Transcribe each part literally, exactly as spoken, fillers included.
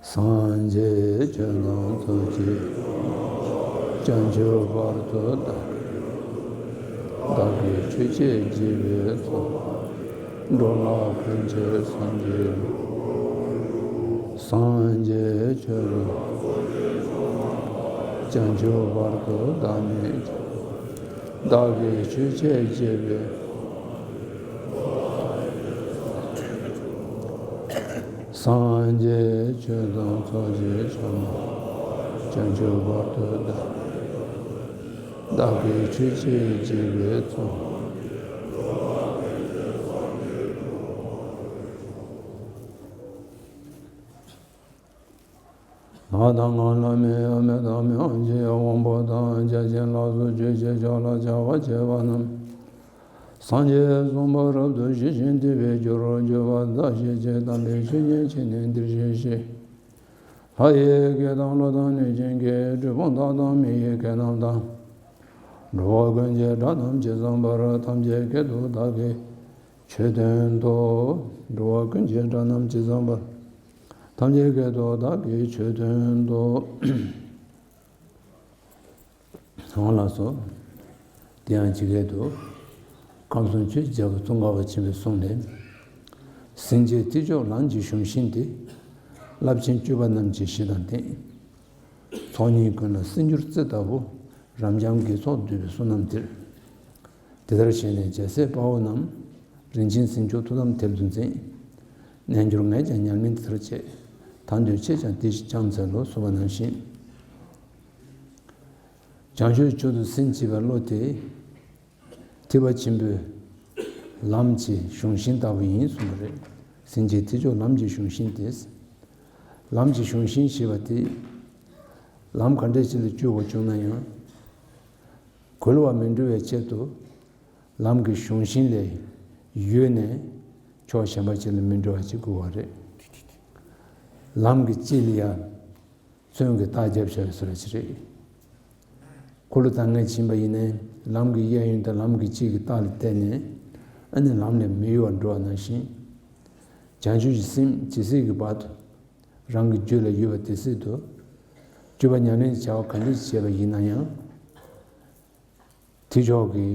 སངས་རྒྱས་ཆོས་དང་ཚོགས་ཀྱི་བྱང་ཆུབ་བར་དུ་བདག་བདག་གིས་ཆོས་ཀྱི་རྒྱལ་པོའི་ཚོགས། འགྲོ་ལ་ཕན་ཕྱིར་སངས་རྒྱས་ལུས། སངས་རྒྱས་ཆོས་དང་བྱང་ཆུབ་བར་དུ་བདག་མེད་ཀྱང་། བདག་གིས་ཆོས་ཀྱི་རྒྱལ་པོའི། སངས་རྒྱས་ཆོས་དང་ཚོགས་ཀྱི་མཆོག་རྣམས། བྱང་ཆུབ་བར་དུ་བདག་བདག་གིས་ཆོས་ཀྱི་རྒྱལ་པོའི་ཚོགས། ལྷ་དང་ལྷ་མིན་ཡང་མི་དང་མི་དབང་ཆེ་ཡང་དབང་པོ་དང་བརྒྱ་བྱིན་ལ་སོགས་ཆོས་ཀྱི་ཕྱོགས་ལ་བྱ་བ་བྱེད་པ་རྣམས། སངས་རྒྱས་གསུངས་པ་རབ་ཏུ་ཞི་ཞིང་དད་པས་སྒྱུར་རོ། སྒྱུར་བ་མཛའ་བཤེས་ཀྱིས། དམ་པའི་ཆོས་ཉན་བྱས་ནས་འདིར་གཤེགས་ཤིག། ལྷ་ཡི་སྐད་དང་ཀླུ་དང་གནོད་སྦྱིན་གྱི། གྲུལ་བུམ་དག་དང་མི་ཡི་སྐད་རྣམས་དང་། འགྲོ་བ་ཀུན་གྱི་སྒྲ་རྣམས་ཇི་ཙམ་པར། ཐམས་ཅད་སྐད་དུ་བདག་གིས་ཆོས་བསྟན་ཏོ། འགྲོ་བ་ཀུན་གྱི་སྒྲ་རྣམས་ཇི་ཙམ་པར། ཐམས་ཅད་སྐད་དུ་བདག་གིས་ཆོས་བསྟན་ཏོ། འོང་ལགས་སོ། དེ་ཡང་ཇི་སྐད་དུ། ཁམས་གསུམ་ཆོས་ཀྱི་རྒྱལ་པོ་ཙོང་ཁ་པ་ཆེན་པོའི་གསུང་ལས། སེམས་ཅན་ཐེག་མཆོག་ལམ་གྱི་གཞུང་ཤིང་སྟེ། རླབས་ཆེན་སྤྱོད་པ་རྣམས་ཀྱི་གཞི་དང་རྟེན། ཚོགས་གཉིས་ཀུན་ལ་སྲིད་འགྱུར་རྩི་ལྟ་བུ། རབ་འབྱམས་དགེ་ཚོགས་འདུས་པའི་བསོད་ནམས་འདིར། དེ་ལྟར་བྱས་ནས་རྒྱལ་སྲས་དཔའ་བོ་རྣམས། རིན་ཆེན་སེམས་མཆོག་ཐུགས་དམ་མཐིལ་དུ་འཛིན། རྣལ་འབྱོར་ངས་ཀྱང་ཉམས་ལེན་དེ་ལྟར་བྱས། ད་འདོད་ཁྱེད་ཀྱང་དེ་བཞིན་ཀྱང་འཚལ་ལོ་གསུངས་པ་ནང་བཞིན། བྱང་ཆུབ་མཆོག་ཏུ་སེམས་བསྐྱེད་པའི་བློ་དེ། ཐེག་པ་ཆེན་པོའི་ལམ་གྱི་གཞུང་ཤིང་ལྟ་བུ་ཡིན་གསུངས་པ་རེད། སེམས་ཅན་ཐེག་མཆོག་ལམ་གྱི་གཞུང་ཤིང་སྟེ། ལམ་གྱི་གཞུང་ཤིང་ཞེས་པ་དེ། ལམ་ག་འདྲ་ཞིག་ལ་བསྐྱོད་དགོས་བྱུང་ན་ཡང་། འགལ་བ་མི་འགྲོ་བའི་ཆེད་དུ། ལམ་གྱི་གཞུང་ཤིང་ལས་གཡོལ་ནས་ཕྱོགས་གཞན་པ་ཅིག་ལ་མི་འགྲོ་བ་ཅིག་དགོས་པ་རེད། ལམ་གྱི་དཀྱིལ་ལ་ཡང་མཚོན་གྱི་རྟགས་རྒྱབ་བཞག་པའི་བཟོ་འདྲ་ཅིག་རེད། འཁོར་ལོ་དང་ངེས་ཕྱིན་པ་ཡིན་ནའི་ལམ་གྱི་གཡས་གཡོན་དང་ལམ་གྱི་དཀྱིལ་གྱི་རྟགས་ལ་བལྟས་ནས་ཨ་ནི་ལམ་ལས་མི་གཡོལ་བར་འགྲོ་བ་ནང་བཞིན། བྱང་ཆུབ་ཀྱི་སེམས་ཇི་སྲིད་ཀྱི་བར་དུ་རང་གི་རྒྱུད་ལ་ཡོད་པ་དེ་སྲིད་དུ། སྤྱོད་པ་ཉམས་ལེན་བྱ་བ་ག་འདྲ་ཞིག་བྱས་པ་ཡིན་ན་ཡང་། ཐེག་མཆོག་གི་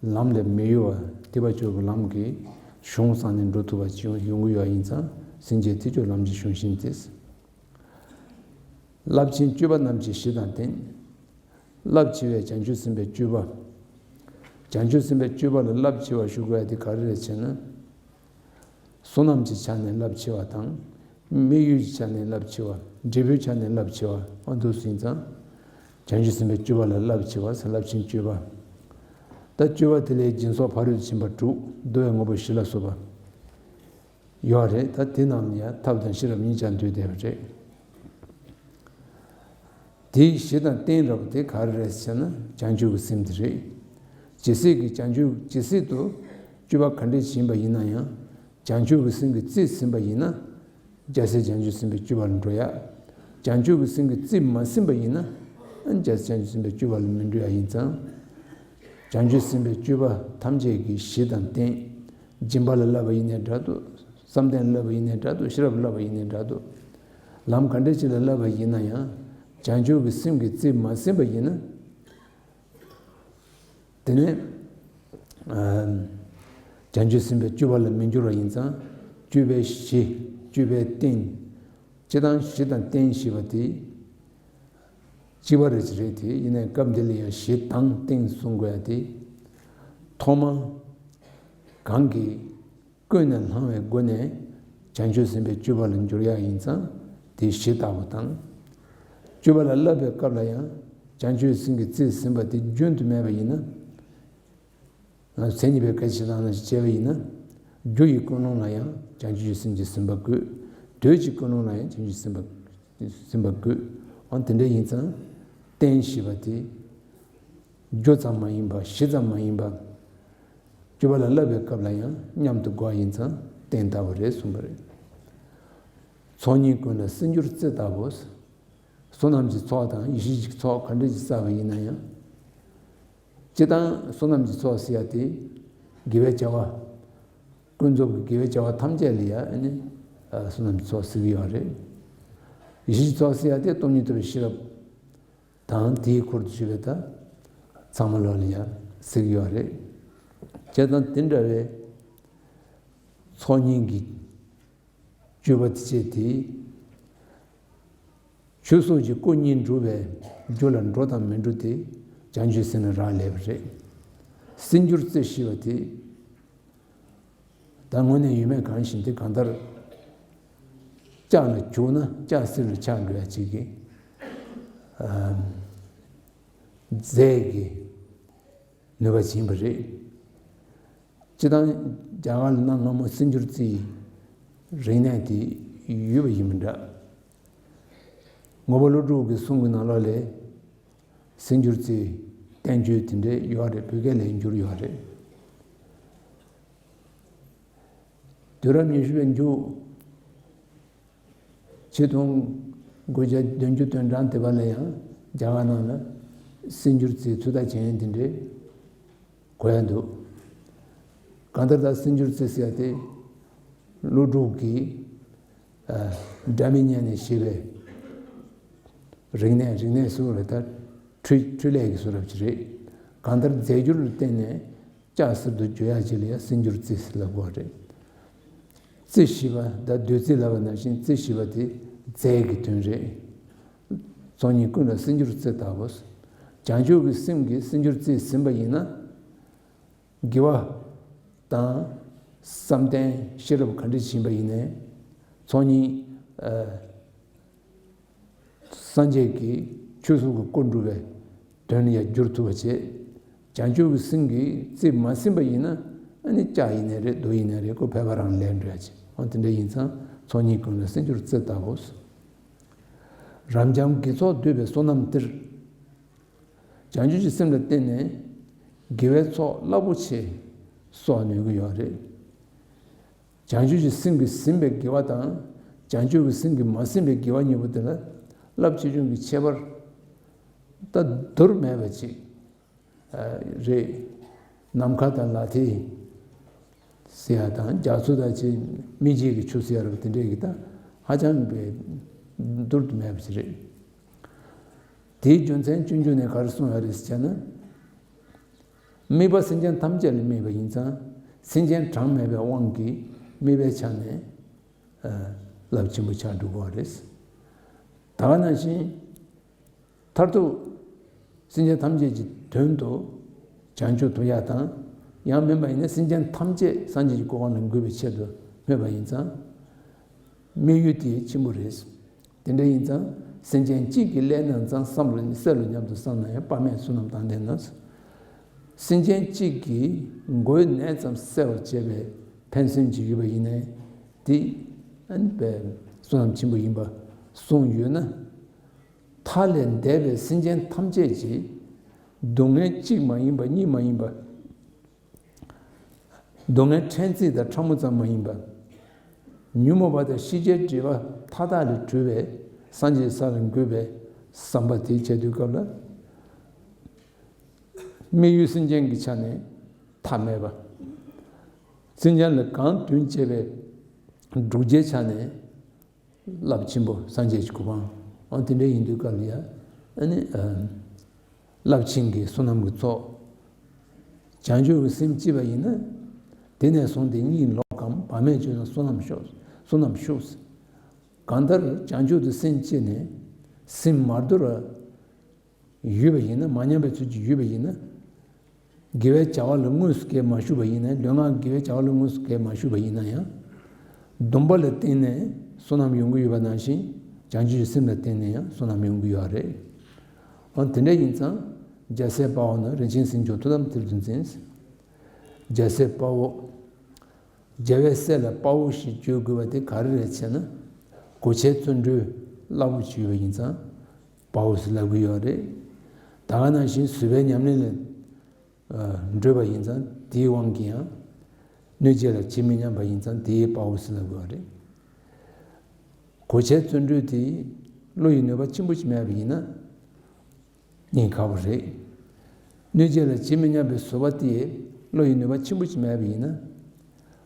ལམ་ལས་མི་གཡོལ་བ་ཐེག་པ་ཆོས་ཀྱི་ལམ་གྱི་གཞུང་བསྲངས་ནས་འགྲོ་ཐུབ་པ་ཅིག་ཡོང་གི་ཡོད་པ་ཡིན་ཙང་སེམས་ཅན་ཐེག་མཆོག་ལམ་གྱི་གཞུང་ཤིང་སྟེ། རླབས་ཆེན་སྤྱོད་པ་རྣམས་ཀྱི་གཞི་དང་རྟེན། རླབས་ཆེ་བའི་བྱང་ཆུབ་སེམས་དཔའི་སྤྱོད་པ། བྱང་ཆུབ་སེམས་དཔའི་སྤྱོད་པ་ལ་རླབས་ཆེ་བ་ཞུ་དགོས་ཡ་དེ་ག་རེ་རེད་ཟེར་ན། བསོད་ནམས་ཀྱི་ཆ་ནས་རླབས་ཆེ་བ་དང་། དམིགས་ཡུལ་གྱི་ཆ་ནས་རླབས་ཆེ་བ། འབྲས་བུའི་ཆ་ནས་རླབས་ཆེ་བ། ཨ་འདུག་སེ་ཡིན་ཙང་། བྱང་ཆུབ་སེམས་དཔའི་སྤྱོད་པ་ལ་རླབས་ཆེ་བ་ཟེར་རླབས་ཆེན་སྤྱོད་པ། ད་སྤྱོད་པ་དེ་ལས་སྦྱིན་སོགས་ཕ་རོལ་ཏུ་ཕྱིན་པ་དྲུག་བསྡུ་བའི་དངོས་པོ་བཞི་ལ་སོགས་པ། ཡོད་རེད། ད་དེ་རྣམས་ལ་ཡང་ཐབས་དང་ཤེས་རབ་གཉིས་ཀྱང་འདུས་བསྡད་པ་རེད། དེའི་གཞི་དང་རྟེན་རབ་དེ་ག་རེ་རེད་ཟེར་ན། བྱང་ཆུབ་ཀྱི་སེམས་དེ་རེད། ཇི་སྲིད་ཀྱི་བྱང་ཆུབ་ཇི་སྲིད་དུ་སྤྱོད་པ་ག་འདྲ་ཞིག་ཡིན་པ་ཡིན་ན་ཡང་། བྱང་ཆུབ་ཀྱི་སེམས་ཀྱི་རྩིས་ཟིན་པ་ཡིན་ན། རྒྱལ་སྲས་བྱང་ཆུབ་སེམས་དཔའི་སྤྱོད་པ་ལ་འགྲོ་ཡ། བྱང་ཆུབ་ཀྱི་སེམས་ཀྱི་རྩིས་མ་ཟིན་པ་ཡིན་ན། རྒྱལ་སྲས་བྱང་ཆུབ་སེམས་དཔའི་སྤྱོད་པ་ལ་མི་འགྲོ་ཡ་ཡིན་ཙང་། བྱང་ཆུབ་སེམས་དཔའི་སྤྱོད་པ་ཐམས་ཅད་ཀྱི་གཞི་དང་རྟེན། སྦྱིན་པ་ལ་བསླབ་པ་ཡིན་ནའི་འདྲ་འདུག་བསམ་གཏན་ལ་བསླབ་པ་ཡིན་ནའི་འདྲ་འདུག་ཤེས་རབ་ལ་བསླབ་པ་ཡིན་ནའི་འདྲ་འདུག་ལམ་ག་འདྲ་ཅིག་ལ་བསླབ་པ་ཡིན་ན་ཡང་། བྱང་ཆུབ་ཀྱི་སེམས་ཀྱི་རྩིས་མ་ཟིན་པ་ཡིན་ན། དེ་ནས། ཨ། བྱང་ཆུབ་སེམས་དཔའི་སྤྱོད་པ་ལ་མི་འགྱུར་བ་ཡིན་ཙང་། སྤྱོད་པའི་གཞི། སྤྱོད་པའི་རྟེན། སྤྱིར་བཏང་གཞི་དང་རྟེན་ཞེས་པ་དེ། གཅིག་པ་རེད་ཅི་རེད་དེ། ཡིན་ནའི་སྐབས་འདི་ལ་ཡང་གཞི་དང་རྟེན་གསུང་དགོས་ཡ་དེ། ཐོག་མ། གང་གིས། ཀུན་ནས་བསླང་བའི་སྒོ་ནས་བྱང་ཆུབ་སེམས་དཔའི་སྤྱོད་པ་ལ་འགྱུར་ཡག་ཡིན་ཙང་དེ་གཞི་ལྟ་བུ་དང་། སྤྱོད་པ་ལ་བསླབ་པའི་སྐབས་ལ་ཡང་བྱང་ཆུབ་སེམས་ཀྱི་རྩིས་ཟིན་པ་དེ་རྒྱུན་དུ་མེད་པ་ཡིན་ན། མཚན་ཉིད་པའི་སྐད་ཆ་དང་ནང་བཞིན་བྱས་པ་ཡིན་ན། རྒྱུ་ཡི་ཀུན་སློང་ལ་ཡང་བྱང་ཆུབ་ཀྱི་སེམས་ཀྱིས་ཟིན་པ་དགོས། དུས་ཀྱི་ཀུན་སློང་ལ་ཡང་བྱང་ཆུབ་སེམས་དཔའ་ཟིན་པ་དགོས། འོ་དེ་འདྲ་ཡིན་ཙང་། རྟེན་ཞེས་པ་དེ། རྒྱུ་ཙམ་མ་ཡིན་པ་གཞི་ཙམ་མ་ཡིན་པ། སྤྱོད་པ་ལ་བསླབ་པའི་སྐབས་ལ་ཡང་མཉམ་དུ་དགོས་ཡིན་ཙང་རྟེན་ལྟ་བུ་རེད་གསུངས་པ་རེད། ཚོགས་གཉིས་ཀུན་ལ་སྲིད་འགྱུར་རྩི་ལྟ་བུ། བསོད་ནམས་ཀྱི་ཚོགས་དང་ཡེ་ཤེས་ཀྱི་ཚོགས་ག་འདྲ་ཞིག་བསགས་པ་ཡིན་ན་ཡང་། སྤྱིར་བཏང་བསོད་ནམས་ཀྱི་ཚོགས་ཟེར་ཡ་དེ། དགེ་བའི་བྱ་བ། ཀུན་རྫོབ་ཀྱི་དགེ་བའི་བྱ་བ་ཐམས་ཅད་ལ་ཡང་ནི། བསོད་ནམས་ཀྱི་ཚོགས་ཟེར་གྱི་ཡོད་རེད། ཡེ་ཤེས་ཀྱི་ཚོགས་ཟེར་ཡ་དེ་སྟོང་ཉིད་རྟོགས་པའི་ཤེས་རབ་དང་དེའི་འཁོར་དུ་གྱུར་པའི་ད་ཚང་མ་ལོག་ལ་ཡང་ཟེར་གྱི་ཡོད་རེད། བྱས་ཙང་དེ་འདྲ་བའི་ཚོགས་གཉིས་ཀྱི་སྤྱོད་པ་དེ་བྱས་ཏེ། ཆོས་སོགས་ཀྱི་སྐུ་གཉིས་འགྲུབ་པའི་རྒྱུ་ལ་འགྲོ་དང་མི་འགྲོ་དེ་བྱང་ཆུབ་སེམས་ལ་རག་ལས་པ་རེད། སེམས་སྒྱུར་རྩེ་ཞེས་པ་དེ། ད་དངོས་གནས་ཡོད་མེད་གང་ཞིག་དེ་གང་ལྟར། ལྕགས་ལ་བྱུགས་ན་ལྕགས་གསེར་ལ་ཆགས་འགྲོ་ཡ་གཅིག་གི་ཨམ། རྫས་ཀྱི་ནུས་པ་ཡིན་པ་རེད། སྤྱིར་བཏང་རྒྱ་གར་ལ་གནའ་སྔ་མོ་སེམས་སྒྱུར་རྩེའི་རིག་གནས་དེ་ཡོད་པ་ཡིན་མི་འདྲ། ངོ་བོ་ཀླུ་སྒྲུབ་ཀྱི་གསུང་གི་ནང་ལོགས་ལས། སེམས་སྒྱུར་རྩེའི་བསྟན་བཅོས་དེ་འདྲའི་ཡོད་རེད། བོད་སྐད་ལ་བསྒྱུར་ཡོད་རེད། དུས་རབས་ཉི་ཤུ་པའི་མཇུག་ཆིག་སྟོང་དགུ་བརྒྱ་བདུན་ཅུ་དོན་གྲངས་དེ་བ་ལ་ཡང་རྒྱ་གར་ནང་ལ་སེམས་སྒྱུར་རྩེའི་ཚུལ་དང་བྱེད་ཡུལ་དེ་འདྲའི་གོ་ཡ་འདུག་གང་ལྟར་ད་སེམས་སྒྱུར་རྩེ་ཟེར་ཡ་དེ་ཀླུ་སྒྲུབ་ཀྱིས་ཨ་སྒྲ་མི་སྙན་ནས་ཞེས་པའི་རིག་གནས། རིག་གནས་སུ་རེད། ད་འཕྲུལ་འཕྲུལ་ལས་ཀྱི་བཟོ་གྲྭ་ཅིག་རེད། གང་ལྟར་རྫས་འགྱུར་ལ་བརྟེན་ནས་ལྕགས་གསེར་དུ་བསྒྱུར་ཡ་ཅིག་ལ་ཡ་སེམས་སྒྱུར་རྩེ་ཟེར་ལབ་དགོས་རེད། རྩེ་ཞེས་པ་ད་བདུད་རྩི་ལབ་པ་ནང་བཞིན་རྩེ་ཞེས་པ་དེ་རྫས་ཀྱི་དོན་རེད། ཚོགས་གཉིས་ཀུན་ལ་སེམས་སྒྱུར་རྩེ་ལྟ་བུ། བྱང་ཆུབ་ཀྱི་སེམས་ཀྱིས་སེམས་སྒྱུར་རྩེས་ཟིན་པ་ཡིན་ན། དགེ་བ་དང་བསམ་གཏན་ཤེས་རབ་ག་འདྲ་ཡིན་པ་ཡིན་ནའི། ཚོགས་གཉིས་ཨ་སངས་རྒྱས་ཀྱི་ཆོས་སོགས་ཀྱི་སྐུ་འགྲུབ་པའི་དོན་ལ་ཡང་བསྒྱུར་ཐུབ་པ་བྱེད། བྱང་ཆུབ་ཀྱི་སེམས་ཀྱིས་རྩིས་མ་ཟིན་པ་ཡིན་ན། ཨ་ནི་ལྕགས་ཡིན་ནའི་རེད། རྡོ་ཡིན་ནའི་རེད། ཁོ་ཕལ་པ་རང་ལས་འགྲོ་ཡ་ཅིག་འོ་དེ་འདྲ་ཡིན་ཙང་ཚོགས་གཉིས་ཀུན་ལ་སེམས་སྒྱུར་རྩེ་ལྟ་བུ། རབ་འབྱམས་དགེ་ཚོགས་འདུས་པའི་བསོད་ནམས་འདིར། བྱང་ཆུབ་ཀྱི་སེམས་ལ་བརྟེན་ནས་དགེ་བའི་ཚོགས་རླབས་པོ་ཆེ་གསོག་ནུས་ཀྱི་ཡོད་རེད། བྱང་ཆུབ་ཀྱི་སེམས་ཀྱིས་ཟིན་པའི་དགེ་བ་དང་། བྱང་ཆུབ་ཀྱི་སེམས་ཀྱིས་མ་ཟིན་པའི་དགེ་བ་གཉིས་པོ་དེ་ལ་རླབས་ཆེ་ཆུང་གི་ཁྱད་པར་ད་བསྡུར་མེད་པ་ཅིག་རེད། ནམ་མཁའ་དང་ལག་མཐིལ་ཟེར་ཡ་དང་རྒྱ་མཚོ་དང་ཅིག་སྨིན་བྱེད་ཀྱི་ཆུ་ཟེར་ཡ་རབ་དེ་འདྲས་ཀྱི་ད་ཧ་ཅང་པའི་བསྡུར་དུ་མེད་པ་ཅིག་རེད། དེའི་རྒྱུ་མཚན་སྤྱོད་འཇུག་ནས་ག་རེ་གསུངས་ཡོད་རེད་ཟེར་ན། དམིགས་པ་སེམས་ཅན་ཐམས་ཅད་ལ་དམིགས་པ་ཡིན་ཙང་། སེམས་ཅན་གྲངས་མེད་པའི་དབང་གིས་དམིགས་པའི་ཆ་ནས་རླབས་ཆེན་པོ་ཆགས་འགྲོ་གི་རེད། ད་ག་ནང་བཞིན་མཐར་ཐུག་སེམས་ཅན་ཐམས་ཅད་ཀྱི་དོན་དུ་བྱང་ཆུབ་ཐོབ་ཡག་དང་། ཡང་མིན་པ་ཡིན་ན་སེམས་ཅན་ཐམས་ཅད་སངས་རྒྱས་ཀྱི་གོ་འཕང་ལ་འགོད་པའི་ཆེད་དུ་སྨོན་པ་ཡིན་ཙང་། དམིགས་ཡུལ་དེ་ཆེན་པོ་རེད། དེ་འདྲ་ཡིན་ཙང་སེམས་ཅན་གཅིག་གི་ཀླད་ནད་ཙམ་བསམ་རུང་བསལ་ལོ་སྙམ་དུ་བསམ་ན་ཡང་དཔག་མེད་བསོད་ནམས་དང་ལྡན་ན། སེམས་ཅན་གཅིག་གི་མགོའི་ནད་ཙམ་བསལ་བར་བྱེད་པའི་ཕན་སེམས་ཅིག་ཡོད་པ་ཡིན་ནའི་དེ་ཨ་ནི་བསོད་ནམས་ཆེན་པོ་ཡིན་པ་གསུངས་ཡོད་ན། མཐའ་ལས་འདས་པའི་སེམས་ཅན་ཐམས་ཅད་ཀྱི་སྡུག་བསྔལ་གཅིག་མ་ཡིན་པ་གཉིས་མ་ཡིན་པ། སྡུག་བསྔལ་ཕྲན་ཚེགས་དང་ཕྲ་མོ་ཙམ་མ་ཡིན་པ། ཉོན་མོངས་པ་དང་ཤེས་བྱའི་སྒྲིབ་པ་མཐའ་དག་ལས་གྲོལ་བའི་སངས་རྒྱས་ས་ལ་འགོད་པའི་བསམ་པ་དེ་བྱེད་དུས་སྐབས་ལ། དམིགས་ཡུལ་སེམས་ཅན་གྱི་ཆ་ནས་མཐའ་མེད་པ། སེམས་ཅན་ལ་གང་དོན་བྱེད་པའི་སྒྲུབ་བྱའི་ཆ་ནས། རླབས་ཆེན་པོ་སངས་རྒྱས་ཀྱི་གོ་འཕང་། འོ་དེ་འདྲ་ཡིན་དུས་སྐབས་ལ་ཡ། ཨ་ནི་ཨ་རླབས་ཆེན་གྱི་བསོད་ནམས་ཀྱི་ཚོགས། བྱང་ཆུབ་ཀྱི་སེམས་བསྐྱེད་པ་ཡིན་ན། དེ་ནས་བཟུང་སྟེ་གཉིད་ལོག་གམ་བག་མེད་སྤྱོད་ན་བསོད་ནམས་ཤོག་བསོད་ནམས་ཤོག་གང་ལྟར་བྱང་ཆུབ་ཀྱི་སེམས་བསྐྱེད་ནས་སེམས་མ་དུལ་བ། ཡོད་པ་ཡིན་ན། མ་ཉམས་པའི་ཚུལ་གྱིས་ཡོད་པ་ཡིན་ན། དགེ་བའི་བྱ་བ་ལ་དངོས་སུ་གས་མ་ཞུགས་པ་ཡིན་ན། ལུས་ངག་དགེ་བའི་བྱ་བ་ལ་དངོས་སུ་གས་མ་ཞུགས་པ་ཡིན་ན་ཡང་། སྡོམ་པ་ལ་བརྟེན་ནས་བསོད་ནམས་ཡོང་གི་ཡོད་པ་ནང་བཞིན། བྱང་ཆུབ་ཀྱི་སེམས་ལ་བརྟེན་ནས་ཡང་བསོད་ནམས་ཡོང་གི་ཡོད་རེད། འོ་དེ་འདྲ་ཡིན་ཙང་རྒྱལ་སྲས་དཔའ་བོ་ནི། རིན་ཆེན་སེམས་མཆོག་ཐུགས་དམ་མཐིལ་དུ་འཛིན། རྒྱལ་སྲས་དཔའ་བོ། རྒྱལ་བའི་སྲས་ལ་དཔའ་བོ་ཞེས་བརྗོད་དགོས་པ་དེ་ག་རེ་རེད་ཟེར་ན། གོ་ཆའི་བརྩོན་འགྲུས་རླབས་པོ་ཆེ་ཡོད་པ་ཡིན་ཙང་། དཔའ་བོ་ཟེར་ལབ་ཀྱི་ཡོད་རེད། ད་ག་ནང་བཞིན་བཟོད་པའི་ཉམས་ལེན་ལ་འགྲོད་པ་ཡིན་ཙང་། དེའི་དབང་གིས་ཡང་གནོད་བྱེད་ལ་ཇི་མི་སྙམ་པ་ཡིན་ཙང་། དེའི་དཔའ་བོ་ཟེར་ལབ་ཀྱི་ཡོད་རེད། གོ་ཆའི་བརྩོན་འགྲུས་དེ་བློ་ཡི་ནུས་པ་ཆེན་པོ་ཞིག་མེད་པ་ཡིན་ན། སྙིང་ཁ་བོ་རེད། གནོད་བྱེད་ལ་ཇི་མི་སྙམ་པའི་བཟོད་པ་དེ་བློ་ཡི་ནུས་པ་ཆེན་པོ་ཞིག་མེད་པ་ཡིན་ན།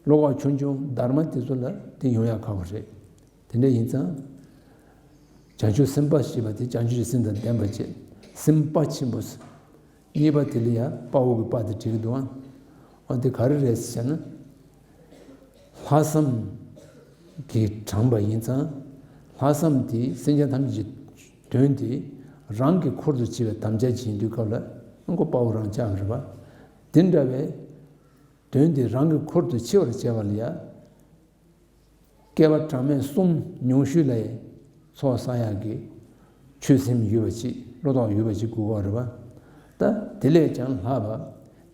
བློ་ཁོག་ཆུང་ཆུང་སྡར་མ་དེ་ཚོ་ལ་དེ་ཡོང་ཡག་ཁག་པོ་རེད། དེ་འདྲ་ཡིན་ཙང་། བྱང་ཆུབ་སེམས་དཔའ་ཞེས་པ་དེ་བྱང་ཆུབ་ཀྱི་སེམས་དང་ལྡན་པ་བྱས། སེམས་དཔའ་ཆེན་པོ། གཉིས་པ་དེ་ལ་ཡང་དཔའ་བོ་གི་དཔའ་དེ་བྲིས་ཀྱི་འདུག་ཨང་། འོ་དེ་ག་རེ་རེད་ཟེར་ན། ལྷག་བསམ་གྱིས་དྲངས་པ་ཡིན་ཙང་། ལྷག་བསམ་དེ་སེམས་ཅན་ཐམས་ཅད་ཀྱི་དོན་དེ་རང་གི་འཁོར་དུ་ཆུད་པའི་དམ་བཅའ་བྱེད་དུས་སྐབས་ལ་ཁོ་དཔའ་བོ་རང་ཆགས་རེད་པ། དེ་འདྲ་བའི་དོན་དེ་རང་གི་འཁོར་དུ་ཆུད་པར་བྱ་བ་ལ་ཡང་། བསྐལ་པ་གྲངས་མེད་གསུམ་ཉུང་ཤོས་ལ་ཚོགས་བསགས་ཡག་གི་ཆོད་སེམས་ཡོད་པ་ཅིག་བློ་ཐོག་ཡོད་པ་ཅིག་དགོས་ཀྱི་རེད་པ། ད་དེ་ལས་ཀྱང་ལྷག་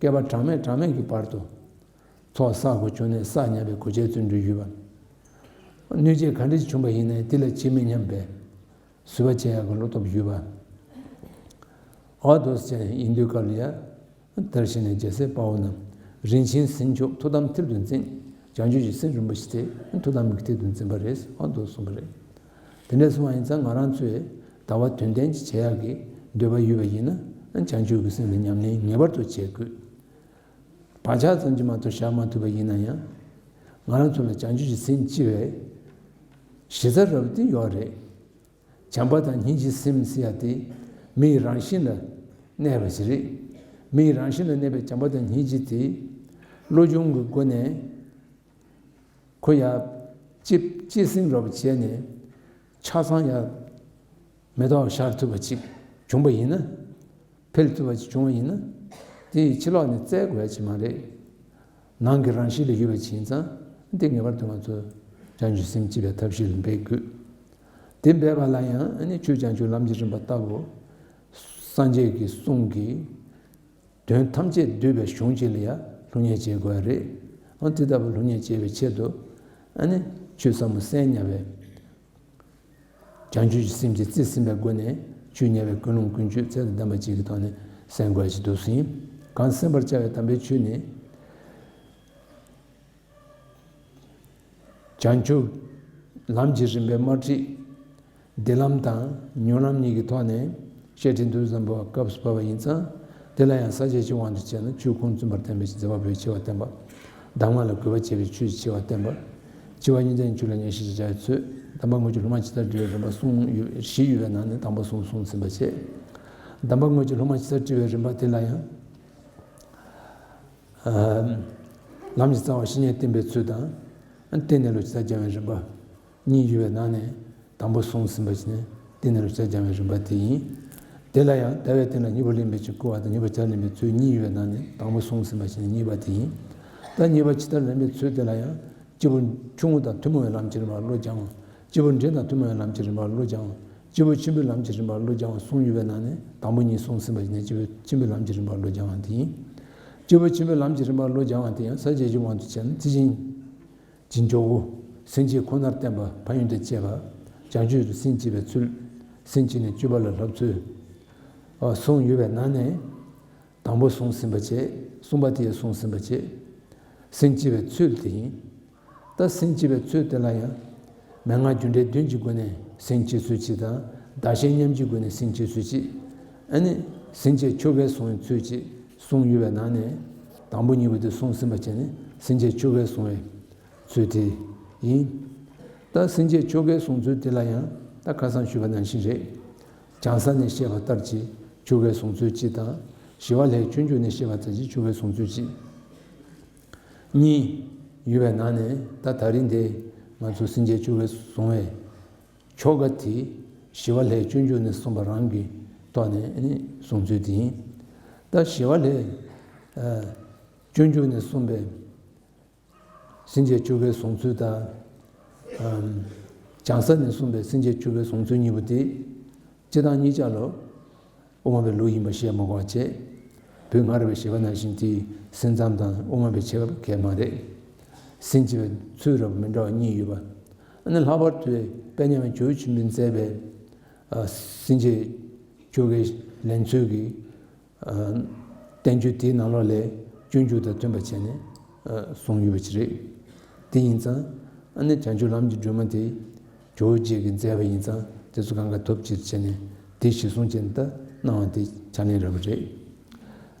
པ་བསྐལ་པ་གྲངས་མེད་གྲངས་མེད་ཀྱི་བར་དུ་ཚོགས་བསགས་དགོས་བྱུང་ནས་བསགས་ཉམས་པའི་གོ་ཆའི་བརྩོན་འགྲུས་ཡོད་པ། གནོད་བྱེད་ག་འདྲ་ཞིག་བྱུང་བ་ཡིན་ནའི་དེ་ལ་ཇི་མི་སྙམ་པའི་བཟོད་པ་བྱེད་ཡག་གི་བློ་སྟོབས་ཡོད་པ། འོ་དེ་འདྲ་ཅིག་ཡིན་དུས་སྐབས་ལ་ཡང་། དེར་ཞིག་ནས་རྒྱལ་སྲས་དཔའ་བོ་རྣམས། རིན་ཆེན་སེམས་མཆོག་ཐུགས་དམ་མཐིལ་དུ་འཛིན། བྱང་ཆུབ་ཀྱི་སེམས་རིན་པོ་ཆེ་དེ་ཐུགས་དམ་གྱི་མཐིལ་དུ་འཛིན་པ་རེད། འོ་དེ་འདྲ་གསུངས་པ་རེད། དེ་འདྲ་གསུངས་པ་ཡིན་ཙང་ང་རང་ཚོས་ལྟ་བ་དོན་ལྡན་ཅིག་བྱེད་ཡག་གི་འདོད་པ་ཡོད་པ་ཡིན་ན། བྱང་ཆུབ་ཀྱི་སེམས་ལ་ཉམས་ལེན་ངེས་པར་དུ་བྱེད་དགོས། བག་ཆགས་ཙམ་གྱིས་མ་གཏོགས་བཞག་མ་ཐུབ་པ་ཡིན་ན་ཡང་། ང་རང་ཚོ་ལ་བྱང་ཆུབ་ཀྱི་སེམས་སྐྱེ་བའི་གཞི་རྩ་རབ་དེ་ཡོད་རེད། བྱམས་པ་དང་སྙིང་རྗེའི་སེམས་ཟེར་ཡ་དེ་མིའི་རང་བཞིན་ལ་གནས་པ་ཞིག་རེད། མིའི་རང་བཞིན་ལ་གནས་པའི་བྱམས་པ་དང་སྙིང་རྗེ་དེ་བློ་སྦྱོང་གི་སྒོ་ནས་ཁོ་ཡ་གཅེས་གཅེས་སེམས་རབ་བྱས་ནས་ཆ་ཚང་ཡ་མེ་ཏོག་ཤར་ཐུབ་པ་ཅིག་བྱུང་པ་ཡིན་ན། འཕེལ་ཐུབ་པ་ཅིག་བྱུང་བ་ཡིན་ན། དེ་ཡི་ཕྱི་ལོགས་ནས་བཙལ་དགོས་ཡ་ཅིག་མ་རེད། ནང་གི་རང་གཤིས་ལ་ཡོད་པ་ཅིག་ཡིན་ཙང་། དེ་ངེས་པར་དུ་ང་ཚོ་བྱང་ཆུབ་སེམས་སྐྱིད་པའི་ཐབས་ཤེས་ལ་འབད་དགོས། དེ་འབད་པ་ལ་ཡང་ཨ་ནི་ཆོས་བྱང་ཆུབ་ལམ་གྱི་རིམ་པ་ལྟ་བུ། སངས་རྒྱས་ཀྱི་གསུང་གི་དོན་ཐམས་ཅད་བསྡུས་པའི་གཞུང་ཅིག་ལ་ཡང་སློབ་གཉེར་བྱེད་དགོས་པ་རེད། ཨ་དེ་ལྟ་བུ་སློབ་གཉེར་བྱེད་པའི་ཆེད་དུ། ཨ་ནི་ཆོས་ཟབ་མོ་གསན་སྙམ་པའི། བྱང་ཆུབ་ཀྱི་སེམས་ཀྱིས་རྩིས་ཟིན་པའི་སྒོ་ནས་ཆོས་ཉན་པའི་ཀུན་སློང་ཀུན་སྤྱོད་ཚད་དང་ལྡན་པ་ཅིག་གི་ཐོག་ནས་གསན་དགོས་ཡ་ཞིག་འདུག་ཟིན། གང་གསན་པར་བྱ་བའི་དམ་པའི་ཆོས་ནི། བྱང་ཆུབ་ལམ་གྱི་རིམ་པའི་དམར་ཁྲིད། བདེ་ལམ་དང་མྱུར་ལམ་གཉིས་ཀྱི་ཐོག་ནས་བཤད་ཁྲིད་འདི་བཟང་པོ་སྐབས་སུ་བབས་པ་ཡིན་ཙང་། དེ་ལ་ཡང་ས་བཅད་ཀྱི་དབང་དུ་བྱས་ན་ཆོས་ཁུངས་བཙུན་པར་བསྟན་པའི་མཛད་པ་པོའི་ཆེ་བ་བསྟན་པ། གདམས་ངག་ལ་གུས་པ་བྱེད་པའི་ཆོས་ཀྱི་ཆེ་བ་བསྟན་པ། སྤྱི་བ་གཉིས་ལྡན་ཆོས་ལ་ཉན་ཤེས་བྱ་བའི་ཚུལ། གདམས་པ་དངོས་གཞི་སློབ་མ་ཇི་ལྟར་འབྲི་བའི་རིམ་པ་གསུམ་ཡོད་བཞི་ཡོད་པའི་ནང་ནས་དང་པོ་གསུམ་གསུངས་ཟིན་པ་བྱས། གདམས་པ་དངོས་གཞི་སློབ་མ་ཇི་ལྟར་འབྲི་བའི་རིམ་པ་དེ་ལ་ཡང་། ལམ་གྱི་རྩ་བ་བཤེས་གཉེན་བསྟེན་པའི་ཚུལ་དང་། བསྟེན་གནས་ལུགས་ཇི་ལྟར་སྦྱང་བའི་རིམ་པ། གཉིས་ཡོད་པའི་ནང་ནས་དང་པོ་གསུངས་ཟིན་པ་ཞིག་ནི་བསྟེན་གནས་ལུགས་ཇི་ལྟར་སྦྱང་བའི་རིམ་པ་དེ་ཡིན། དེ་ལ་ཡང་ཟླ་བའི་སྟེང་ལ་གཉིས་པོ་ལེན་པའི་ཕྱིར་བསྐུལ་བ་དང་གཉིས་པོ་ཇི་ལྟར་ལེན་པའི་ཚུལ་གཉིས་ཡོད་པའི་ནང་ནས་དང་པོ་གསུངས་ཟིན་པ་ཞིག་ནི་གཉིས་པ་དེ་ཡིན། ད་གཉིས་པ་ཇི་ལྟར་ལེན་པའི་ཚུལ་དེ་ལ་ཡང་། སྐྱེས་བུ་ཆུང་ངུ་དང་ཐུན་མོང་བའི་ལམ་གྱི་རིམ་པར་བློ་སྦྱང་བ། སྐྱེས་བུ་འབྲིང་དང་ཐུན་མོང་བའི་ལམ་གྱི་རིམ་པར་བློ་སྦྱང་བ། སྐྱེས་བུ་ཆེན་པོའི་ལམ་གྱི་རིམ་པར་བློ་སྦྱང་བ་གསུམ་ཡོད་པའི་ནང་ནས་དང་པོ་གཉིས་གསུངས་ཟིན་པ་ཞིག་ནི་སྐྱེས་བུ་ཆེན་པོའི་ལམ་གྱི་རིམ་པར་བློ་སྦྱང་བ་དེ་ཡིན། སྐྱེས་བུ་ཆེན་པོའི་ལམ་གྱི་རིམ་པར་བློ་སྦྱང་བ་དེ་ཡང་ས་བཅད་ཀྱི་དབང་དུ་བྱས་ན་དེ་བཞིན་གྱི་འཇོག་གོ། སེམས་བསྐྱེད་ཁོ་ནར་བརྟེན་པ་ཕན་ཡོན་དང་བཅས་པ། བྱང་ཆུབ་ཏུ་སེམས་བསྐྱེད་པའི་ཚུལ། སེམས་བསྐྱེད་ནས་སྤྱོད་པ་ལ་བསླབ་ཚུལ། གསུམ་ཡོད་པའི་ནང་ནས་དང་པོ་གསུངས་ཟིན་པ་བྱས། གསུམ་པ་དེ་ཡང་གསུངས་ཟིན་པ་བྱས། སེམས་བསྐྱེད་པའི་ཚུལ་དེ་ཡིན། ད་སེམས་བསྐྱེད་པའི་ཚུལ་དེ་ལ་ཡང་། མན་ངག་རྒྱུ་འབྲས་བདུན་གྱི་སྒོ་ནས་སེམས་བསྐྱེད་ཚུལ་གཅིག་དང་། བདག་གཞན་མཉམ་བརྗེའི་སྒོ་ནས་སེམས་བསྐྱེད་ཚུལ་གཅིག་ཨ་ནི། སེམས་བསྐྱེད་ཆོ་གས་བཟུང་བའི་ཚུལ་གཅིག་གསུམ་ཡོད་པའི་ནང་ནས། དང་པོ་གཉིས་པོ་དེ་གསུངས་ཟིན་པ་བྱས་ནས་སེམས་བསྐྱེད་ཆོ་གས་བཟུང་བའི་ཚུལ་དེ་ཡིན། ད་སེམས་བསྐྱེད་ཆོ་གས་བཟུང་ཚུལ་དེ་ལ་ཡང་ད་ཁ་སང་ཞུས་པ་ནང་བཞིན་རེད། བྱང་ས་ནས་བཤད་པ་ལྟར་གྱི་ཆོ་གས་བཟུང་ཚུལ་གཅིག་དང་། ཞི་བ་ལྷའི་སྤྱོད་འཇུག་ནས་བཤད་པ་ལྟར་གྱི་ཆོ་གས་བཟུང་ཚུལ་གཅིག་གཉིས་ཡོད་པའི་ནང་ནས་ད་ད་རིང་འདི་ང་ཚོ་སེམས་བསྐྱེད་ཆོ་གས་བཟུང་བའི་ཆོ་ག་དེ་ཞི་བ་ལྷའི་སྤྱོད་འཇུག་ནས་གསུངས་པ་རང་གི་ཐོག་ནས་ནི་གསུང་ཚུལ་དེ་ཡིན། ད་ཞི་བ་ལྷའི་སྤྱོད་འཇུག་ནས་གསུངས་པའི་སེམས་བསྐྱེད་ཆོ་གའི་བཟུང་ཚུལ་དང་། བྱང་ས་ནས་གསུངས་པའི་སེམས་བསྐྱེད་ཆོ་གའི་བཟུང་ཚུལ་གཉིས་པོ་དེ། སྤྱིར་བཏང་གཉིས་ཆ་ལ་དབུ་མ་པའི་ལུགས་ཡིན་པ་བཤད་མ་དགོས་པ་བྱས། བོད་སྔ་རབས་པའི་བཞེད་པ་ནང་བཞིན་དེའི་སེམས་ཙམ་དང་དབུ་མ་པའི་ཁྱད་པར་གང་ཡང་མ་རེད། སེམས་བསྐྱེད་པའི་ཚུལ་རབ་མི་འདྲ་བ་གཉིས་ཡོད་པ། ཨ་ནི་ལྷག་པར་དུ་དཔལ་མཉམ་མེད་ཇོ་བོ་ཆེན་པོས་མཛད་པའི་སེམས་བསྐྱེད་ཆོ་གའི་ལེན་ཚུལ་གྱི་བསྟན་བཅོས་དེའི་ནང་ལོགས་ལས་སྤྱོད་འཇུག་དང་མཐུན་པ་བྱས་ནས་གསུངས་ཡོད་པ་ཅིག་རེད། དེ་ཡིན་ཙང་ཨ་ནི་བྱང་ཆུབ་ལམ་གྱི་སྒྲོན་མ་དེ་ཇོ་བོ་རྗེ་གིས་མཛད་པ་ཡིན་ཙང་དེ་ཚོ་གང་ག་ཐོབ་ཕྱིར་བྱས་ནས་དེ་གཞིར་བཟུང་བྱས་ནས་ད་གནང་བ་དེ་ཕྱག་ལེན་རབ་རེད།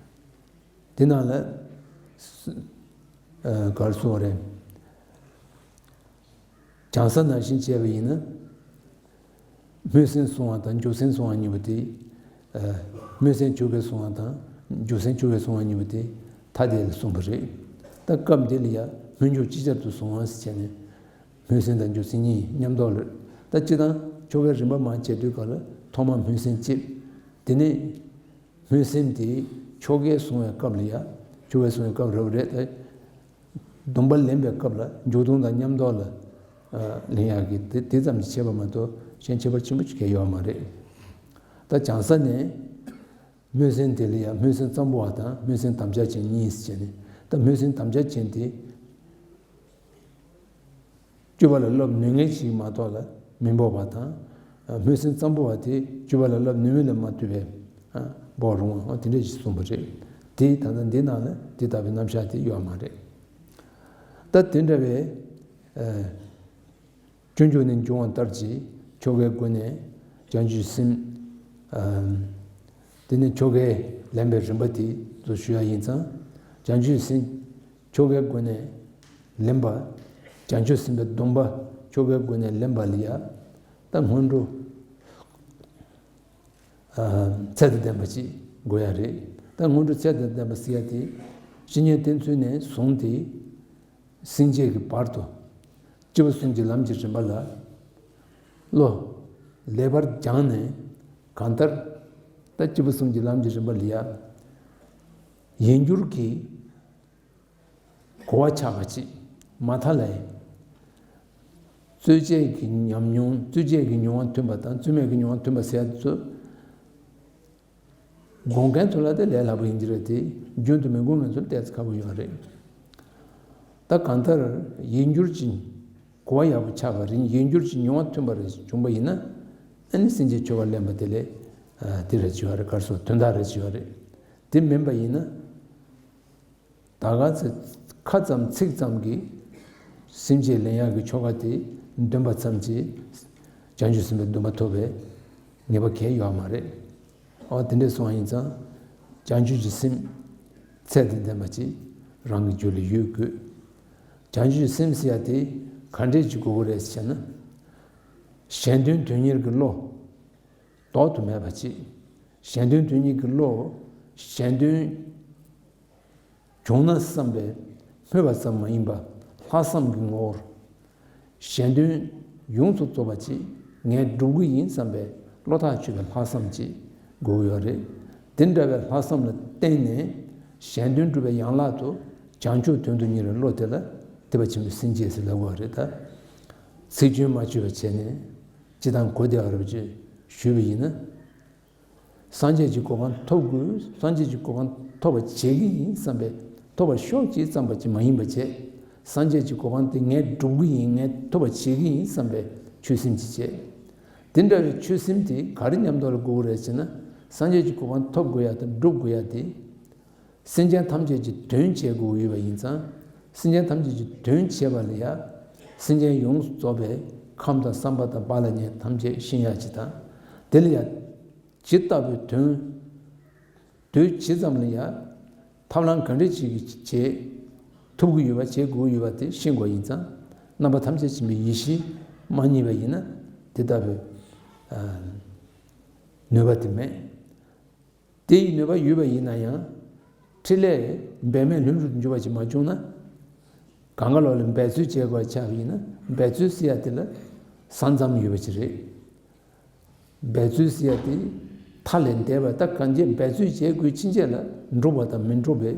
དེ་ནང་ལ་ག་རེ་གསུངས་པ་རེད། བྱང་ས་ནང་བཞིན་བྱས་པ་ཡིན་ན། སྨོན་སེམས་བཟུང་བ་དང་འཇུག་སེམས་བཟུང་བ་གཉིས་པོ་དེ། སྨོན་སེམས་ཆོ་གས་བཟུང་བ་དང་འཇུག་སེམས་ཆོ་གས་བཟུང་བ་གཉིས་པོ་དེ་ཐ་དད་ལ་གསུངས་པ་རེད། ད་སྐབས་འདི་ལ་ཡང་སྨོན་འཇུག་ཅིག་ཅར་དུ་བཟུང་བ་ཟེར་བྱས་ནས། སྨོན་སེམས་དང་འཇུག་སེམས་གཉིས་མཉམ་དུ་ལ། ད་སྤྱིར་བཏང་ཆོ་གའི་རིམ་པ་མར་བྱེད་དུས་སྐབས་ལ་ཐོག་མར་སྨོན་སེམས་བསྐྱེད། དེ་ནས་སྨོན་སེམས་དེ་ཆོ་གས་བཟུང་བའི་སྐབས་ལ་ཡ། ཆོ་གས་བཟུང་བའི་སྐབས་རེད་པ་རེད་དེ། སྡོམ་པ་ལེན་པའི་སྐབས་ལ་འཇུག་ལྡོག་དང་མཉམ་དུ་ལ་ལེན་ཡག་གི་དེ་དེ་ཙམ་གྱིས་བྱས་པ་མ་གཏོགས་གཞན་ཁྱད་པར་ཆེན་པོ་ཞིག་གང་ཡོད་མ་རེད། ད་བྱང་ས་ནས། སྨོན་སེམས་དེ་ལ་ཡང་སྨོན་སེམས་ཙམ་པོ་བ་དང་སྨོན་སེམས་དམ་བཅའ་ཅན་གཉིས་ཟེར་བྱས་ནས། ད་སྨོན་སེམས་དམ་བཅའ་ཅན་དེ་སྤྱོད་པ་ལ་བསླབ་ནུས་མཁན་ཞིག་མ་གཏོགས་ལ་མི་འབོགས་པ་དང་། སྨོན་སེམས་ཙམ་པོ་བ་དེ་སྤྱོད་པ་ལ་བསླབ་ནུས་མིན་ལ་མ་ལྟོས་པའི་འབོགས་རུང་བ་དེ་འདྲ་ཞིག་གསུངས་པ་རེད། དེ་ད་ལྟ་འདི་ནང་ལ་དེ་ལྟ་བུའི་རྣམ་གཞག་དེ་ཡོད་མ་རེད། ད་དེ་འདྲ་བའི། སྤྱོད་འཇུག་ནས་འབྱུང་བ་ལྟར་གྱི་ཆོ་གའི་སྒོ་ནས་བྱང་ཆུབ་སེམས། དེ་ནས་ཆོ་གའི་ལེན་པའི་རིམ་པ་དེ་ཚོ་ཞུ་ཡ་ཡིན་ཙང་། བྱང་ཆུབ་སེམས་ཆོ་གའི་སྒོ་ནས་ལེན་པ། བྱང་ཆུབ་སེམས་དཔའི་སྡོམ་པ་ཆོ་གའི་སྒོ་ནས་ལེན་པ་ལ་ཡ། ད་སྔོན་འགྲོ་ཚད་དང་ལྡན་པ་ཅིག་དགོས་ཡ་རེད། ད་སྔོན་འགྲོ་ཚད་དང་ལྡན་པ་ཟེར་ཡ་དེ་བཤེས་གཉེན་བསྟེན་ཚུལ་ནས་བཟུང་སྟེ། སེམས་བསྐྱེད་ཀྱི་བར་དུ། སྐྱེས་བུ་གསུམ་གྱི་ལམ་གྱི་རིམ་པ་ལ། བློ། ལེགས་པར་སྦྱངས་ནས། གང་ལྟར། ད་སྐྱེས་བུ་གསུམ་གྱི་ལམ་གྱི་རིམ་པ་ལ་ཡ། ཡིན་གྱུར་གྱི། གོ་བ་ཆགས་པ་ཅིག་མ་མཐའ་ལ། རྩོལ་བཅས་ཀྱི་ཉམས་མྱོང་རྩོལ་བཅས་ཀྱི་མྱོང་བ་ཐོན་པ་དང་རྩོལ་མེད་ཀྱི་མྱོང་བ་ཐོན་པ་ཟེར་ཡ་ཚོ། དགོངས་མཁན་ཚོ་ལ་དེ་ལས་སླ་པོ་ཡིན་གྱི་རེད་དེ། རྒྱུན་དུ་མི་དགོངས་མཁན་ཚོ་ལ་ཏོག་ཙམ་ཁག་པོ་ཡོད་རེད། ད་གང་ལྟར་ཡིན་གྱུར་གྱི་གོ་བ་ཡག་པོ་ཆགས་པ་རེད། ཡིན་གྱུར་གྱི་མྱོང་བ་ཐོན་པ་རེ་བྱུང་པ་ཡིན་ན། ཨ་ནི་སེམས་བསྐྱེད་ཆོ་ག་ལེན་པ་དེ་ལས་དེ་རེད་བྱས་པ་རེད། ག་རེ་ཟེར། དོན་དག་རེད་བྱས་པ་རེད། དེ་མིན་པ་ཡིན་ན། ད་ག་ཚོད་ཁ་ཙམ་ཚིག་ཙམ་གྱིས་སེམས་བསྐྱེད་ལེན་ཡག་གི་ཆོ་ག་དེ་འདོན་པ་ཙམ་གྱིས་བྱང་ཆུབ་སེམས་དཔའི་སྡོམ་པ་ཐོབ་པའི་ངེས་པ་གང་ཡང་ཡོད་མ་རེད། ཨོ་དེ་འདྲས་སོང་བ་ཡིན་ཙང་། བྱང་ཆུབ་ཀྱི་སེམས་ཚད་དང་ལྡན་པ་ཅིག་རང་གི་རྒྱུད་ལ་ཡོད་དགོས། བྱང་ཆུབ་ཀྱི་སེམས་ཟེར་ཡ་དེ་ག་འདྲས་ཅིག་དགོས་ཀྱི་རེད་ཟེར་ན། གཞན་དོན་དོན་གཉེར་གྱི་བློ། ལྡོག་ཏུ་མེད་པ་ཅིག་གཞན་དོན་དོན་གཉེར་གྱི་བློ། གཞན་དོན་བྱུང་ན་བསམ་པའི་སྨོན་པ་ཙམ་མ་ཡིན་པ་ལྷག་བསམ་གྱི་ངོ་བོར། གཞན་དོན་ཡོངས་སུ་རྫོགས་པ་ཅིག་ངས་སྒྲུབ་ཀྱི་ཡིན་བསམ་པའི་བློ་ཐག་ཆོད་པའི་ལྷག་བསམ་ཅིག་དགོས་ཀྱི་ཡོད་རེད། དེ་འདྲ་བའི་ལྷག་བསམ་ལ་བརྟེན་ནས་གཞན་དོན་སྒྲུབ་པའི་ཡན་ལག་ཏུ་བྱང་ཆུབ་དོན་དུ་གཉེར་བའི་བློ་དེ་ལ་ཐེག་པ་ཆེན་པོའི་སེམས་བསྐྱེད་ཟེར་ལབ་དགོས་པ་རེད། ད་ཚིག་སྐྱོན་མ་བཅོས་པ་བྱས་ནས་སྤྱིར་བཏང་གོ་བདེ་བ་རེད་པ་ཅེས་ཞུས་པ་ཡིན་ན། སངས་རྒྱས་ཀྱི་གོ་འཕང་ཐོབ་དགོས། སངས་རྒྱས་ཀྱི་གོ་འཕང་ཐོབ་པར་བྱེད་ཀྱི་ཡིན་བསམ་པའི་ཐོབ་པར་ཤོག་ཅིག་བསམ་པ་ཅིག་མ་ཡིན་པ་བྱས། སངས་རྒྱས་ཀྱི་གོ་འཕང་དེ་ངས་སྒྲུབ་ཀྱི་ཡིན། ངས་ཐོབ་པར་བྱེད་ཀྱི་ཡིན་བསམ་པའི་ཆོད་སེམས་ཅིག་བྱས། དེ་འདྲ་བའི་ཆོད་སེམས་དེ་ག་རེ་མཉམ་དུ་ལ་དགོས་ཀྱི་རེད་ཟེར་ན། སངས་རྒྱས་ཀྱི་གོ་འཕང་ཐོབ་དགོས་ཡ་དང་སྒྲུབ་དགོས་ཡ་དེ། སེམས་ཅན་ཐམས་ཅད་ཀྱི་དོན་བྱེད་དགོས་ཡོད་པ་ཡིན་ཙང་། སེམས་ཅན་ཐམས་ཅད་ཀྱི་དོན་བྱེད་པ་ལ་ཡ། སེམས་ཅན་ཡོངས་སུ་རྫོགས་པའི་ཁམས་དང་བསམ་པ་དང་དཔལ་ལ་ཉེ་ཐམས་ཅད་ཤེས་ཡ་ཅིག་དང་། དེ་ལ་ཡ། ཇི་ལྟ་བུའི་དོན། དུས་ཇི་ཙམ་ལ་ཡང་ཐབས་ལམ་ག་འདྲ་ཅིག་གིས་བྱེད་ཐུབ་ཀྱི་ཡོད་པ། བྱེད་དགོས་ཡོད་པ་དེ་ཤེས་དགོས་ཡིན་ཙང་། རྣམ་པ་ཐམས་ཅད་མཁྱེན་པའི་ཡེ་ཤེས་མ་རྙེད་པ་ཡིན་ན་དེ་ལྟ་བུའི་ནུས་པ་དེ་མེད། དེ་ཡི་ནུས་པ་ཡོད་པ་ཡིན་ན་ཡང་། འཕྲིན་ལས་འབད་མེད་ལྷུན་གྲུབ་ཏུ་འགྱུར་བ་ཅིག་མ་བྱུང་ན། གང་ག་ལོག་ལ་འབད་རྩོལ་བྱེད་དགོས་པ་ཆགས་པ་ཡིན་ན། འབད་རྩོལ་ཟེར་ཡ་དེ་ལ་ས་མཚམས་ཡོད་པ་ཅིག་རེད། འབད་རྩོལ་ཟེར་ཡ་དེ་མཐའ་ལས་འདས་པ། ད་གང་ཅི་འབད་རྩོལ་བྱེད་དགོས་ཕྱིན་ཆད་ལ་འགྲུབ་པ་དང་མི་འགྲུབ་པའི་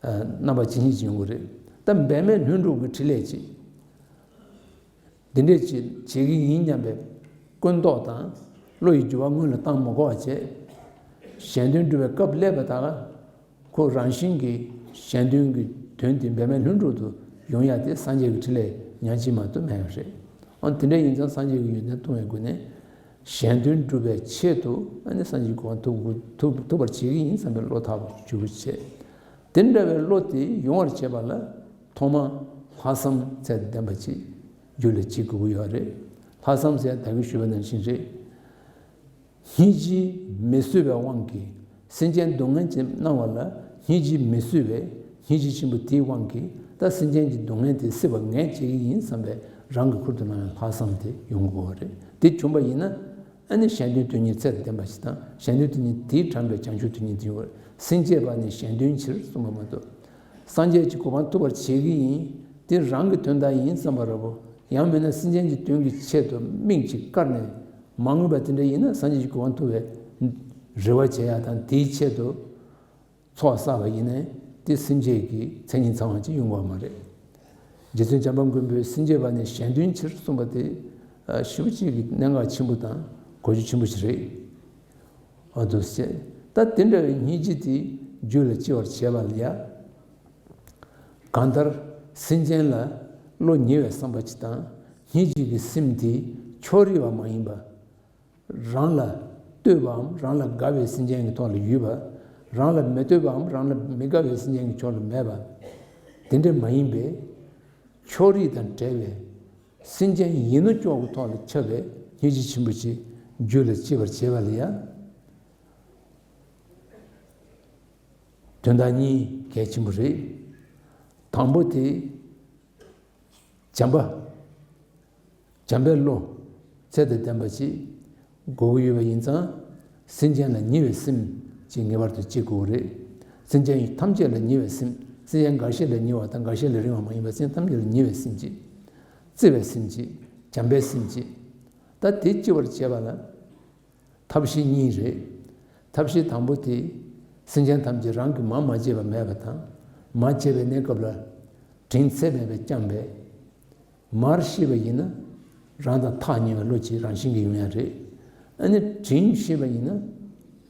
རྣམ་པ་ཇི་སྙེད་ཅིག་ཡོང་གི་རེད། ད་འབད་མེད་ལྷུན་གྲུབ་ཀྱི་འཕྲིན་ལས་ཅིག་འདི་འདྲས་ཅིག་བྱེད་ཀྱི་ཡིན་སྙམ་པའི་ཀུན་རྟོག་དང་བློ་ཡི་འགྱུར་བ་སྔོན་ལ་བཏང་མ་དགོས་པ་བྱས། གཞན་དོན་སྒྲུབ་པའི་སྐབས་སླེབས་པ་དང་། ཁོ་རང་བཞིན་གྱིས་གཞན་དོན་གྱི་དོན་དེ་འབད་མེད་ལྷུན་གྲུབ་ཏུ་ཡོང་ཡ་དེ་སངས་རྒྱས་ཀྱི་འཕྲིན་ལས་ཉག་གཅིག་མ་གཏོགས་མེད་པ་རེད། ཨ་དེ་འདྲ་ཡིན་ཙང་སངས་རྒྱས་ཀྱི་ཡོན་ཏན་མཐོང་བའི་སྒོ་ནས་གཞན་དོན་སྒྲུབ་པའི་ཆེད་དུ། ཨ་ནི་སངས་རྒྱས་ཀྱི་གོ་འཕང་ཐོབ་དགོས། ཐོབ་ཐོབ་པར་བྱེད་ཀྱི་ཡིན་བསམ་པའི་བློ་ཐག་པ་ཆོད་པོ་བྱས། དེ་འདྲ་བའི་བློ་དེ་ཡོང་བར་བྱེད་པ་ལ་ཐོག་མར་ལྷག་བསམ་ཚད་ལྡན་པ་ཅིག་རྒྱུད་ལ་སྐྱེ་དགོས་ཀྱི་ཡོད་རེད། ལྷག་བསམ་ཟེར་ཡ་ད་གིན་ཞུས་པ་ནང་བཞིན་རེད། སྙིང་རྗེ་མི་བཟོད་པའི་དབང་གིས། སེམས་ཅན་སྡུག་བསྔལ་ཅན་སྣང་བ་ལ་སྙིང་རྗེ་མི་བཟོད་པའི་སྙིང་རྗེ་ཆེན་པོ་དེའི་དབང་གིས། ད་སེམས་ཅན་གྱི་སྡུག་བསྔལ་དེ་སེལ་བ་ངས་བྱེད་ཀྱི་ཡིན་བསམ་པའི་ རང་གི་ཁུར་དུ་བླངས་ཡང་ལྷག་བསམ་དེ་ཡོང་དགོས་པ་རེད། དེ་བྱུང་པ་ཡིན་ན། ཨ་ནི་གཞན་དོན་དོན་གཉེར་ཚད་དང་ལྡན་པ་ཞིག་དང་། གཞན་དོན་དོན་གཉེར་དེས་དྲངས་པའི་བྱང་ཆུབ་དོན་གཉེར་དེ་ཡོང་བ་རེད། སེམས་བསྐྱེད་པ་ནི་གཞན་དོན་ཕྱིར་གསུངས་པ་མ་གཏོགས། སངས་རྒྱས་ཀྱི་གོ་འཕང་ཐོབ་པར་བྱེད་ཀྱི་ཡིན། དེ་རང་གི་དོན་དག་ཡིན་བསམ་པ་འདྲ་པོ། ཡང་མིན་ན་སེམས་ཅན་གྱི་དོན་གྱི་ཆེད་དུ་དམིགས་ཀྱིས་བཀར་ནས་མ་དངོས་པ་དེ་འདྲ་ཡིན་ན། སངས་རྒྱས་ཀྱི་གོ་འཕང་ཐོབ་པའི་རེ་བ་བྱེད་ཡ་དང་། དེའི་ཆེད་དུ་ཚོགས་བསགས་པ་ཡིན་ནའི་དེ་སེམས་བསྐྱེད་ཀྱི་མཚན་ཉིད་ཚང་བ་ཅིག་ཡོང་གི་ཡོད་མ་རེད། རྗེ་བཙུན་བྱམས་པ་མགོན་པོས་སེམས་བསྐྱེད་པ་ནི་གཞན་དོན་ཕྱིར་གསུངས་པ་དེ། ཨ། ཞེ་པོ་ཅིག་གི་གནད་འགག་ཆེན་པོ་དང་གོ་རྒྱུ་ཆེན་པོ་ཞིག་རེད། འོ་འདུག་སེ། ད་དེ་འདྲ་བའི་སྙིང་རྗེ་དེ་རྒྱུད་ལ་སྐྱེ་བར་བྱེད་པ་ལ་ཡ། གང་ལྟར་སེམས་ཅན་ལ་བློ་ཉེ་བའི་བསམ་པ་ཅིག་དང་། སྙིང་རྗེ་གི་སེམས་དེ་ཕྱོགས་རིས་པ་མ་ཡིན་པ། རང་ལ་བསྟོད་པའམ་རང་ལ་དགའ་བའི་སེམས་ཅན་གྱི་ཐོག་ལ་ཡོད་པ། རང་ལ་མི་བསྟོད་པའམ་རང་ལ་མི་དགའ་བའི་སེམས་ཅན་གྱི་ཕྱོགས་ལ་མེད་པ། དེ་འདྲ་མ་ཡིན་པའི་ཕྱོགས་རིས་དང་བྲལ་བའི་སེམས་ཅན་ཡིན་ནོ་ཅོག་གི་ཐོག་ལ་ཁྱབ་པའི་སྙིང་རྗེ་ཆེན་པོ་ཅིག་རྒྱུད་ལ་སྐྱེ་བར་བྱེད་པ་ལ་ཡང་དོན་དག་གཉིས་གལ་ཆེན་པོ་རེད། དང་པོ་དེ། བྱམས་པ། བྱམས་པའི་བློ་ཚད་དང་ལྡན་པ་ཅིག་དགོས་ཀྱི་ཡོད་པ་ཡིན་ཙང་། སེམས་ཅན་ལ་ཉེ་བའི་སེམས་ཅིག་ངེས་པར་དུ་སྐྱེ་དགོས་རེད། སེམས་ཅན་ཐམས་ཅད་ལ་ཉེ་བའི་སེམས། སེམས་ཅན་འགའ་ཤས་ལ་ཉེ་བ་དང་འགའ་ཤས་ལ་རིང་བ་མ་ཡིན་པ། སེམས་ཐམས་ཅད་ལ་ཉེ་བའི་སེམས་ཅིག་བརྩེ་བའི་སེམས་ཅིག་བྱམས་པའི་སེམས་ཅིག་ད་དེ་སྐྱེ་བར་བྱེད་པ་ལ། ཐབས་ཤེས་གཉིས་རེད། ཐབས་ཤེས་དང་པོ་དེ། སེམས་ཅན་ཐམས་ཅད་རང་གིས་མར་མ་བརྗེད་པ་མེད་པ་དང་། མར་བརྗེད་པའི་གནས་སྐབས་ལ་དྲིན་ཚད་མེད་པར་བསྐྱངས་པས། མར་ཤེས་པ་ཡིན་ན་རང་དང་ཐག་ཉེ་བའི་བློ་ཅིག་རང་བཞིན་གྱིས་ཡོང་ཡ་རེད། ཨ་ནི་དྲིན་ཤེས་པ་ཡིན་ན་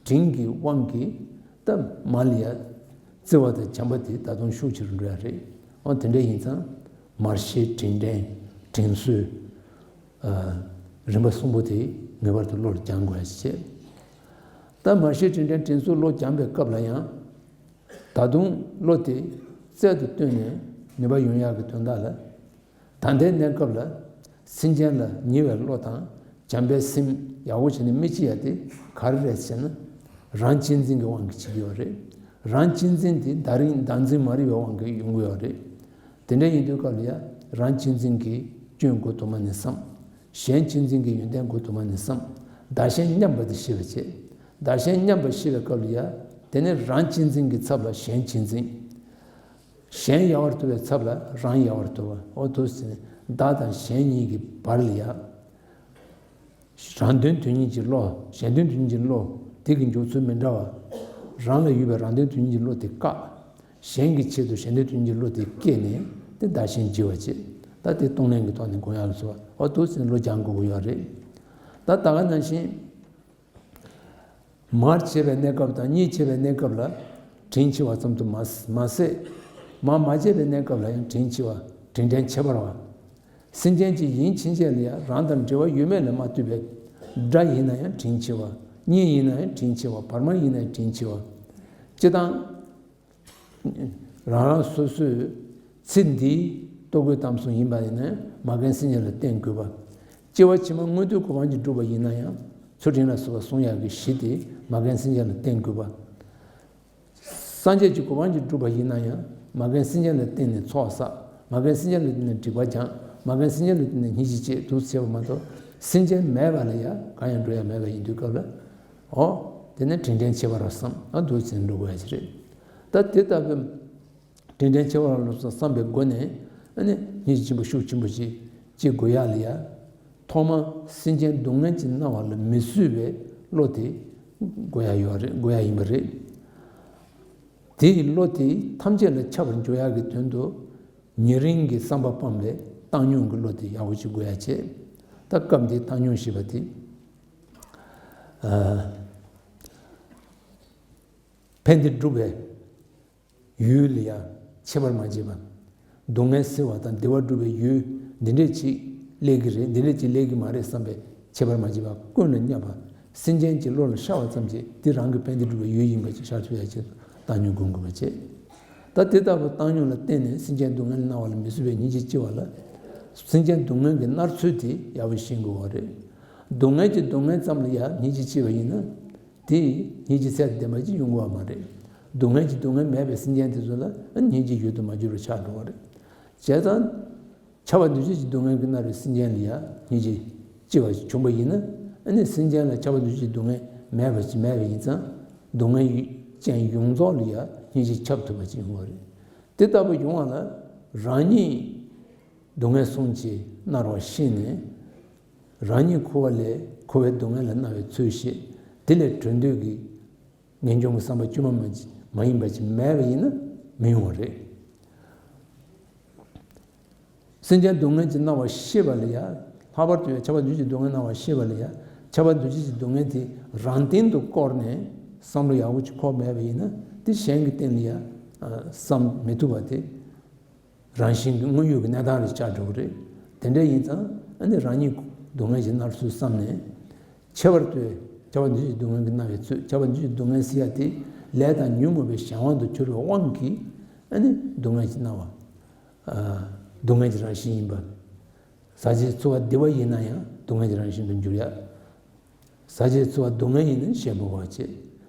དྲིན་གྱི་དབང་གིས་ད་མར་ལ་ཡ་བརྩེ་བ་དང་བྱམས་པ་དེ་ད་དུང་ཤུགས་ཆེ་རུ་འགྲོ་ཡ་རེད། འོ་དེ་འདྲ་ཡིན་ཙང་། མར་ཤེས་དྲིན་དྲན། དྲིན་གཟོ། ཨ། རིམ་པ་གསུམ་པོ་དེ་ངེས་པར་དུ་བློར་སྦྱང་དགོས་ཡ་ཞིག་བྱེད། ད་མར་ཤེས་དྲིན་དྲན་དྲིན་གཟོ་བློ་སྦྱང་པའི་སྐབས་ལ་ཡང་། ད་དུང་བློ་དེ་རྩལ་དུ་བཏོན་ནས་ནུས་པ་ཡོང་ཡག་གི་དོན་དག་ལ། ད་ལྟའི་གནས་སྐབས་ལ་སེམས་ཅན་ལ་ཉེ་བའི་བློ་དང་བྱམས་པའི་སེམས་ཡག་པོ་བྱས་ནས་མི་སྐྱེ་ཡ་དེ་ག་རེ་རེད་ཟེར་ན། རང་གཅེས་འཛིན་གྱི་དབང་གིས་བྱེད་ཀྱི་ཡོད་རེད། རང་གཅེས་འཛིན་དེ་བདག་རིང་བདག་འཛིན་མ་རིག་པའི་དབང་གིས་ཡོང་གི་ཡོད་རེད། དེ་འདྲ་ཡིན་དུས་སྐབས་ལ་ཡང་རང་གཅེས་འཛིན་གྱི་སྐྱོན་མགོ་དུ་མ་ནས་བསམ། གཞན་གཅེས་འཛིན་གྱི་ཡོན་ཏན་མགོ་དུ་མ་ནས་བསམ། བདག་གཞན་མཉམ་པ་དེ་ཤེས་པ་བྱེད། བདག་གཞན་མཉམ་པ་ཤེས་པའི་སྐབས་ལ་ཡང་དེ་ནས་རང་གཅེས་འཛིན་གྱི་ཚབ་ལ་གཞན་གཅེས་འཛིན། གཞན་ཡལ་བར་ཐུབ་པའི་ཚབ་ལ་རང་ཡལ་བར་ཐུབ་པ། འོ་འདུག་ཟེར་ནས་བདག་དང་གཞན་གཉིས་ཀྱི་བར་ལ་ཡང་། རང་དོན་དོན་གཉེར་གྱི་བློ། གཞན་དོན་དོན་གཉེར་གྱི་བློ། དེ་གི་འཇོག་ཚུལ་མི་འདྲ་བ། རང་ལ་ཡོད་པའི་རང་དོན་དོན་གཉེར་གྱི་བློ་དེ་བཀག་གཞན་གྱི་ཆེད་དུ་གཞན་དོན་དོན་གཉེར་གྱི་བློ་དེ་སྐྱེས་ནས་དེ་བདག་གཞན་བརྗེ་བ་བྱེད། ད་དེ་གཏོང་ལེན་གྱི་ཐོག་ནས་སྒོམ་ཡག་ལ་སོགས་པ། འོ་འདུག་ཟེར་ནས་བློ་སྦྱང་དགོས་ཀྱི་ཡོད་རེད། ད་ད་ག་ནང་བཞིན། མར་བརྗེད་པའི་གནས་སྐབས་དང་གཉིད་ཆད་པའི་གནས་སྐབས་ལ་དྲིན་ཆེ་བ་ཙམ་དུ་མ་མ་ཟད། མར་མ་བརྗེད་པའི་གནས་སྐབས་ལ་ཡང་དྲིན་ཆེ་བ། དྲིན་དྲན་ཁྱད་པར་བ། སེམས་ཅན་གཅིག་ཡིན་ཕྱིན་ཆད་ལ་ཡང་རང་དང་འབྲེལ་བ་ཡོད་མེད་ལ་མ་ལྟོས་པའི། དགྲ་ཡིན་ན་ཡང་དྲིན་ཆེ་བ། གཉེན་ཡིན་ན་ཡང་དྲིན་ཆེ་བ། བར་མ་ཡིན་ན་ཡང་དྲིན་ཆེ་བ། སྤྱིར་བཏང་། རང་རང་སོ་སོས་ཚེ་འདིའི་ལྟོ་གོས་གཏམ་གསུམ་ཡིན་པ་ཡིན་ན་མ་རྒན་སེམས་ཅན་ལ་བརྟེན་དགོས་པ། སྐྱེ་བ་ཕྱི་མ་མངོན་མཐོའི་གོ་འཕང་གཅིག་བསྒྲུབས་པ་ཡིན་ན་ཡང་ཚུལ་ཁྲིམས་ལ་སོགས་པ་སྲུང་ཡག་གི་གཞི་དེ་མ་རྒན་སེམས་ཅན་ལ་བརྟེན་དགོས་པ། སངས་རྒྱས་ཀྱི་གོ་འཕང་གཅིག་བསྒྲུབས་པ་ཡིན་ན་ཡང་མ་རྒན་སེམས་ཅན་ལ་བརྟེན་ནས་ཚོགས་བསགས། མ་རྒན་སེམས་ཅན་ལ་བརྟེན་ནས་སྒྲིབ་པ་སྦྱང་། མ་རྒན་སེམས་ཅན་ལ་བརྟེན་ནས་སྙིང་རྗེ་སྐྱེས། འདུག་བྱས་པ་མ་གཏོགས་སེམས་ཅན་མེད་པ་ལ་ཡང་གང་ཡང་འགྲོ་ཡ་མེད་པ་ཡིན་དུས་སྐབས་ལ། འོ། དེ་ནས་དྲིན་དྲན་ཁྱད་པར་བ་བསམ། ཨ། འདུག་བྱས་ནས་འགྲོ་དགོས་ཡ་ཅིག་རེད། ད་དེ་ལྟ་བུའི། དྲིན་དྲན་ཁྱད་པར་བ་ལ་སོགས་བསམ་པའི་སྒོ་ནས། ཨ་ནི་སྙིང་རྗེ་ཆེན་པོ་ཤུགས་ཆེན་པོ་ཞིག་སྐྱེ་དགོས་ཡག་ལ་ཡ། ཐོག་མར་སེམས་ཅན་སྡུག་བསྔལ་གྱིས་མནར་བ་ལ་མི་བཟོད་པའི་བློ་དེ་དགོས་ཡག་ཡོད་རེད། དགོས་ཡག་ཡིན་པ་རེད། དེའི་བློ་དེ་ཐམས་ཅད་ལ་ཁྱབ་པར་འཇུག་ཡག་གི་དོན་དུ། ཉེ་རིང་གི་བསམ་པ་སྤངས་པའི་བཏང་སྙོམས་ཀྱི་བློ་དེ་ཡག་པོ་ཅིག་དགོས་ཡག་བྱས། ད་སྐབས་འདིའི་བཏང་སྙོམས་ཞེས་པ་དེ། ཨ། ཕན་བདེ་སྒྲུབ་པའི་ཡུལ་ལ་ཡང་ཁྱད་པར་མ་བྱེད་པ། སྡུག་བསྔལ་སེལ་བ་དང་བདེ་བ་སྒྲུབ་པའི་ཡུལ་འདི་འདྲས་ཅིག་སླེབས་ཀྱི་རེད། འདི་འདྲས་ཅིག་སླེབས་ཀྱི་མ་རེད་བསམ་པའི་ཁྱད་པར་མ་བྱེད་པ། ཀུན་ལ་མཉམ་པ། སེམས་ཅན་གྱི་བློ་ལ་ཤར་བ་ཙམ་གྱིས་འདི་རང་གི་ཕན་བདེ་སྒྲུབ་པའི་ཡུལ་ཡིན་པ་ཅིག་ཤར་ཐུབ་ཡ་ཆེད་དུ་བཏང་སྙོམས་སྒོམ་དགོས་པ་བྱེད། ད་དེ་ལྟ་བུ་བཏང་སྙོམས་ལ་བརྟེན་ནས་སེམས་ཅན་སྡུག་བསྔལ་མནར་བ་ལ་མི་བཟོད་པའི་སྙིང་རྗེ་སྐྱེ་བ་ལ། སེམས་ཅན་སྡུག་བསྔལ་གྱི་མནར་ཚུལ་དེ་ཡག་པོ་ཤེས་དགོས་པ་རེད། སྡུག་བསྔལ་གྱི་སྡུག་བསྔལ་ཙམ་ལ་ཡང་སྙིང་རྗེ་སྐྱེས་པ་ཡིན་ན། དེ་སྙིང་རྗེ་ཚད་དང་ལྡན་པ་ཅིག་ཡོང་གི་ཡོད་མ་རེད། སྡུག་བསྔལ་གྱི་སྡུག་བསྔལ་མེད་པའི་སེམས་ཅན་དེ་ཚོ་ལ་སྙིང་རྗེ་ཡུལ་དུ་མ་གྱུར་བར་ཆགས་འགྲོ་བ་རེད། བྱས་ཙང་། ཁྱབ་པ་འདུ་བྱེད་ཀྱི་སྡུག་བསྔལ་གྱིས་མནར་བའི་སེམས་ཅན་ལ་ཡང་སྙིང་རྗེ་སྐྱེ་བ་ཞིག་བྱུང་བ་ཡིན་ན། ཨ་ནི་སེམས་ཅན་ལ་ཁྱབ་པ་འདུ་བྱེད་ཀྱི་སྡུག་བསྔལ་མེད་པ་ཞིག་མེད་པ་ཡིན་ཙང་། སྡུག་བསྔལ་ཅན་ཡོངས་རྫོགས་ལ་ཡང་སྙིང་རྗེ་ཁྱབ་ཐུབ་པ་ཞིག་ཡོང་བ་རེད། དེ་ལྟ་བུ་ཡོང་བ་ལ་རང་ཉིད་སྡུག་བསྔལ་སོང་ཅིག་མནར་བ་ཤེས་ནས། རང་ཉིད་འཁོར་བ་ལས་འཁོར་བའི་སྡུག་བསྔལ་ལ་མནར་བའི་ཚུལ་ཤེས། དེ་ལས་གྲོལ་འདོད་ཀྱི་ངེས་འབྱུང་གི་བསམ་པ་བཅོས་མ་མ་ཡིན་པ་ཅིག་མེད་པ་ཡིན་ན་མི་ཡོང་བ་རེད། སེམས་ཅན་སྡུག་བསྔལ་གྱིས་མནར་བ་ཤེས་པ་ལ་ཡང་། ལྷག་པར་དུ་ཡང་ཁྱབ་པ་འདུ་བྱེད་ཀྱི་སྡུག་བསྔལ་མནར་བ་ཤེས་པ་ལ་ཡང་། ཁྱབ་པ་འདུ་བྱེད་ཀྱི་སྡུག་བསྔལ་དེ་རང་སྟེང་དུ་བསྐོར་ནས་བསམ་བློ་ཡག་པོ་ཅིག་འཁོར་མེད་པ་ཡིན་ན། དེ་གཞན་གྱི་སྟེང་ལ་ཡང་བསམ་མི་ཐུབ་པ་དེ། རང་བཞིན་གྱི་དངོས་ཡོད་ཀྱི་གནས་སྟངས་རེ་ཆགས་འགྲོ་གི་རེད། དེ་འདྲ་ཡིན་ཙང་། ཨ་ནི་རང་ཉིད་སྡུག་བསྔལ་གྱིས་མནར་ཚུལ་བསམ་ནས། ཁྱད་པར་དུ་ཁྱབ་པ་འདུ་བྱེད་ཀྱི་སྡུག་བསྔལ་གྱིས་མནར་བའི་ཚུལ། ཁྱབ་པ་འདུ་བྱེད་ཀྱི་སྡུག་བསྔལ་ཟེར་ཡ་དེ་ལས་དང་ཉོན་མོངས་པའི་གཞན་དབང་དུ་གྱུར་པའི་དབང་གིས། ཨ་ནི་སྡུག་བསྔལ་གྱིས་མནར་བ། ཨ། སྡུག་བསྔལ་གྱི་རང་བཞིན་ཡིན་པ། ཟག་བཅས་ཚོར་བ་བདེ་བ་ཡིན་ན་ཡང་སྡུག་བསྔལ་གྱི་རང་བཞིན་དུ་འགྱུར་ཡ། ཟག་བཅས་ཚོར་བ་སྡུག་བསྔལ་ཡིན་ན་ཞེས་འབོད་པ་བྱེད།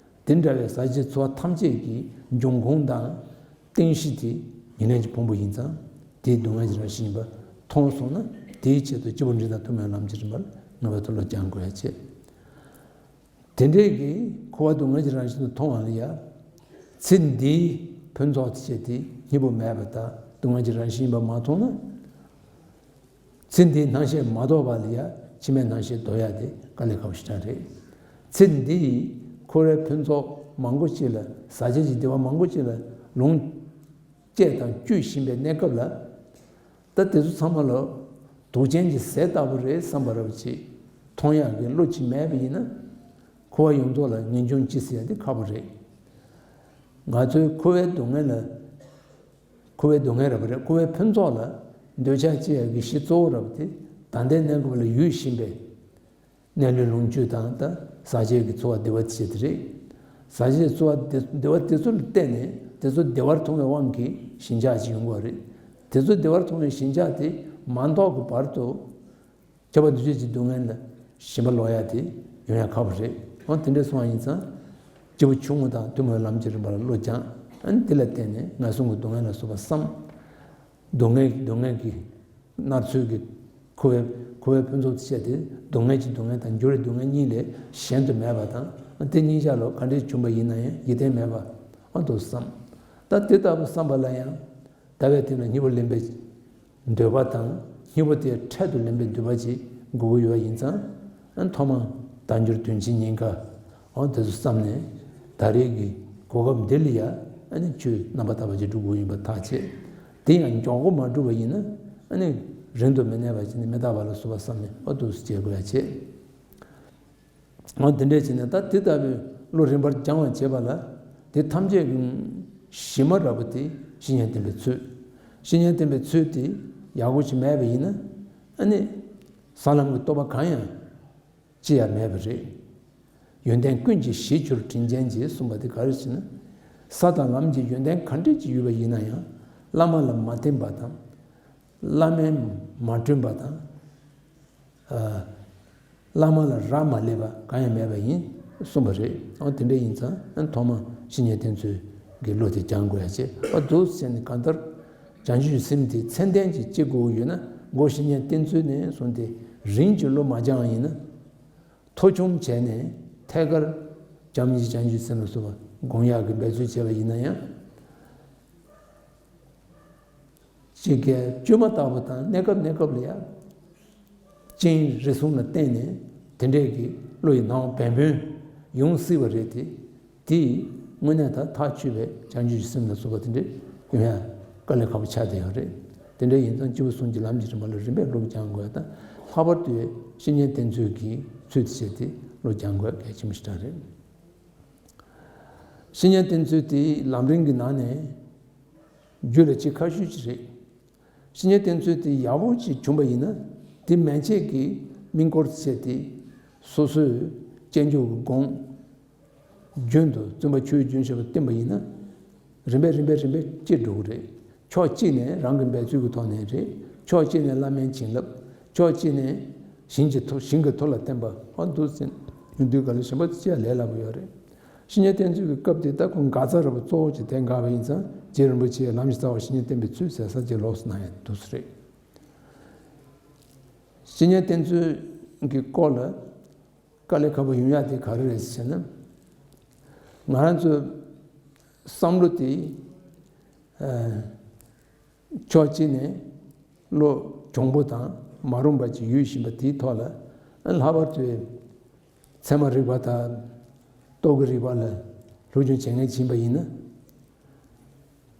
དེ་འདྲ་བའི་ཟག་བཅས་ཚོར་བ་ཐམས་ཅད་ཀྱི་འབྱུང་ཁུངས་དང་རྟེན་གཞི་དེ་ཉེར་ལེན་གྱི་ཕུང་པོ་ཡིན་ཙང་། དེའི་སྡུག་བསྔལ་གྱི་རང་བཞིན་ཡིན་པ་མཐོང་སོང་ན། དེའི་ཆེད་དུ་སྐྱེས་བུ་འབྲིང་དང་ཐུན་མོང་བའི་ལམ་གྱི་རིམ་པར་ངེས་པར་དུ་བློ་སྦྱང་དགོས་ཡ་བྱེད། དེ་འདྲའི་གི་འཁོར་བ་སྡུག་བསྔལ་གྱི་རང་བཞིན་དུ་མཐོང་བ་ལ་ཡང་། ཚེ་འདིའི་ཕུན་ཚོགས་ཆེ་སྟེ་སྙིང་པོ་མེད་པ་དང་སྡུག་བསྔལ་གྱི་རང་བཞིན་ཡིན་པ་མ་མཐོང་ན། ཚེ་འདིའི་སྣང་ཤས་མ་ལྡོག་པ་ལ་ཡང་ཕྱི་མའི་སྣང་ཤས་ལྡོག་ཡ་དེ་དཀའ་ལས་ཁག་པོ་ཞེ་དྲག་རེད། ཚེ་འདིའི་འཁོར་བའི་ཕུན་ཚོགས་མང་པོ་ཅིག་ལ། ཟག་བཅས་ཀྱི་བདེ་བ་མང་པོ་ཅིག་ལ་ལོངས་སྤྱད་དང་སྤྱོད་བཞིན་པའི་གནས་སྐབས་ལ། ད་དེ་ཚོ་ཚང་མ་ལ་དུག་ཅན་གྱི་ཟས་ལྟ་བུ་རེད་བསམ་པ་རབ་ཅིག་མཐོང་ཡག་གི་བློ་ཅིག་མེད་པ་ཡིན་ན། འཁོར་བ་ཡོངས་རྫོགས་ལ་ངེས་འབྱུང་སྐྱེ་ཟེར་ཡ་དེ་ཁག་པོ་རེད། ང་ཚོའི་འཁོར་བའི་སྡུག་བསྔལ་ལ། འཁོར་བའི་སྡུག་བསྔལ་རབ་རེད། འཁོར་བའི་ཕུན་ཚོགས་ལ་འདོད་ཆགས་སྐྱེ་ཡག་གི་གཞི་གཙོ་བོ་རབ་དེ། ད་ལྟའི་གནས་སྐབས་ལ་ཡོད་བཞིན་པའི་གནས་ལུས་ལོངས་སྤྱོད་དང་། ད་ཟག་བཅས་ཀྱི་ཚོར་བ་བདེ་བ་ཆེ་དེ་རེད། ཟག་བཅས་ཚོར་བ་བདེ་བདེ་བ་དེ་ཚོ་ལ་བརྟེན་ནས། དེ་ཚོ་བདེ་བར་མཐོང་བའི་དབང་གིས་ཞེན་ཆགས་ཅིག་ཡོང་གི་རེད། དེ་ཚོ་བདེ་བར་མཐོང་བའི་ཞེན་ཆགས་དེ་མ་ལྡོག་གི་བར་དུ། ཁྱབ་པ་འདུ་བྱེད་ཀྱི་སྡུག་བསྔལ་ལ་ཞེན་པ་ལོག་ཡ་དེ་ཡོང་ཡ་ཁག་པོ་རེད། འོ་དེ་འདྲ་སོང་བ་ཡིན་ཙང་། སྐྱེས་བུ་ཆུང་ངུ་དང་ཐུན་མོང་བའི་ལམ་གྱི་རིམ་པ་ལ་བློ་སྦྱང་། ཨ་ནི་དེ་ལ་བརྟེན་ནས་ངན་སོང་གི་སྡུག་བསྔལ་ལ་སོགས་པ་བསམ། སྡུག་བསྔལ་གྱི་སྡུག་བསྔལ་གྱི་མནར་ཚུལ་གྱི་འཁོར་བའི་འཁོར་བའི་ཕུན་ཚོགས་ཆེ་སྟེ། སྡུག་བསྔལ་གྱི་སྡུག་བསྔལ་དང་འགྱུར་བའི་སྡུག་བསྔལ་གཉིས་ལས་གཞན་དུ་མེད་པ་དང་། དེ་གཉིས་ཆ་ལ་ག་འདྲས་བྱུང་བ་ཡིན་ན་ཡང་ཡིད་བརྟན་མེད་པ་འོ་འདུག་བསམ། ད་དེ་ལྟ་བུ་བསམ་པ་ལ་ཡང་ལྟ་བའི་སྟེང་ལ་སྙིང་པོ་ལེན་པའི་འདོད་པ་དང་། སྙིང་པོ་དེ་འཕྲལ་དུ་ལེན་པའི་འདོད་པ་ཅིག་དགོས་ཀྱི་ཡོད་པ་ཡིན་ཙང་། ཐོག་མར་བདག་འགྱུར་དོན་ཆེན་གཉིས་ཀ་འོ་དེ་ཚོ་བསམ་ནས། ད་རེས་ཀྱི་གོ་སྐབས་འདི་ལ་ཡ་ཨ་ནི་ཆོས་རྣམ་པར་དག་པ་ཅིག་སྒྲུབ་དགོས་ཡིན་པ་ཐག་བཅད། དེ་ཡང་མགྱོགས་པོ་མ་བསྒྲུབས་པ་ཡིན་ན། ཨ་ནི་རིང་དུ་མི་གནས་པ་ཅིག་ནི་མི་རྟག་པ་ལ་སོགས་པ་བསམ་ནས་འོ་འདུག་སེ་བྱེད་དགོས་ཡ་བྱེད། འོ་དེ་འདྲས་བྱས་ནས། ད་དེ་ལྟ་བུའི་བློ་རིམ་པར་སྦྱང་བ་བྱེད་པ་ལ། དེ་ཐམས་ཅད་ཀྱི་གཞི་མ་ར་བ་དེ་བཤེས་གཉེན་བསྟེན་པའི་ཚུལ། བཤེས་གཉེན་བསྟེན་པའི་ཚུལ་དེ་ཡག་པོ་ཞིག་མེད་པ་ཡིན་ན། ཨ་ནི་ས་ལམ་གྱི་རྟོགས་པ་གང་ཡང་སྐྱེ་ཡ་མེད་པ་རེད། ཡོན་ཏན་ཀུན་གྱི་གཞི་གྱུར་དྲིན་ཅན་གྱིས་གསུངས་པ་དེ་ག་རེ་ཟེར་ན། ས་དང་ལམ་གྱི་ཡོན་ཏན་ག་འདྲས་ཅིག་ཡོད་པ་ཡིན་ན་ཡང་། བླ་མ་ལ་མ་བརྟེན་པ་དང་། བླ་མས་མ་བསྐྲུན་པ་དང་། ཨ། བླ་མ་ལ་རག་མ་ལས་པ་གང་ཡང་མེད་པ་ཡིན་གསུངས་པ་རེད། འོ་དེ་འདྲ་ཡིན་ཙང་། ཐོག་མར་བཤེས་གཉེན་བསྟེན་ཚུལ་གྱི་བློ་དེ་སྦྱང་དགོས་ཡ་བྱེད། འོ་འདུག་སེ་བྱས་ནས། གང་ལྟར་བྱང་ཆུབ་སེམས་དེ་ཚད་ལྡན་ཅིག་སྐྱེ་དགོས་ཡོད་ན། མགོ་བཤེས་གཉེན་བསྟེན་ཚུལ་ནས་བཟུང་སྟེ་རིམ་གྱིས་བློ་མ་སྦྱངས་པ་ཡིན་ན། མཐོ་ཆུང་བྱས་ནས་ཐད་ཀར་བྱམས་སྙིང་རྗེ་བྱང་ཆུབ་སེམས་ལ་སོགས་པ་སྒོམ་ཡག་གི་འབད་རྩོལ་བྱས་པ་ཡིན་ན་ཡང་། ཅིག་གི་བཅོས་མ་བཏགས་པ་དང་། གནས་སྐབས་གནས་སྐབས་ལ་ཡང་སྤྱན་རས་གཟིགས་ལ་བརྟེན་ནས་དེ་འདྲས་ཀྱི་བློ་ཡི་སྣང་བ་བན་བུན་ཡོང་སྲིད་པ་རེད་དེ། དེ་དངོས་གནས་ད་ཐག་ཆོད་པའི་བྱང་ཆུབ་སེམས་ལ་སོགས་པ་དེ་འདྲས་ཡོང་ཡ་དཀའ་ལས་ཁག་པོ་ཆགས་བསྡད་ཡོད་རེད། དེ་འདྲས་ཡིན་ཙང་སྐྱེས་བུ་གསུམ་གྱི་ལམ་གྱི་རིམ་པ་ལ་རིམ་པས་བློ་སྦྱང་དགོས་ཡ་དང་། ལྷག་པར་དུ་བཤེས་གཉེན་བསྟེན་ཚུལ་གྱི་ཚུལ་དེ་བྱས་ཏེ་བློ་སྦྱང་དགོས་ཡ་གལ་ཆེན་པོ་ཞེ་དྲག་རེད། བཤེས་གཉེན་བསྟེན་ཚུལ་དེ་ལམ་རིམ་གྱི་ནང་ནས་རྒྱུད་ལ་གཅིག་ཁ་ཤུལ་ཅིག་རེད། བཤེས་གཉེན་བསྟེན་ཚུལ་དེ་ཡག་པོ་ཅིག་བྱུང་བ་ཡིན་ན། དེ་མན་ཆད་ཀྱི་སྨིན་སྐོར་བྱས་ཏེ། སོ་སོའི་སྤྱོད་འཇུག་གི་སྒོམ། རྒྱུན་དུ་བཙུན་པ་ཆོས་རྒྱུན་ཞེས་པ་བསྟེན་པ་ཡིན་ན། རིམ་པས་རིམ་པས་རིམ་པས་སྐྱེ་འགྲོ་གི་རེད། ཕྱོགས་གཅིག་ནས་རང་གི་འབད་རྩོལ་གྱི་ཐོག་ནས་རེད། ཕྱོགས་གཅིག་ནས་བླ་མའི་བྱིན་རླབས། ཕྱོགས་གཅིག་ནས་ཞིང་གི་ཐོག་ཞིང་གི་ཐོག་ལ་བརྟེན་པ། འོ་འདུག་སེ་ཡོང་དུས་ག་ལ་གཞན་པ་ཅི་ཡང་ལས་སླ་པོ་ཡོད་རེད། བཤེས་གཉེན་བསྟེན་ཚུལ་གྱི་སྐབས་དེ་ད་ཁོ་འགག་རྩ་ར་བ་གཙོ་བོ་ཅིག་དེ་འགག་པ་ཡིན་ཙང་། རྗེ་རིན་པོ་ཆེས་ལམ་གྱི་རྩ་བར་བཤེས་གཉེན་བསྟེན་པའི་ཚུལ་ཟེར་ས་ཅིག་ལོགས་སུ་གནང་ཡ་འདུག་སེ་རེད། བཤེས་གཉེན་བསྟེན་ཚུལ་གྱི་སྐོར་ལ་དཀའ་ལས་ཁག་པོ་ཡོང་ཡག་དེ་ག་རེ་རེད་ཟེར་ན། ང་རང་ཚོའི་བསམ་བློ་དེ་ཕྱོགས་གཅིག་ནས་བློ་གྱོང་པོ་དང་མ་རུངས་པ་ཅིག་ཡོད་བཞིན་པ་དེའི་ཐོག་ལ། ལྷག་པར་དུ་ཚད་མ་རིག་པ་དང་རྟོག་གེའི་རིག་པ་ལ་སློབ་སྦྱོང་བྱེད་མཁན་ཅིག་ཡིན་པ་ཡིན་ན།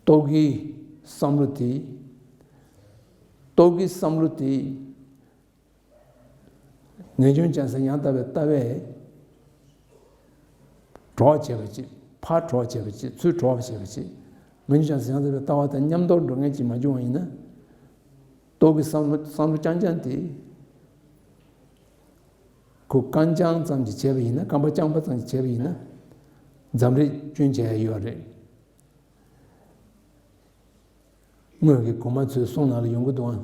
རྟོག་གེའི་བསམ་བློ་དེ། རྟོག་གེའི་བསམ་བློ་དེ་ངེས་འབྱུང་ཅན་ཟེར་ཡང་དག་པའི་ལྟ་བས་གྲོགས་བྱས་པ་ཅིག་ཕར་གྲོགས་བྱས་པ་ཅིག་ཚུར་གྲོགས་བྱས་པ་ཅིག་ངེས་འབྱུང་ཅན་ཟེར་ཡང་དག་པའི་ལྟ་བ་དང་མཉམ་དུ་འགྲོ་མཁན་ཅིག་མ་བྱུང་བ་ཡིན་ན། རྟོག་གེའི་བསམ་བློ་བསམ་བློ་རྐྱང་རྐྱང་དེ། ཁོ་རྐང་རྐྱང་ཙམ་ཅིག་བྱས་པ་ཡིན་ན། རྐང་པ་རྐྱང་པ་ཙམ་ཅིག་བྱས་པ་ཡིན་ན། འཛམ་རིག་སྐྱོན་བྱས་ཡོད་རེད། སྔོན་གྱི་གོང་མ་ཚོའི་གསུང་ནང་ལ་ཡོང་གི་འདུག་ཨང་།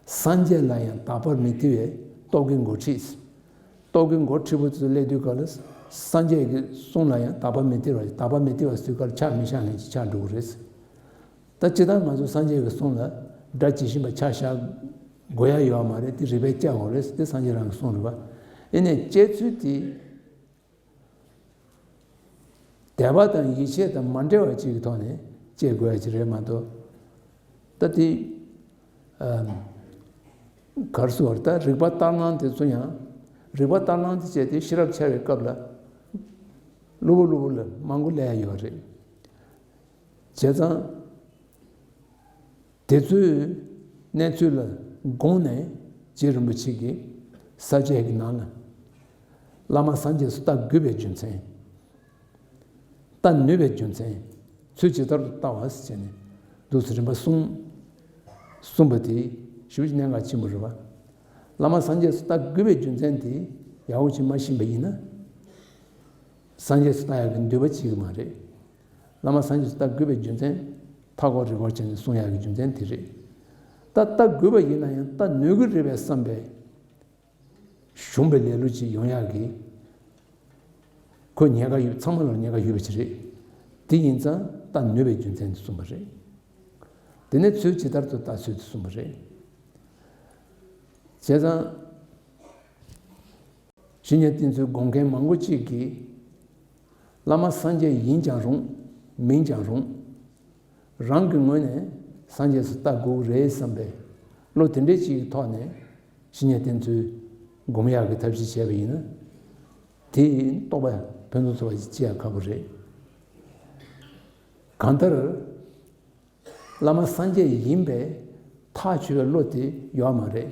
སངས་རྒྱས་ལ་ཡང་དག་པར་མི་བརྩི་བས་རྟོག་གེའི་མགོ་ཁྲིད། རྟོག་གེའི་མགོ་ཁྲིད་པོ་ཚོས་སླེབས་དུས་སྐབས་ལ། སངས་རྒྱས་ཀྱི་གསུང་ལ་ཡང་དག་པར་མི་བརྩི་བ། དག་པར་མི་བརྩི་བ་ཟེར་དུས་སྐབས་ལ་ཆ་མི་བཞག་མཁན་ཅིག་ཆགས་འགྲོ་གི་རེད། ད་ཇི་ལྟར་ང་ཚོ་སངས་རྒྱས་ཀྱི་གསུང་ལ་སྒྲ་ཇི་བཞིན་པ་ཆ་བཞག་དགོས་ཡ་ཡོད་མ་རེད། དེ་རིགས་པས་དཔྱད་དགོས་རེད། དེ་སངས་རྒྱས་རང་གི་གསུང་རེད་པ། ཡིན་ནའི་དཔྱད་ཚུལ་དེ། དད་པ་དང་ཡིད་ཆེས་དང་མ་འབྲེལ་བ་ཅིག་གི་ཐོག་ནས་དཔྱད་དགོས་ཡ་ཅིག་རེད་མ་གཏོགས། ད་དེ་ཨམ། ག་རེ་ཟེར་བ་རེད། ད་རིག་པ་ལྟར་སྣང་དེ་ཚོ་ཡང་། རིག་པ་ལྟར་སྣང་དེ་བྱས་ཏེ་ཤེས་རབ་འཆར་བའི་སྐབས་ལ་གློ་བུར་གློ་བུར་ལ་མང་པོ་སླེབས་ཡ་ཡོད་རེད། བྱས་ཙང་དེ་ཚོའི་གནས་ཚུལ་ལ་དགོངས་ནས་རྗེ་རིན་པོ་ཆེ་གིས་ས་བཅད་ཀྱི་ནང་ལ། བླ་མ་སངས་རྒྱས་སུ་ལྟ་དགོས་པའི་རྒྱུ་མཚན། ལྟ་ནུས་པའི་རྒྱུ་མཚན། ཚུལ་ཇི་ལྟར་དུ་ལྟ་བ་ཟེར་ནས་འདུག་སེ་རིམ་པ་གསུམ་གསུངས་པ་དེ་ཞེ་པོ་ཅིག་གནད་འགག་ཆེན་པོ་རེད་པ། བླ་མ་སངས་རྒྱས་སུ་ལྟ་དགོས་པའི་རྒྱུ་མཚན་དེ་ཡག་པོ་ཅིག་མ་ཤེས་པ་ཡིན་ན། སངས་རྒྱས་སུ་ལྟ་ཡག་གི་འདོད་པ་བྱེད་ཀྱི་མ་རེད། བླ་མ་སངས་རྒྱས་སུ་ལྟ་དགོས་པའི་རྒྱུ་མཚན་མཐའ་འཁོར་རིག་པ་བྱས་ནས་གསུང་ཡག་གི་རྒྱུ་མཚན་དེ་རེད། ད་ལྟ་དགོས་པ་ཡིན་ན་ཡང་ལྟ་ནུས་ཀྱི་རེད་པས་བསམ་པའི་གཞོམ་པའི་ལེ་ལོ་ཅིག་ཡོང་ཡག་གི། ཁོ་ཉེན་ཁ་ཡོད། ཚང་མ་ལ་ཉེན་ཁ་ཡོད་པ་ཅིག་རེད། དེ་ཡིན་ཙང་ལྟ་ནུས་པའི་རྒྱུ་མཚན་དེ་གསུངས་པ་རེད། དེ་ནས་ཚུལ་ཇི་ལྟར་དུ་ལྟ་ཚུལ་དེ་གསུངས་པ་རེད། བྱས་ཙང་། བཤེས་གཉེན་བསྟེན་ཚུལ་དགོངས་མཁན་མང་པོ་ཅིག་གིས། བླ་མ་སངས་རྒྱས་ཡིན་ཀྱང་རུང་། མིན་ཀྱང་རུང་། རང་གི་ངོས་ནས་སངས་རྒྱས་སུ་ལྟ་དགོས་རེད་བསམ་པའི་བློ་དེ་འདྲའི་ཅིག་གི་ཐོག་ནས་བཤེས་གཉེན་བསྟེན་ཚུལ་སྒོམ་ཡག་གི་ཐབས་ཤེས་བྱས་པ་ཡིན་ན། དེ་རྟོགས་པ་ཕུན་སུམ་ཚོགས་པ་ཞིག་སྐྱེ་ཡག་ཁག་པོ་རེད། གང་ལྟར། བླ་མ་སངས་རྒྱས་ཡིན་པའི་ཐག་ཆོད་པའི་བློ་དེ་ཡོད་མ་རེད།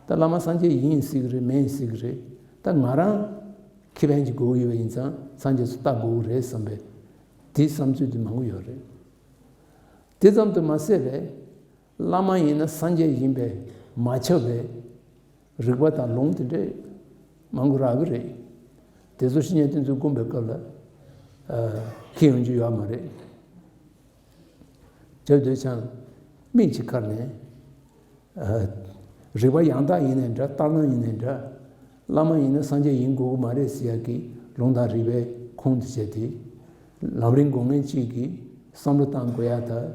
ད་བླ་མ་སངས་རྒྱས་ཡིན་སྲིད་ཀྱི་རེད། མིན་སྲིད་ཀྱི་རེད། ད་ང་རང་ཁེ་ཕན་ཅིག་དགོས་ཀྱི་ཡོད་པ་ཡིན་ཙང་སངས་རྒྱས་སུ་ལྟ་དགོས་ཀྱི་རེད་བསམ་པའི་དེའི་བསམ་ཚུལ་དེ་མང་པོ་ཡོད་རེད། དེ་ཙམ་དུ་མ་ཟད་པའི་བླ་མ་ཡིན་ན་སངས་རྒྱས་ཡིན་པས་མ་ཁྱབ་པའི་རིགས་པ་དང་ལུང་དེ་འདྲས་མང་པོ་རག་གི་རེད། དེ་ཚོ་བཤེས་གཉེན་བསྟེན་ཚུལ་སྒོམ་པའི་སྐབས་ལ་ཨ་འཁྱེར་ཡོང་རྒྱུ་ཡོད་མ་རེད། བྱས་དུས་ཙང་མིག་གཅིག་ཁར་ནས་ཨ་རིགས་པ་ཡང་དག་ཡིན་ནའི་འདྲ། ལྟར་སྣང་ཡིན་ནའི་འདྲ། བླ་མ་ཡིན་ན་སངས་རྒྱས་ཡིན་དགོས་ཀྱི་མ་རེད་ཟེར་ཡག་གི་ལུང་དང་རིགས་པའི་ཁུངས་དེ་བྱས་ཏེ། ལམ་རིམ་སྒོམ་མཁན་གཅིག་གིས་བསམ་བློ་བཏང་དགོས་ཡག་དང་།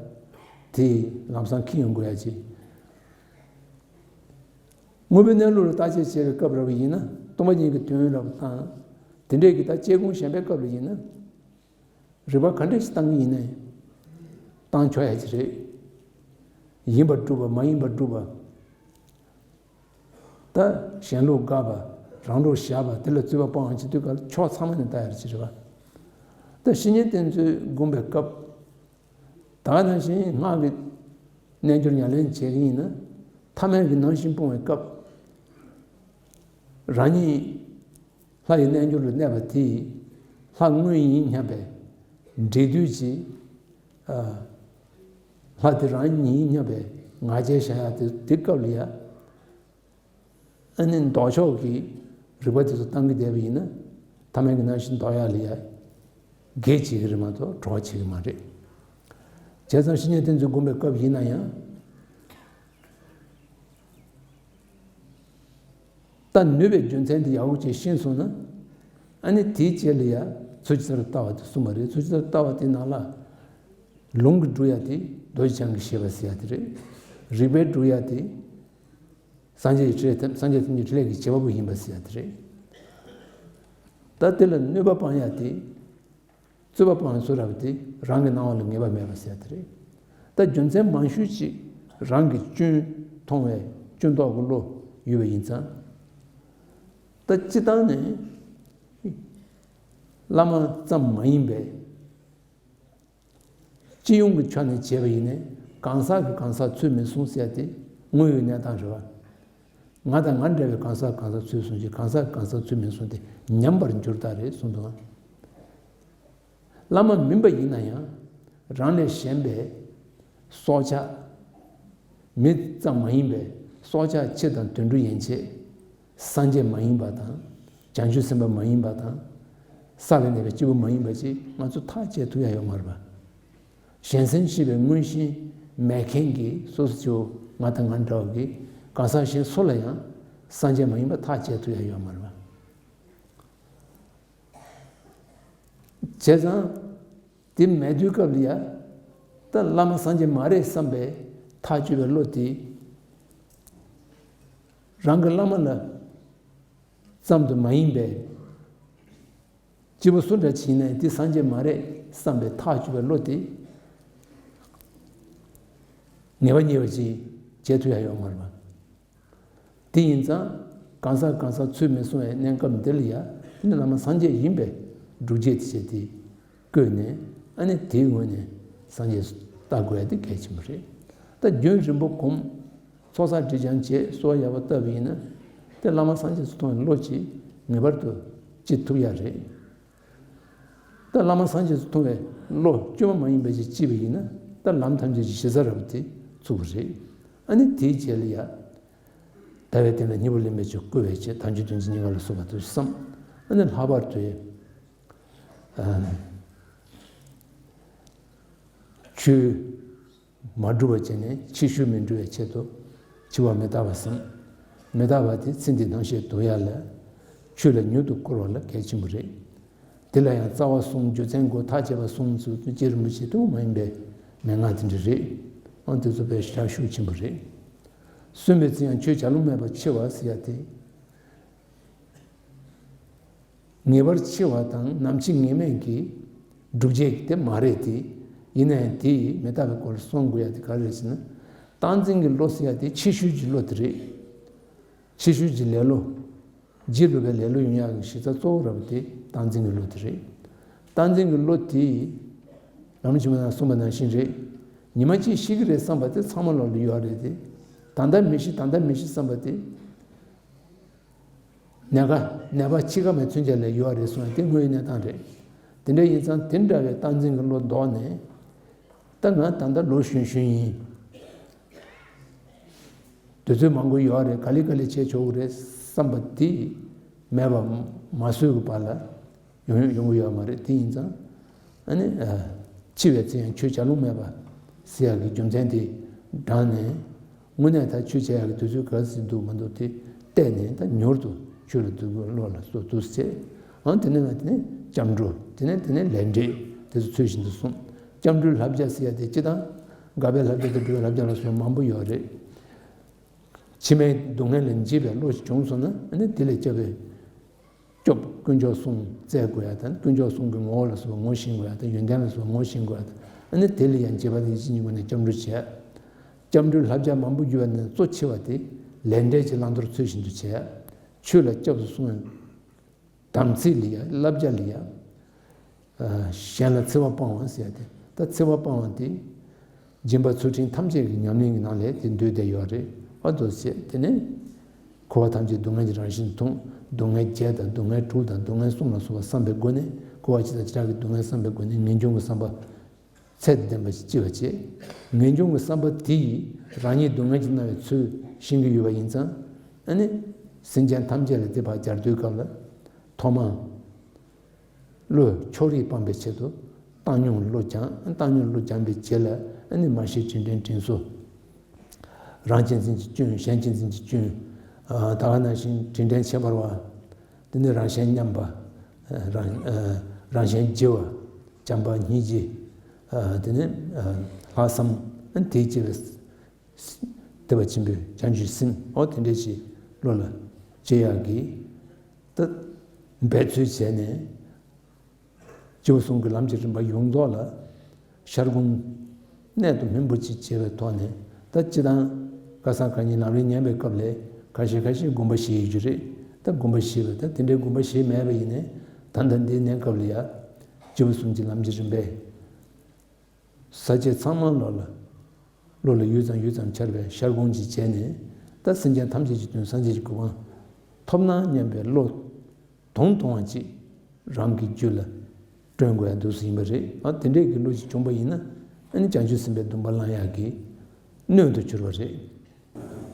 དེ་ལམ་སང་འཁྱེར་ཡོང་དགོས་ཡག་ཅིག་དངོས་པོའི་གནས་ལུགས་ལ་བརྟག་དཔྱད་བྱེད་པའི་སྐབས་རེད་པ་ཡིན་ན། སྟོང་པ་ཉིད་ཀྱི་དོན་རེད་པ་དང་། དེ་འདྲས་ཀྱི་ད་དཔྱད་སྒོམ་གཞན་པའི་སྐབས་ལ་ཡིན་ན། རིགས་པ་ག་འདྲས་ཤིག་བཏང་གི་ཡིན་ནའི། བཏང་ཆོག་ཡག་ཅིག་རེད། ཡིན་པར་སྒྲུབ་པ་མ་ཡིན་པར་སྒྲུབ་པ། ད་གཞན་ལུགས་དགག་པ། རང་ལུགས་བཞག་པ། དེ་ལ་རྩོད་པ་སྤོང་བ་བྱེད་དུས་སྐབས་ཕྱོགས་ཚང་མ་ནས་ལྟ་ཡག་ཅིག་རེད་པ། ད་བཤེས་གཉེན་བསྟེན་ཚུལ་སྒོམ་པའི་སྐབས། ད་ག་ནང་བཞིན་སྔགས་ཀྱི་རྣལ་འབྱོར་ཉམས་ལེན་བྱེད་ཀྱི་ཡིན་ན། ཐ་མལ་གྱི་རྣམ་ཤེས་སྤོང་བའི་སྐབས། རང་ཉིད་ལྷ་ཡི་རྣལ་འབྱོར་ལ་གནས་པ་དེས། ལྷ་དངོས་ཡིན་སྙམ་པའི་འབྲེལ་སྡུད་ཀྱིས། ཨ་ལྷ་དེ་རང་ཉིད་ཡིན་སྙམ་པའི་ངག་འཁྱལ་བཞག་ཡག་དེ། དེ་སྐབས་ལ་ཡ། ཨ་ནི་ལྡོག་ཕྱོགས་ཀྱི་རིགས་པ་དེ་ཚོ་བཏང་གི་བསྡད་པ་ཡིན་ན། ཐ་མལ་གྱི་རྣམ་ཤེས་ལྡོག་ཡག་ལ་ཡ་གེགས་བྱེད་ཀྱི་རེད་མ་གཏོགས་གྲོགས་བྱེད་ཀྱི་མ་རེད། བྱས་ཙང་བཤེས་གཉེན་བསྟེན་ཚུལ་སྒོམ་པའི་སྐབས་ཡིན་ན་ཡང་། ལྟ་ནུས་པའི་རྒྱུ་མཚན་དེ་ཡག་པོ་ཅིག་ཤེས་སོང་ན། ཨ་ནི་དེའི་རྗེས་ལ་ཡ་ཚུལ་ཇི་ལྟར་ལྟ་བ་དེ་གསུངས་པ་རེད། ཚུལ་ཇི་ལྟར་ལྟ་བ་དེ་ནང་ལ་ལུང་གིས་སྒྲུབ་ཡག་དེ་རྡོ་རྗེ་འཆང་གིས་བཞེད་པ་ཟེར་ཡག་དེ་རེད། རིགས་པས་སྒྲུབ་ཡག་དེ། སངས་རྒྱས་ཀྱི་ཕྲིན་ལས་ཐེབས། སངས་རྒྱས་ཐམས་ཅད་ཕྲིན་ལས་ཀྱི་བྱེད་པ་པོ་ཡིན་པ་ཟེར་ཡ་དེ་རེད། ད་དེ་ལ་གནོད་པ་སྤང་ཡ་དེ། རྩོད་པ་སྤང་ཚུལ་རབ་དེ་རང་གི་སྣང་བ་ལ་ངེས་པ་མེད་པ་ཟེར་ཡ་དེ་རེད། ད་རྒྱུ་མཚན་མང་ཤོས་ཅིག་རང་གི་སྐྱོན་མཐོང་བའི་སྐྱོན་རྟོག་གི་བློ་ཡོད་པ་ཡིན་ཙང་། ད་སྤྱི་བཏང་ནས་བླ་མ་ཙམ་མ་ཡིན་པའི་སྤྱི་ཡོངས་ཀྱི་ཆ་ནས་བྱས་པ་ཡིན་ནའི། གང་ཟག་གིས་གང་ཟག་ཚུལ་མིན་གསུང་ཟེར་ཡ་དེ་དངོས་ཡོད་གནས་སྟངས་རེད་བ། ང་དང་ང་འདྲ་བའི་གང་ཟག་གང་ཟག་ཚུལ་གསུང་ཞིང་། གང་ཟག་གང་ཟག་ཚུལ་མིན་གསུང་སྟེ་ཉམས་པར་འགྱུར་ལྟར་རེད་གསུངས་འདུག། བླ་མ་མིན་པ་ཡིན་ན་ཡང་རང་ལས་གཞན་པའི་སྲོག་ཆགས། མི་ཙམ་མ་ཡིན་པའི་སྲོག་ཆགས་ཕྱི་དང་དུད་འགྲོ་ཡན་ཆད། སངས་རྒྱས་མ་ཡིན་པ་དང་། བྱང་ཆུབ་སེམས་དཔའ་མ་ཡིན་པ་དང་། ས་ལ་གནས་པའི་སྐྱེས་བུ་མ་ཡིན་པ་ཅིག་ང་ཚོ་ཐག་བཅད་ཐུབ་ཡ་ཡོད་མ་རེད་པ། གཞན་སེམས་ཤེས་པའི་མངོན་ཤེས་མེད་མཁན་གྱི་སོ་སོ་སྐྱེ་བོ་ང་དང་ང་འདྲ་བ་གི་གང་ཟག་གཞན་སུ་ལ་ཡང་སངས་རྒྱས་མ་ཡིན་པ་ཐག་བཅད་ཐུབ་ཡ་ཡོད་མ་རེད་པ། བྱས་ཙང་། དེ་མེད་དུས་སྐབས་ལ་ཡ། ད་བླ་མ་སངས་རྒྱས་མ་རེད་བསམ་པའི་ཐག་གཅོད་པའི་བློ་དེ། རང་གི་བླ་མ་ལ་ཙམ་དུ་མ་ཡིན་པའི། སྐྱེས་བུ་སུ་འདྲ་ཅིག་ཡིན་ནའི་དེ་སངས་རྒྱས་མ་རེད་བསམ་པའི་ཐག་གཅོད་པའི་བློ་དེ། ངེས་པ་ངེས་པ་ཅིག་བྱེད་ཐུབ་ཡ་ཡོད་མ་རེད་པ། དེ་ཡིན་ཙང་། གང་ཟག་གང་ཟག་ཚུལ་མིན་གསུང་བའི་གནས་སྐབས་འདི་ལ་ཡ། དེ་ནི་བླ་མ་སངས་རྒྱས་ཡིན་པའི་སྒྲུབ་བྱེད་དེ་བྱས་ཏེ་བཀོད་ནས། ཨ་ནི་དེའི་ངོས་ནས་སངས་རྒྱས་སུ་བལྟ་དགོས་ཡ་དེ་གལ་ཆེན་པོ་རེད། ད་རྒྱུན་རིང་པོ་གོམས། ཚོགས་བསགས་སྒྲིབ་སྦྱང་བྱས་གསོལ་བ་ཡག་པོ་བཏབ་པ་ཡིན་ན། དེ་བླ་མ་སངས་རྒྱས་སུ་མཐོང་བའི་བློ་ཅིག་ངེས་པར་དུ་སྐྱེ་ཐུབ་ཡ་རེད། ད་བླ་མ་སངས་རྒྱས་སུ་མཐོང་བའི་བློ་བཅོས་མ་མ་ཡིན་པ་ཞིག་སྐྱེས་པ་ཡིན་ན། ད་ལམ་ཐམས་ཅད་ཀྱི་གཞི་རྩ་རབ་དེ་ཚུགས་པ་རེད། ཨ་ནི་དེའི་རྗེས་ལ་ཡ། ཟླ་བའི་སྟེང་ལ་སྙིང་པོ་ལེན་པའི་ཆོས་བསྐུལ་བའི་ཆེད། དལ་འབྱོར་དོན་གྱི་སྙིང་ག་ལ་སོགས་པ་དུ་བསམ། ཨ་ནི་ལྷག་པར་དུ་ཆོས་མ་སྒྲུབ་པ་བྱས་ནས་ཕྱི་བཤོལ་མི་འགྲོ་བའི་ཆེད་དུ་འཆི་བ་མི་རྟག་པ་བསམ། མི་རྟག་པ་དེ་ཚེ་འདིའི་སྣང་ཤས་དོར་ཡ་ལ། ཆོས་ལ་མྱུར་དུ་བསྐུལ་བ་ལ་གལ་ཆེན་པོ་རེད། དེ་ལ་ཡང་རྩ་བ་གསུམ། རྒྱུ་མཚན་དགུ། ཐག་བཅད་པ་གསུམ་ཚུལ་རྗེ་རིན་པོ་ཆེ་ཐུན་མོང་མ་ཡིན་པའི་མན་ངག་དེ་འདྲ་རེད། ཨང་། དེ་ཚོ་དཔེ་ཞེ་དྲག་ཤུགས་ཆེན་པོ་རེད། གསོན་པའི་ཚེ་ཡང་ཆོས་བྱ་ལུང་མེད་པར་འཆི་བ་ཟེར་ཡ་དེ། ངེས་པར་འཆི་བ་དང་ནམ་འཆི་ངེས་མེད་ཀྱི་སྒྲུབ་བྱེད་དེ་མ་རེད་དེ། ཡིན་ན་ཡང་དེ་ཡིས་མི་རྟག་པའི་སྐོར་སོང་དགོས་ཡ་དེ་ག་རེ་རེད་ཟེར་ན། སྟངས་འཛིན་གྱི་བློ་ཟེར་ཡ་དེ་ཕྱི་བཤོལ་གྱི་བློ་དེ་རེད། ཕྱི་བཤོལ་གྱི་ལེ་ལོ། རྗེས་ལུས་པའི་ལེ་ལོ་ཡོང་ཡག་གི་གཞི་རྩ་གཙོ་བོ་ར་བ་དེ་སྟངས་འཛིན་གྱི་བློ་དེ་རེད། སྟངས་འཛིན་གྱི་བློ་དེ། ལམ་ཆེན་མོ་ནང་གསུངས་པ་ནང་བཞིན་རེད། ཉི་མ་གཅིག་ཤི་གི་རེད་བསམ་པ་དེ་ཚང་མ་ལོག་ལ་ཡོད་རེད་དེ། ད་ལྟ་མི་ཤི། ད་ལྟ་མི་ཤི་བསམ་པ་དེ། ནད་ཀ་ནད་པ་འཆི་ཁ་མའི་ཚུན་ཆད་ལ་ཡོད་རེད་གསུངས་ཡ་དེ་དངོས་ཡོད་གནས་སྟངས་རེད། དེ་འདྲ་ཡིན་ཙང་དེ་འདྲ་བའི་སྟངས་འཛིན་གྱི་བློ་ལྡོག་ནས། ད་ང་ད་ལྟ་ལོ་གཞོན་གཞོན་ཡིན། དུས་ཚོད་མང་པོ་ཡོད་རེད། ག་ལེ་ག་ལེ་བྱས་ཆོག་གི་རེད་བསམ་པ་དེ་མེད་པ་མ་བཟོས་ཀྱི་བར་ལ། ཡོང་ཡོང་གི་ཡོད་མ་རེད། དེ་ཡིན་ཙང་། ཨ་ནི། ཨ། འཆི་བའི་ཚེ་ཡང་ཆོས་བྱ་ལུང་མེད་པ་ཟེར་ཡག་གི་རྒྱུ་མཚན་དེ་དྲངས་ནས། དངོས་གནས་ད་ཆོས་བྱ་ཡག་གི་དུས་ཚོད་ག་ཚོད་འདུག་མི་འདུག་དེ་བལྟས་ནས། ད་མྱུར་དུ་ཆོས་ལ་འདུག་དགོས། བློ་ལ་གསོ་འདུག་ཟེར། ཨང་། དེ་ནས་ང་དེ་ནས་སྐྱབས་འགྲོ། དེ་ནས་དེ་ནས་ལས་འབྲས་དེ་ཚོ་ཚུལ་བཞིན་དུ་སོང་། སྐྱབས་འགྲོའི་བསླབ་བྱ་ཟེར་ཡག་དེ་སྤྱི་དང་། དགག་པའི་བསླབ་བྱ་དང་སྒྲུབ་པའི་བསླབ་བྱ་ལ་སོགས་མང་པོ་ཡོད་རེད། ཕྱི་མའི་སྡུག་བསྔལ་ལ་འཇིགས་པའི་བློ་ཞིག་བྱུང་སོང་ན། ཨ་ནི་དེ་ལས་སྐྱོབ་པའི། སྐྱོབ། དཀོན་མཆོག་གསུམ་བཙལ་དགོས་ཡ་དང་། དཀོན་མཆོག་གསུམ་གྱི་ངོ་བོ་ལ་སོགས་པ་ངོ་ཤེས་དགོས་ཡ་དང་། ཡོན་ཏན་ལ་སོགས་པ་ངོ་ཤེས་དགོས་ཡ་དང་། ཨ་ནི་དེ་ལ་ཡང་རྗེས་དཔག་ཏུ་ཡིད་ཆེས་གཉིས་སྒོ་ནས་སྐྱབས་འགྲོ་བྱས། སྐྱབས་འགྲོའི་བསླབ་བྱ་མང་པོ་བརྒྱུད་པ་ནས་གཙོ་ཆེ་བ་དེ་ལས་འབྲས་ཀྱི་བླང་དོར་ཚུལ་བཞིན་དུ་བྱས། ཆོས་ལ་སྐྱབས་སུ་སོང་བའི་དམ་ཚིག་ལ་ཡ། བསླབ་བྱ་ལ་ཡ། ཨ། གཞན་ལ་འཚེ་བ་སྤང་བ་ཟེར་ཡ་དེ། ད་འཚེ་བ་སྤང་བ་དེ་སྦྱིན་པ་ཚུལ་ཁྲིམས་ཐམས་ཅད་ཀྱི་ཉམས་ལེན་གྱི་ནང་ལ་དེ་འདུས་བསྡད་ཡོད་རེད། ཨ། དེ་ཚོ་བྱས། དེ་ནས་འཁོར་བ་ཐམས་ཅད་སྡུག་བསྔལ་གྱི་རང་བཞིན་མཐོང་། སྡུག་བསྔལ་བརྒྱད་དང་། སྡུག་བསྔལ་དྲུག་དང་། སྡུག་བསྔལ་གསུམ་ལ་སོགས་པ་བསམ་པའི་སྒོ་ནས། འཁོར་བ་སྤྱི་དང་བྱེ་བྲག་གི་སྡུག་བསྔལ་བསམ་པའི་སྒོ་ནས་ངེས་འབྱུང་གི་བསམ་པ་ཚད་དུ་ལྡན་པ་ཞིག་སྐྱེ་བ་བྱས། ངེས་འབྱུང་གི་བསམ་པ་དེ་ཡིས་རང་ཉིད་སྡུག་བསྔལ་གྱིས་མནར་བའི་ཚུལ་ཤེས་ཀྱི་ཡོད་པ་ཡིན་ཙང་། ཨ་ནི་སེམས་ཅན་ཐམས་ཅད་ལ་དེ་ཕར་སྦྱར་དུས་སྐབས་ལ། ཐོག་མར་བློའི་ཕྱོགས་རིས་སྤངས་པའི་ཆེད་དུ་བཏང་སྙོམས་བློ་སྦྱང་། བཏང་སྙོམས་བློ་སྦྱངས་པའི་རྗེས་ལ། ཨ་ནི་མར་ཤེས་དྲིན་དྲན་དྲིན་གཟོ། རང་གཅེས་འཛིན་གྱི་སྐྱོན། གཞན་གཅེས་འཛིན་གྱི་སྐྱོན། ཨ། ད་ག་ནང་བཞིན་དྲིན་དྲན་ཁྱད་པར་བ། དེ་ནས་རང་གཞན་མཉམ་པ། རང་། ཨ། རང་གཞན་བརྗེ་བ། བྱམས་པ་སྙིང་རྗེ། ཨ། དེ་ནས། ཨ། ལྷག་བསམ། ཨ། དེ་བཅས་པའི། བདེ་བ་ཆེན་པོའི་བྱང་ཆུབ་སེམས་འོ་དེ་འདྲས་ཞིག་བློ་ལ་སྐྱེ་ཡག་གི་ད་འབད་རྩོལ་བྱས་ནས། སྤྱི་བོ་གསུམ་གྱི་ལམ་གྱི་རིམ་པ་ཡོངས་རྫོགས་ལ་ཤར་སྒོམ་གནད་དུ་སྨིན་པོ་ཅིག་བྱས་པའི་ཐོག་ནས། ད་སྤྱི་བཏང་ཁ་སང་ཁ་ཉིན་ལམ་རིམ་ཉན་པའི་སྐབས་ལས་ཁ་ཤས་ཁ་ཤས་སྒོམ་པ་བཞི་ཡོད་རྒྱུ་རེད། ད་སྒོམ་པ་བཞི་བས་ད་དེ་འདྲའི་སྒོམ་པ་བཞི་མེད་པ་ཡིན་ནའི། ད་ལྟ་འདིའི་གནས་སྐབས་ལ་ཡ་སྤྱི་བོ་གསུམ་གྱི་ལམ་གྱི་རིམ་པས་ས་བཅད་ཚང་མ་བློ་ལ་བློ་ལ་ཡུད་ཙམ་ཡུད་ཙམ་འཆར་བའི་ཤར་སྒོམ་ཅིག་བྱས་ནས། ད་སེམས་ཅན་ཐམས་ཅད་ཀྱི་དོན་སངས་རྒྱས་ཀྱི་གོ་འཕང་ཐོབ་ན་སྙམ་པའི་བློ་དུང་དུང་བ་ཅིག་རང་གི་རྒྱུད་ལ་སྒྲོན་དགོས་ཡ་འདུག་སེ་ཡིན་པ་རེད། ཨ་དེ་འདྲས་ཀྱི་བློ་ཅིག་བྱུང་པ་ཡིན་ན། ཨ་ནི་བྱང་ཆུབ་སེམས་དཔའི་སྡོམ་པ་བླང་ཡག་གི་སྣོད་དུ་གྱུར་པ་རེད།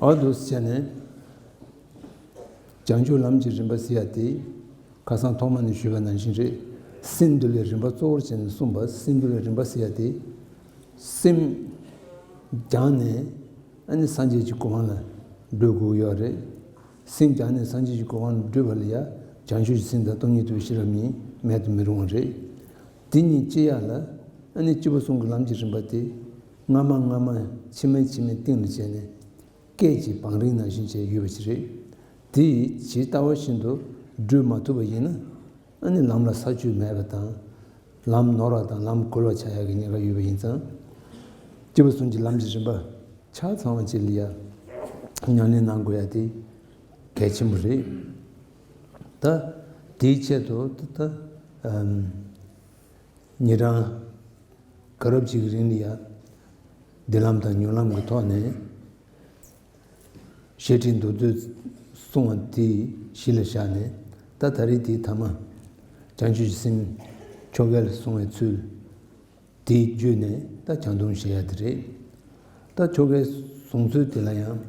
ཨ་འདུག་སེ་བྱས་ནས་བྱང་ཆུབ་ལམ་གྱི་རིམ་པ་ཟེར་ཡ་དེ་ཁ་སང་ཐོག་མ་ནས་ཞུས་པ་ནང་བཞིན་རེད། སེམས་འདུལ་བའི་རིམ་པ་གཙོ་བོར་བྱས་ནས་གསུངས་པ། སེམས་འདུལ་བའི་རིམ་པ་ཟེར་ཡ་དེ་སེམས་སྦྱངས་ནས། ཨ་ནི་སངས་རྒྱས་ཀྱི་གོ་འཕང་ལ་འགྲོ་དགོས་ཡོད་རེད། སེམས་སྦྱངས་ནས་སངས་རྒྱས་ཀྱི་གོ་འཕང་ལ་འགྲོ་བ་ལ་ཡ་བྱང་ཆུབ་ཀྱི་སེམས་དང་སྟོང་ཉིད་རྟོགས་པའི་ཤེས་རབ་གཉིས་མེད་དུ་མི་རུང་བ་རེད། དེ་གཉིས་སྐྱེ་ཡག་ལ་ཨ་ནི་སྤྱི་བོ་གསུམ་གྱི་ལམ་གྱི་རིམ་པ་དེ་སྔ་མ་སྔ་མ་ཕྱི་མ་ཕྱི་མའི་སྟེང་ལ་བྱས་ནས་སྐད་ཀྱི་བང་རིམ་ནང་བཞིན་བྱས་ཡོད་པ་ཞིག་རེད། དེ་ཇི་ལྟ་བ་བཞིན་དུ་བགྲོད་མ་ཐུབ་པ་ཡིན་ན། ཨ་ནི་ལམ་ལ་ས་བཅུད་མེད་པ་དང་། ལམ་ནོར་བ་དང་ལམ་འགོལ་བ་ཆགས་ཡག་གི་ཉེན་ཁ་ཡོད་པ་ཡིན་ཙང་། སྤྱི་བོ་གསུམ་གྱི་ལམ་གྱི་རིམ་པ་ཆ་ཚང་བ་ཅིག་ལ་ཡ་ཉམས་ལེན་གནང་དགོས་ཡ་དེ་གལ་ཆེན་པོ་རེད། ད་དེའི་ཆེད་དུ་ད་ད་ཨམ་ཉིན་གྲངས་ག་རབ་ཅིག་གི་རིང་ལ་ཡ་བདེ་ལམ་དང་མྱུར་ལམ་གྱི་ཐོག་ནས། བཤད་ཁྲིད་མདོ་སྡེ་གསུང་བ་དེ་གཞི་ལ་བཞག་ནས། ད་ད་རེས་དེའི་ཐ་མ་བྱང་ཆུབ་ཀྱི་སེམས་ཆོ་གས་གསུང་བའི་ཚུལ་དེ་བརྒྱུད་ནས་ད་བྱང་སྡོམ་བཞེས་ཡ་དེ་རེད། ད་ཆོ་གས་གསུང་ཚུལ་དེ་ལ་ཡང་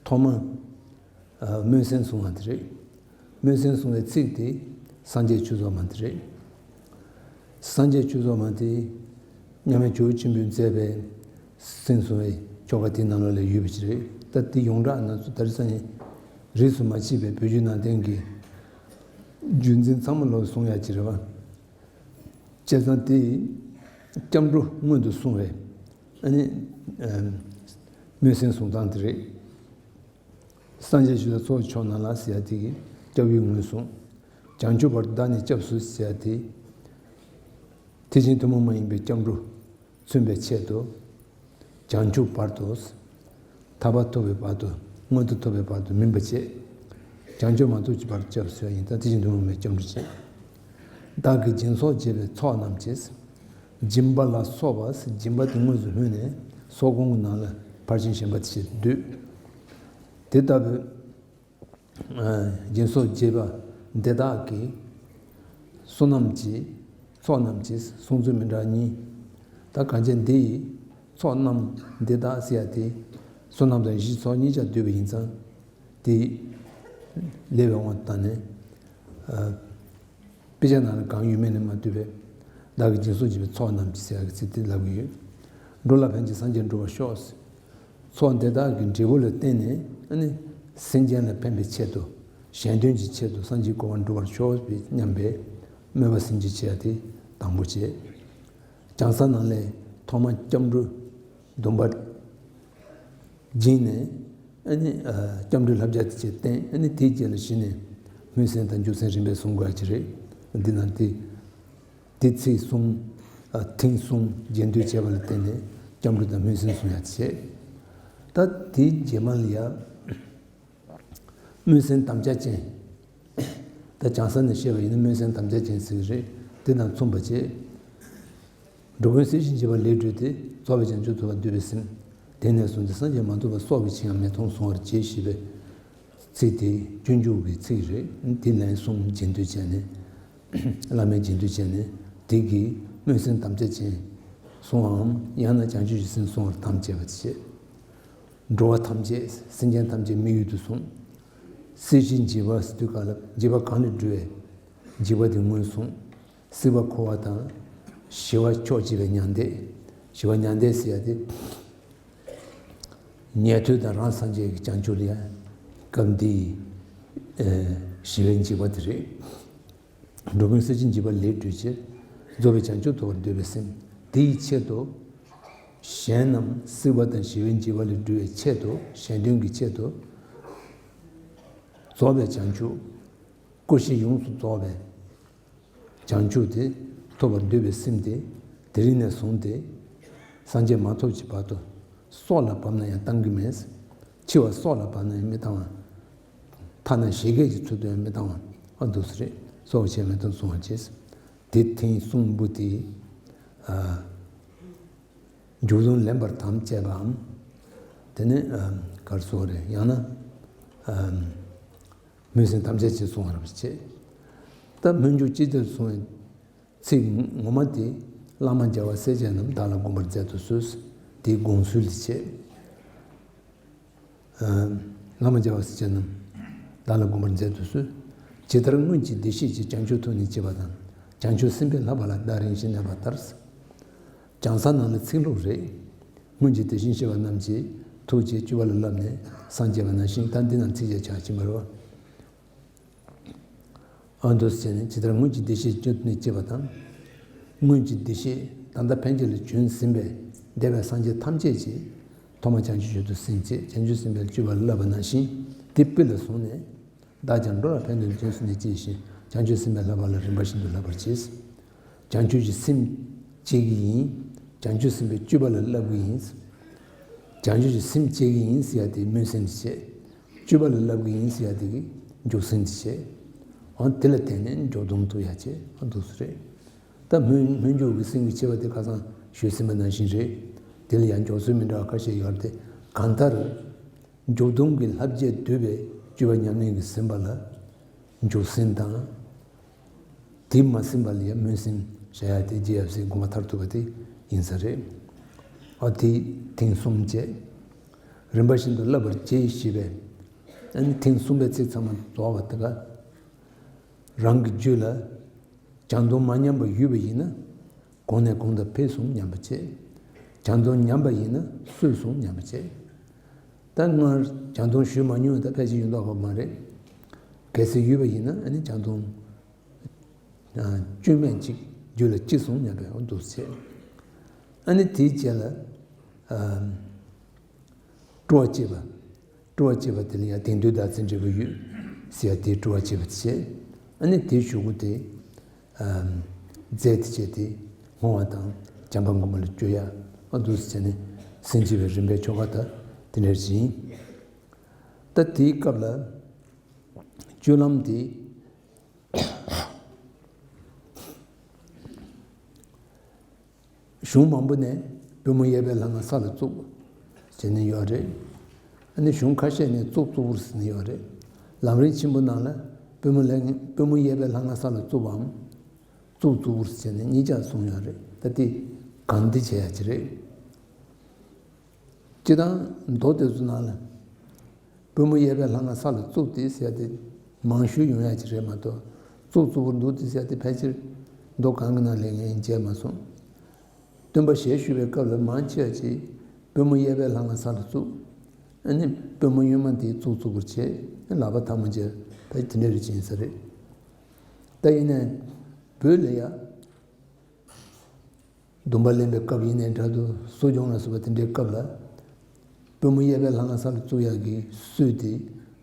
ཐོག་མ་ཨ་སྨོན་སེམས་གསུང་བ་དེ་རེད། སྨོན་སེམས་གསུང་བའི་ཚིག་དེ་སངས་རྒྱས་བཅུ་རྫོགས་མ་དེ་རེད། སངས་རྒྱས་བཅུ་རྫོགས་མ་དེ་མཉམ་མེད་ཇོ་བོ་ཆེན་པོས་མཛད་པའི་སེམས་གསུང་བའི་ཆོ་ག་དེའི་ནང་ལོགས་ལ་ཡོད་པ་ཞིག་རེད། ད་དེ་ཡོངས་གྲགས་ན་ཚོ་ད་རེས་སང་ཉིན་རིས་སུ་མ་ཆད་པའི་བོད་བརྒྱུད་ནང་བསྟན་གྱི་རྒྱུད་འཛིན་ཚང་མ་ལོག་གསུང་ཡག་ཅིག་རེད་བ། བྱས་ཙང་དེ་སྐྱབས་འགྲོ་སྔོན་དུ་སོང་བའི་ཨ་ནི་ཨམ་སྨོན་སེམས་གསུང་སྟངས་དེ་རེད། སངས་རྒྱས་ཞི་ལ་ཚོགས་མཆོག་རྣམས་ལ་ཟེར་ཡ་དེ་གི་སྐྱབས་ཡུལ་ངོས་བཟུང་། བྱང་ཆུབ་བར་དུ་བདག་ནི་སྐྱབས་སུ་ཟེར་ཡ་དེ། ཐེག་ཆེན་ཐུན་མོང་མ་ཡིན་པའི་སྐྱབས་འགྲོ་མཚོན་པའི་ཆེད་དུ། བྱང་ཆུབ་བར་དུ། ཐར་པ་ཐོབ་པའི་བར་དུ། མངོན་དུ་ཐོབ་པའི་བར་དུ་མིན་པ་བྱས། བྱང་ཆུབ་མ་ཐོབ་ཀྱི་བར་དུ་སྐྱབས་སུ་ཡིན་ད་ཐེག་ཆེན་ཐུན་མོང་མའི་སྐྱབས་འགྲོ་བྱེད། བདག་གིས་སྦྱིན་སོགས་བགྱིས་པའི་ཚོགས་རྣམས་ཀྱིས། སྦྱིན་པ་ལ་སོགས་པ། སྦྱིན་པ་དེ་དངོས་སུ་ལྷོད་ནས་སོགས་གོང་གི་ནང་ལ་ཕར་ཕྱིན་གཞན་པ་དེ་བྱེད་དུ་འདོད། དེ་ལྟ་བུའི་སྦྱིན་སོགས་བགྱིས་པ་འདི་དག་གིས་བསོད་ནམས་ཀྱི་ཚོགས་རྣམས་ཀྱིས་གསུང་ཚུལ་མི་འདྲ་གཉིས། ད་གང་ཅི་འདི་ཡི་ཚོགས་རྣམས་འདི་དག་ཟེར་ཡ་དེ་བསོད་ནམས་དང་གཞི་ཚོགས་གཉིས་ཆར་འདུས་པ་ཡིན་ཙང་། དེ་ལེགས་པའི་དབང་དུ་བཏང་ནས། དཔེ་ཆ་ནང་ལ་གང་ཡོད་མེད་ནས་མ་བཏུས་པས། བདག་གིས་སྦྱིན་སོགས་བགྱིས་པའི་ཚོགས་རྣམས་ཀྱིས་ཟེར་ཡག་གི་ཚིག་དེ་ལབ་ཀྱི་ཡོད། འགྲོ་ལ་ཕན་ཕྱིར་སངས་རྒྱས་འགྲུབ་པར་ཤོག། ཚོགས་འདི་དག་གི་འབྲས་བུ་ལ་བརྟེན་ནས་ཨ་ནི་སེམས་ཅན་ལ་ཕན་པའི་ཆེད་དུ་གཞན་དོན་གྱི་ཆེད་དུ་སངས་རྒྱས་གོ་འཕང་འགྲུབ་པར་ཤོག་སྙམ་པའི་མོས་པ་སེམས་བསྐྱེད་བྱེད་ཡ་དེ་དང་པོ་བྱེད། བྱང་ས་ནང་ལས་ཐོག་མ་སྐྱབས་འགྲོའི་སྡོམ་པ་བྱིན་ནས། ཨ་ནི་ཨ་སྐྱབས་འགྲོའི་བསླབ་བྱ་དེ་ཅིག་བསྟན། ཨ་ནི་དེའི་རྗེས་ལ་གཞི་ནས་སྨོན་སེམས་དང་འཇུག་སེམས་རིམ་པས་གསུང་དགོས་ཡ་ཅིག་རེད། འདི་ན་དེ་དེ་ཚིག་གསུམ་ཨ་ཐེངས་གསུམ་རྗེས་ཟློས་བྱས་པ་ལ་བརྟེན་ནས་སྐྱབས་འགྲོ་དང་སྨོན་སེམས་གསུང་ཡ་དེ་བྱས། ད་དེའི་རྗེས་མ་ལ་ཡ། སྨོན་སེམས་དམ་བཅའ་ཅན། ད་བྱང་ས་ནས་བཤད་པ་ཡིན་ན་སྨོན་སེམས་དམ་བཅའ་ཅན་ཟེར་གྱི་རེད། དེ་དང་མཚུངས་པ་བྱས། འགྲོ་ཀུན་སྲིད་ཞིའི་འཇིགས་པ་ལས་གྲོལ་ཏེ། རྫོགས་པའི་བྱང་ཆུབ་ཐོབ་པར་འདོད་པའི་སེམས། དེང་ནས་བཟུང་སྟེ་སངས་རྒྱས་མ་ཐོབ་བར། སྲོག་གི་ཕྱིར་ཡང་མི་གཏོང་གསོལ་བར་བྱེད་ཞེས་པའི་ཚིག་དེ་སྤྱོད་འཇུག་གི་ཚིག་རེད། དེ་ལན་གསུམ་རྗེས་ཟློས་བྱས་ནས། བླ་མའི་རྗེས་ཟློས་བྱས་ནས་དེ་གིས་སྨོན་སེམས་དམ་བཅའ་ཅན་གསུང་བའམ། ཡང་ན་བྱང་ཆུབ་ཀྱི་སེམས་གསུང་བར་དམ་བཅས་པ་བྱེད། འགྲོ་བ་ཐམས་ཅད་སེམས་ཅན་ཐམས་ཅད་མི་ཡུལ་དུ་སོང་། སྲིད་ཞིའི་འཇིགས་པ་ཟེར་དུས་སྐབས་ལ་འཇིགས་པ་གང་ལས་སྒྲོལ་བའི་འཇིགས་པ་དེ་ངོས་བཟུང་། སྲིད་པ་འཁོར་བ་དང་ཞི་བ་ཕྱོགས་གཅིག་པའི་མྱང་འདས། ཞི་བ་མྱང་འདས་ཟེར་ཡ་དེ་ཉན་ཐོས་དང་རང་སངས་རྒྱས་ཀྱི་བྱང་ཆུབ་ལ་ཡ་སྐབས་འདིའི་ཨེ་ཞི་བའི་འཇིགས་པ་དེ་རེད། འགྲོ་ཀུན་སྲིད་ཞིའི་འཇིགས་པ་ལས་སྒྲོལ་ཕྱིར། རྫོགས་པའི་བྱང་ཆུབ་ཐོབ་པར་འདོད་པའི་སེམས། དེ་ཡི་ཆེད་དུ་ གཞན་རྣམས་སྲིད་པ་དང་ཞི་བའི་འཇིགས་པ་ལས་སྒྲོལ་བའི་ཆེད་དུ། གཞན་དོན་གྱི་ཆེད་དུ་རྫོགས་པའི་བྱང་ཆུབ། ཀུན་གཞི་ཡོངས་སུ་རྫོགས་པའི་བྱང་ཆུབ་དེ་ཐོབ་པར་འདོད་པའི་སེམས་དེ། དེ་རིང་ནས་བཟུང་སྟེ་སངས་རྒྱས་མ་ཐོབ་ཀྱི་བར་དུ་སྲོག་ལ་བབ་ན་ཡང་བཏང་གི་མེད། འཆི་བ་སྲོག་ལ་བབ་ན་ཡང་མི་བཏང་བ། ཐ་ན་བཞད་གད་ཀྱི་ཚུལ་དུ་ཡང་མི་བཏང་བ། ཨ་འདུག་སེ་རེད། སྲོག་བཅད་མེད་དུ་བཟུང་བར་བྱས། དེ་ཐེངས་གསུམ་པོ་དེ། ཨ། མཇུག་སྡོམ་ལེན་པར་དམ་བཅས་པའམ། དེ་ནས་ཨམ་ག་རེ་ཟེར་དགོས་རེད། ཡང་ན་ཨམ་སྨོན་སེམས་ཐམས་ཅད་ཅེས་གསུངས་པ་རེད་བྱས། ད་སྨོན་འཇུག་ཅི་བདེར་གསུངས་པའི་ཚིག་ངོ་མ་དེ། བླ་མ་རྒྱལ་བ་སྲས་བཅས་རྣམས། བདག་ལ་དགོངས་པར་མཛད་དུ་གསོལ། དེའི་དགོངས་ཚུལ་དེ་བྱས། ཨ། བླ་མ་རྒྱལ་བ་སྲས་བཅས་རྣམས། བདག་ལ་དགོངས་པར་མཛད་དུ་གསོལ། ཇི་ལྟར་སྔོན་གྱི་བདེ་གཤེགས་ཀྱིས། བྱང་ཆུབ་ཐུགས་ནི་བསྐྱེད་པ་དང་། བྱང་ཆུབ་སེམས་དཔའི་བསླབ་པ་ལ། བདག་རིམ་བཞིན་གནས་པ་ལྟར། ལྗང་ས་ནང་ལ་ཚིག་ལྷུག་རེད། སྔོན་གྱི་དེ་བཞིན་གཤེགས་པ་རྣམས་ཀྱིས། ཐུགས་རྗེས་སྤྱོད་པ་ལ་བསླབས་ནས། སངས་རྒྱས་པ་ནང་བཞིན། ད་འདི་རྣམས་ཚིགས་བཅད་ཆ་ཕྱིན་པ་རེད་བ། ཨ་འདུག་སེ་བྱས་ནས་ཇི་ལྟར་སྔོན་གྱི་བདེ་གཤེགས་ཀྱིས་བསྐྱེད་པ་དང་། སྔོན་གྱི་བདེ་གཤེགས་ད་ལྟ་ཕན་ཆད་ལ་བྱོན་ཟིན་པའི་འདས་པའི་སངས་རྒྱས་ཐམས་ཅད་ཀྱིས་ཐོག་མར་བྱང་ཆུབ་མཆོག་ཏུ་སེམས་བསྐྱེད། བྱང་ཆུབ་སེམས་དཔའི་སྤྱོད་པ་ལ་བསླབ་པ་ནང་བཞིན། དེ་སྤེལ་ལ་བཟུང་ནས། བདག་ཀྱང་འགྲོ་ལ་ཕན་དོན་ཅུང་ཟད་ནི་ཅི་ཞེས། བྱང་ཆུབ་སེམས་དཔའི་བསླབ་པ་ལ་རིམ་པ་བཞིན་དུ་བསླབ་པར་བྱེད། བྱང་ཆུབ་ཀྱི་སེམས་བསྐྱེད་ཀྱི་ཡིན། བྱང་ཆུབ་སེམས་དཔའི་སྤྱོད་པ་ལ་བསླབ་ཀྱི་ཡིན། བྱང་ཆུབ་ཀྱི་སེམས་བསྐྱེད་ཀྱི་ཡིན་ཟེར་ཡ་དེ་སྨོན་སེམས་དེ་བྱས། སྤྱོད་པ་ལ་བསླབ་ཀྱི་ཡིན་ཟེར་ཡ་དེ་གི་འཇུག་སེམས་དེ་བྱས། འོ་དེ་ལ་བརྟེན་ནས་འཇུག་སྡོམ་ཐུབ་ཡ་བྱས། ཨ་འདུག་སེ་རེད། ད་སྨོན་སྨོན་འཇུག་གི་སེམས་ཀྱི་ཆེ་བ་དེ་ཁ་སང་ཞུས་ཟིན་པ་ནང་བཞིན་རེད། དེ་ལ་ཡང་འཇུག་སེམས་མི་འདྲ་བ་ཁ་ཤས་ཡོད་རེད་དེ། གང་ལྟར། འཇུག་སྡོམ་གྱི་བསླབ་བྱའི་བསྡུས་པའི་སྤྱོད་པ་ཉམས་ལེན་གྱིས་ཟིན་པ་ལ་འཇུག་སེམས་དང་། དེས་མ་ཟིན་པ་ལ་ཡང་སྨོན་སེམས་བྱ་ཡ་དེ་རྗེ་ཡབ་སྲས་དགོངས་པ་མཐར་ཐུག་པ་དེ་ཡིན་ས་རེད། ཨ་དེ་ཐེངས་གསུམ་བྱས། རིམ་པ་བཞིན་དུ་བསླབ་པར་བྱེད་ཞེས་པས། ཨ་ནི་ཐེངས་གསུམ་པའི་ཚིག་ཚང་མ་རྫོགས་པ་དེ་ག་རང་གི་རྒྱུད་ལ། བྱང་སྡོམ་མ་ཉམས་པ་ཡོད་པ་ཡིན་ན། གོང་ནས་གོང་དུ་འཕེལ་སོང་ཉམས་པ་བྱེད། བྱང་སྡོམ་ཉམས་པ་ཡིན་ན་སོས་སོང་ཉམས་པ་བྱེད། ད་སྔར་བྱང་སྡོམ་ཞུས་མ་མྱོང་བ་ད་ཕལ་ཆེར་ཡོད་མདོག་ཁ་པོ་མ་རེད། གལ་སྲིད་ཡོད་པ་ཡིན་ན་ཨ་ནི་བྱང་སྡོམ་བཅོས་མིན་ཅིག་རྒྱུད་ལ་སྐྱེས་སོང་ཉམས་པའི་འོ་འདུག་བྱེད། ཨ་ནི་དེའི་རྗེས་ལ་སྤྲོ་བ་བསྐྱེད་པ། སྤྲོ་བ་བསྐྱེད་པ་དེ་ལ་ཡང་དེང་དུས་བདག་འཛིན་འབྲས་བུ་ཡོད་ཟེར་ཡ་དེའི་སྤྲོ་བ་བསྐྱེད་པ་དེ་བྱས། ཨ་ནི་དེའི་གཞུག་གུ་དེ་རྫས་དེ་བྱས་ཏེ་བསྔོ་བ་དང་བྱམས་པ་མགོན་པོ་ལ་བཅོལ་ཡ། ཨ་འདུག་སེ་བྱས་ནས་སེམས་བསྐྱེད་པའི་རིམ་པའི་ཆོ་ག་ད་དེ་འདྲ་ཞིག་ཡིན། ད་དེའི་སྐབས་ལ་སྤྱོད་ལམ་དེ། གཞུང་མང་པོ་ནས་པུས་མོ་གཡས་པས་ལྷ་ང་ས་ལ་བཙུགས་ཟེར་ནི་ཡོད་རེད། ཨ་ནི་གཞུང་ཁ་ཤས་ནས་བཙུགས་བཙུགས་པུར་ཟེར་ནི་ཡོད་རེད། ལམ་རིམ་ཆེན་པོ་ནང་ལ་པུས་མོ་ལ་པུས་མོ་གཡས་པས་ལྷ་ང་ས་ལ་བཙུགས་པའམ། བཙུགས་བཙུགས་པུར་ཟེར་ནི་གཉིས་ཆ་གསུངས་ཡོད་རེད། ད་དེ་གང་འདི་བྱེད་ཡ་ཅི་རེད། སྤྱིར་བཏང་མདོ་དེ་ཚོ་ནང་ལ། པུས་མོ་གཡས་པས་ལྷ་ང་ས་ལ་བཙུགས་ཏེ་ཟེར་ཏེ་མང་ཤོས་ཡོང་ཡ་ཅིག་རེད་མ་གཏོགས། བཙུགས་བཙུགས་པོ་འདུག་སྟེ་ཟེར་ཏེ་ཕལ་ཆེར་མདོ་གང་གི་ནང་ལ་ངས་མཇལ་མ་སོང་། སྟོན་པ་ཞལ་བཞུགས་པའི་སྐབས་ལ་མང་ཆེ་བ་ཅིག་པུས་མོ་གཡས་པས་ལྷ་ང་ས་ལ་བཙུགས། ཨ་ནི་པུས་མོ་གཡོན་མ་དེ་བཙུགས་བཙུགས་པོར་བྱས། ལག་པ་ཐལ་མོ་སྦྱར། ཕལ་ཆེར་དེ་འདྲ་རེ་ཅིག་ཡིན་ས་རེད། ད་ཡིན་ནའི་བོད་ལ་ཡ། སྡོམ་པ་ལེན་པའི་སྐབས་ཡིན་ནའི་འདྲ་འདུག་གསོ་སྦྱོང་ལ་སོགས་པ་དེ་འདྲའི་སྐབས་ལ། པུས་མོ་གཡས་པས་ལྷ་ང་ས་ལ་བཙུགས་ཡག་གི་སྲོལ་དེ་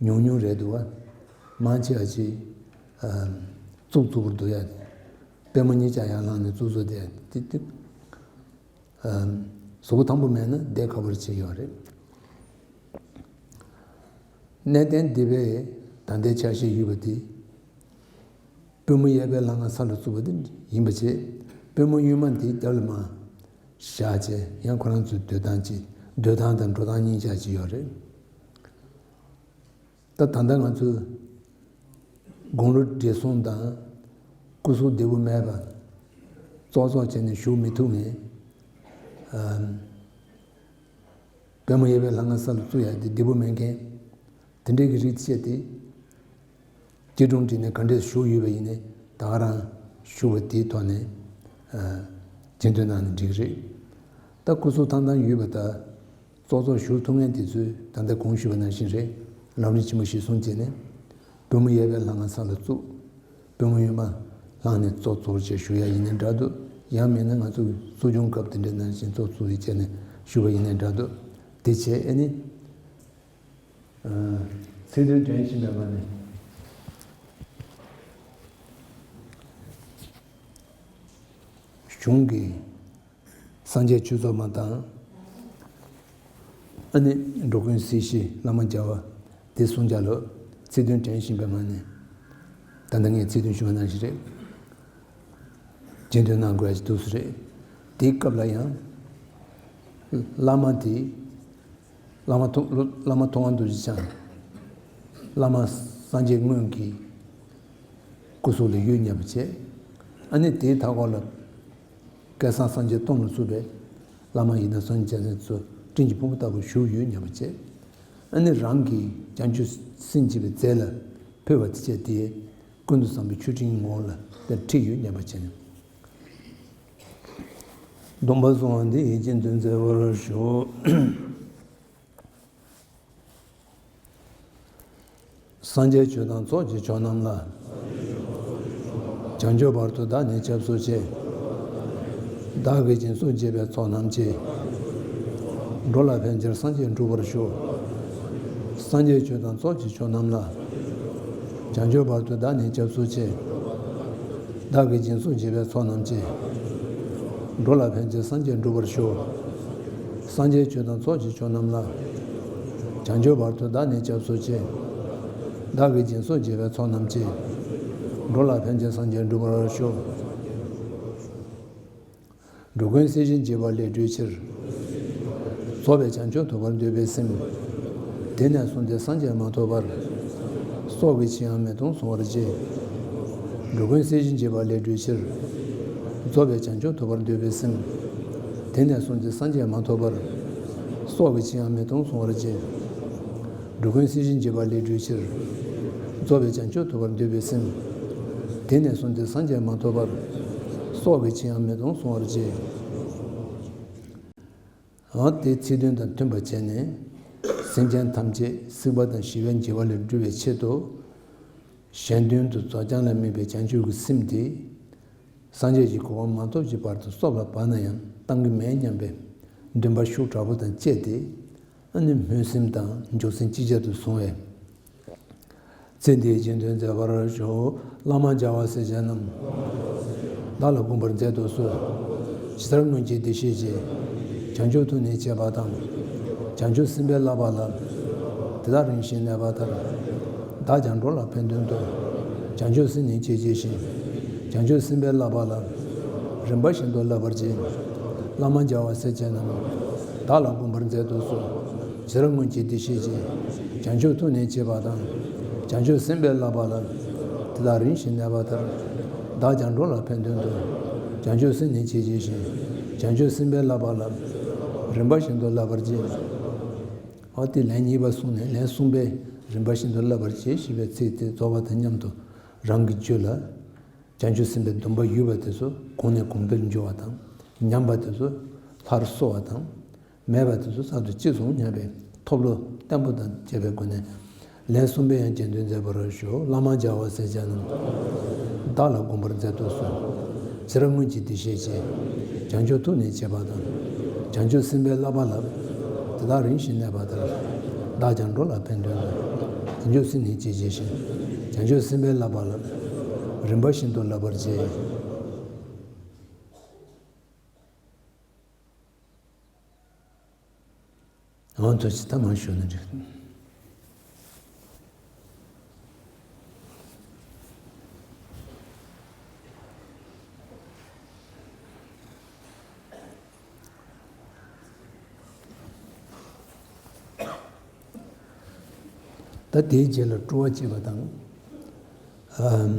ཉུང་ཉུང་རེད་འདུག་བ། མང་ཆེ་བ་ཅིག་ཨ། བཙུགས་བཙུགས་པོར་འདུག་ཡ། པུས་མོ་གཉིས་ཀྱང་ཡར་བསླངས་ནས་བཙུགས་བཙུགས་བསྡད་ཡ་དེ་དེ། ཨ། གཟུགས་པོ་ཐང་པོ་མེད་ན་བསྡད་ཁག་པོ་ཅིག་ཡོད་རེད། གནས་བརྟན་སྡེ་པའི་ད་ལྟའི་ཆ་ཤས་ཡོད་པ་དེ། པུས་མོ་གཡས་པས་ལྷ་ང་ས་ལ་བཙུགས་པ་དེ་ཡིན་པ་བྱས། པུས་མོ་གཡོན་མ་དེ་རྒྱབ་ལ་མར་བཞག་བྱས། ཡང་ཁོ་རང་ཚོའི་སྡོད་སྟངས་ཅིག་སྡོད་སྟངས་དང་འགྲོ་སྟངས་གཉིས་ཆ་ཅིག་ཡོད་རེད། ད་ད་ལྟ་ང་ཚོས་དགུང་ལོ་བགྲེས་སོང་དང་། སྐུ་གཟུགས་བདེ་པོ་མེད་པ། ཙོག་ཙོག་བྱས་ནས་བཞུགས་མི་ཐུབ་མཁན། ཨམ། པུས་མོ་གཡས་པས་ལྷ་ང་ས་ལ་བཙུགས་ཡ་དེ་བདེ་པོ་མེད་མཁན། དེ་འདྲའི་གི་རིགས་བྱས་ཏེ། སྐྱིལ་ཀྲུང་བསྒྲིགས་ནས་ག་འདྲས་བཞུགས་ཡོད་པ་ཡིན་ནའི་ད་ག་རང་བཞུགས་པ་དེའི་ཐོག་ནས། ཨ། སྤྱི་འཐུས་གནང་ནས་འགྲིག་གི་རེད། ད་སྐུ་གཟུགས་ཐང་ཐང་ཡོད་པ་དང་། ཙོག་ཙོག་བཞུགས་ཐུབ་མཁན་དེ་ཚོས་ད་ལྟ་གོང་ཞུས་པ་ནང་བཞིན་རེད། ལམ་རིམ་ཆེན་མོ་གཞིར་བཟུང་བྱས་ནས། པུས་མོ་གཡས་པས་ལྷ་ང་ས་ལ་བཙུགས། པུས་མོ་གཡོན་མ་བསླངས་ནས་ཙོག་ཙོག་བྱས་བཞུགས་ཡ་ཡིན་ནའི་འདྲ་འདུག་ཡང་མིན་ན་ང་ཚོ་གསོ་སྦྱོང་སྐབས་དེ་འདྲའི་ནང་བཞིན་ཙོག་ཙོག་བྱས་བྱས་ནས་ ཞུ་བ་ཡིན་ནའི་འདྲ་འདུག་དེ་བྱས་ཨ་ནི། ཚིག་དོན་དྲན་བཞིན་པའི་ངང་ནས། གཞུང་གི་སངས་རྒྱས་ཆོས་ཚོགས་མ་དང་། ཨ་ནི་འགྲོ་མགོན་སྲིད་ཞི་བླ་མ་རྒྱལ་བ་དེ་གསུང་བྱ་ལོ། ཚིག་དོན་དྲན་བཞིན་པའི་ངང་ནས། ད་ལྟ་ངས་ཚིག་དོན་ཞུ་བ་ནང་བཞིན་རེད། རྗེས་ཟློས་གནང་དགོས་ཡ་ཞིག་འདུག་སེ་རེད། དེའི་སྐབས་ལ་ཡང་། བླ་མ་དེ། བླ་མ་ཐུབ་བླ་མ་ཐུབ་དབང་རྡོ་རྗེ་འཆང་། བླ་མ་སངས་རྒྱས་སྔོན་གྱི་སྐུ་གཟུགས་ལ་ཡོད་སྙམ་པ་བྱས། ཨ་ནི་དེའི་མཐའ་འཁོར་ལ་སྐལ་བཟང་སངས་རྒྱས་སྟོང་ལ་བཙུགས་པའི་བླ་མ་ཡི་དམ་སངས་རྒྱས་སྤྱན་རས་གཟིགས་སྤྲིན་གྱི་ཕུང་པོ་ལྟ་བུ་བཞུགས་ཡོད་སྙམ་པ་བྱས། ཨ་ནི་རང་གི་བྱང་ཆུབ་སེམས་བསྐྱེད་པའི་རྫས་ལ་ཕུལ་བ་དེ་བྱས་ཏེ། ཀུན་ཏུ་བཟང་པོའི་མཆོད་སྤྲིན་ངོ་བོ་ལ་དེ་འཁྲིད་ཡོད་སྙམ་པ་བྱས་ནས། སྡོམ་པ་བཟུང་བ་འདི་ཡིས་རྗེས་ཟློས་མཛད་པར་ཞུ། སངས་རྒྱས་ཆོས་དང་ཚོགས་ཀྱི་མཆོག་རྣམས་ལ། བྱང་ཆུབ་བར་དུ་བདག་ནི་སྐྱབས་སུ་མཆི། བདག་གིས་སྦྱིན་སོགས་བགྱིས་པའི་ཚོགས་རྣམས་ཀྱིས། འགྲོ་ལ་ཕན་ཕྱིར་སངས་རྒྱས་འགྲུབ་པར་ཤོག་སངས་རྒྱས་ཆོས་དང་ཚོགས་ཀྱི་མཆོག་རྣམས་ལ། བྱང་ཆུབ་བར་དུ་བདག་ནི་སྐྱབས་སུ་མཆི། བདག་གིས་སྦྱིན་སོགས་བགྱིས་པའི་ཚོགས་རྣམས་ཀྱིས། འགྲོ་ལ་ཕན་ཕྱིར་སངས་རྒྱས་འགྲུབ་པར་ཤོག་སངས་རྒྱས་ཆོས་དང་ཚོགས་ཀྱི་མཆོག་རྣམས་ལ། བྱང་ཆུབ་བར་དུ་བདག་ནི་སྐྱབས་སུ་མཆི། བདག་གིས་སྦྱིན་སོགས་བགྱིས་པའི་ཚོགས་རྣམས་ཀྱིས། འགྲོ་ལ་ཕན་ཕྱིར་སངས་རྒྱས་འགྲུབ་པར་ཤོག་འགྲོ་ཀུན་སྲིད་ཞིའི་འཇིགས་པ་ལས་སྒྲོལ་ཕྱིར། རྫོགས་པའི་བྱང་ཆུབ་ཐོབ་པར་འདོད་པའི་སེམས། དེང་ནས་བཟུང་སྟེ་སངས་རྒྱས་མ་ཐོབ་བར། སྲོག་གི་ཕྱིར་ཡང་མི་གཏོང་གསོལ་བར་བགྱི། འགྲོ་ཀུན་སྲིད་ཞིའི་འཇིགས་པ་ལས་སྒྲོལ་ཕྱིར། རྫོགས་པའི་བྱང་ཆུབ་ཐོབ་པར་འདོད་པའི་སེམས། དེང་ནས་བཟུང་སྟེ་སངས་རྒྱས་མ་ཐོབ་བར། སྲོག་གི་ཕྱིར་ཡང་མི་གཏོང་གསོལ་བར་བགྱི། འགྲོ་ཀུན་སྲིད་ཞིའི་འཇིགས་པ་ལས་སྒྲོལ་ཕྱིར། རྫོགས་པའི་བྱང་ཆུབ་ཐོབ་པར་འདོད་པའི་སེམས། དེང་ནས་བཟུང་སྟེ་སངས་རྒྱས་མ་ཐོབ་བར། སྲོག་གི་ཕྱིར་ཡང་མི་གཏོང་གསོལ་བར་བགྱི། འོ་དེ་ཚིག་དོན་དང་མཐུན་པར་བྱས་ནས། སེམས་ཅན་ཐམས་ཅད་སྲིད་པ་དང་ཞི་བའི་འཇིགས་པ་ལས་སྒྲོལ་བའི་ཆེད་དུ། གཞན་དོན་དུ་རྫོགས་བྱང་ལ་དམིགས་པའི་བྱང་ཆུབ་ཀྱི་སེམས་དེ། སངས་རྒྱས་ཀྱི་གོ་འཕང་མ་ཐོབ་ཀྱི་བར་དུ་སྲོག་ལ་བབས་ན་ཡང་བཏང་གི་མེད་སྙམ་པའི་འདུན་པ་ཤུགས་དྲག་པོ་དང་བཅས་ཏེ། ཨ་ནི་སྨོན་སེམས་དང་འཇུག་སེམས་ཅིག་ཅར་དུ་བཟུང་བས། ཚེ་འདིའི་རྗེས་ཟློས་མཛད་པར་ཞུ། བླ་མ་རྒྱལ་བ་སྲས་བཅས་རྣམས། བདག་ལ་དགོངས་པར་མཛད་དུ་གསོལ། ཇི་ལྟར་སྔོན་གྱི་འདུ་ཤེས་ཀྱིས། བྱང་ཆུབ་ཐུགས་ནི་བསྐྱེད་པ་དང་། བྱང་ཆུབ་སེམས་དཔའི་བསླབ་པ་ལ། དེ་དག་རིམ་བཞིན་གནས་པ་ལྟར། བདག་ཀྱང་འགྲོ་ལ་ཕན་དོན་དུ། བྱང་ཆུབ་སེམས་ནི་བསྐྱེད་བགྱི་ཞིང་། བྱང་ཆུབ་སེམས་དཔའི་བསླབ་པ་ལ། རིམ་པ་བཞིན་དུ་བསླབ་པར་བགྱི། བླ་མ་རྒྱལ་བ་སྲས་བཅས་རྣམས། བདག་ལ་དགོངས་པར་མཛད་དུ་གསོལ། ཇི་ལྟར་སྔོན་གྱི་འདུ་ཤེས་ཀྱིས། བྱང་ཆུབ་ཐུགས་ནི་བསྐྱེད་པ་དང་། བྱང་ཆུབ་སེམས་དཔའི་བསླབ་པ་ལ། དེ་དག་རིམ་བཞིན་གནས་པ་ལྟར། བདག་ཀྱང་འགྲོ་ལ་ཕན་དོན་དུ། བྱང་ཆུབ་སེམས་ནི་བསྐྱེད་བགྱི་ཞིང་། བྱང་ཆུབ་སེམས་དཔའི་བསླབ་པ་ལ། རིམ་པ་བཞིན་དུ་བསླབ་པར་བགྱི། འོ་དེ་ལན་གཉིས་པ་གསུངས་ནས་ལན་གསུམ་པའི་རིམ་པ་བཞིན་དུ་བསླབ་པར་བགྱི་ཞེས་པའི་ཚིག་དེ་རྫོགས་པ་དང་མཉམ་དུ་རང་གི་རྒྱུད་ལ། བྱང་ཆུབ་སེམས་དཔའི་སྡོམ་པ་ཡོད་པ་དེ་ཚོ་གོང་ནས་གོང་འཕེལ་འགྱུར་བ་དང་། ཉམས་པ་དེ་ཚོ་སླར་གསོ་བ་དང་། མེད་པ་དེ་ཚོ་གསར་དུ་སྐྱེ་སོང་སྙམ་པའི་ཐོབ་བློ་བརྟན་པོ་དང་བཅས་པའི་སྒོ་ནས། ལན་གསུམ་པའི་ཡང་རྗེས་ཟློས་མཛད་པར་ཞུ། བླ་མ་རྒྱལ་བ་སྲས་བཅས་རྣམས། བདག་ལ་དགོངས་པར་མཛད་དུ་གསོལ། ཇི་ལྟར་སྔོན་གྱི་འདུ་ཤེས་ཀྱིས། བྱང་ཆུབ་ཐུགས་ནི་བསྐྱེད་པ་དང་། བྱང་ཆུབ་སེམས་དཔའི་བསླབ་པ་ལ། དེ་དག་རིམ་བཞིན་གནས་པ་ལྟར། བདག་ཀྱང་འགྲོ་ལ་ཕན་དོན་དུ། བྱང་ཆུབ་སེམས་ནི་བསྐྱེད་བགྱི་ཞིང་། བྱང་ཆུབ་སེམས་དཔའི་བསླབ་པ་ལ། རིམ་པ་བཞིན་དུ་བསླབ་པར་བགྱི། འོ་ཐུགས་རྗེ་ཆེ། ད་མ་ཞུ་ན་འགྲིག་ད་དེའི་རྗེས་ལ་སྤྲོ་བ་བསྐྱེད་པ་དང་། ཨམ།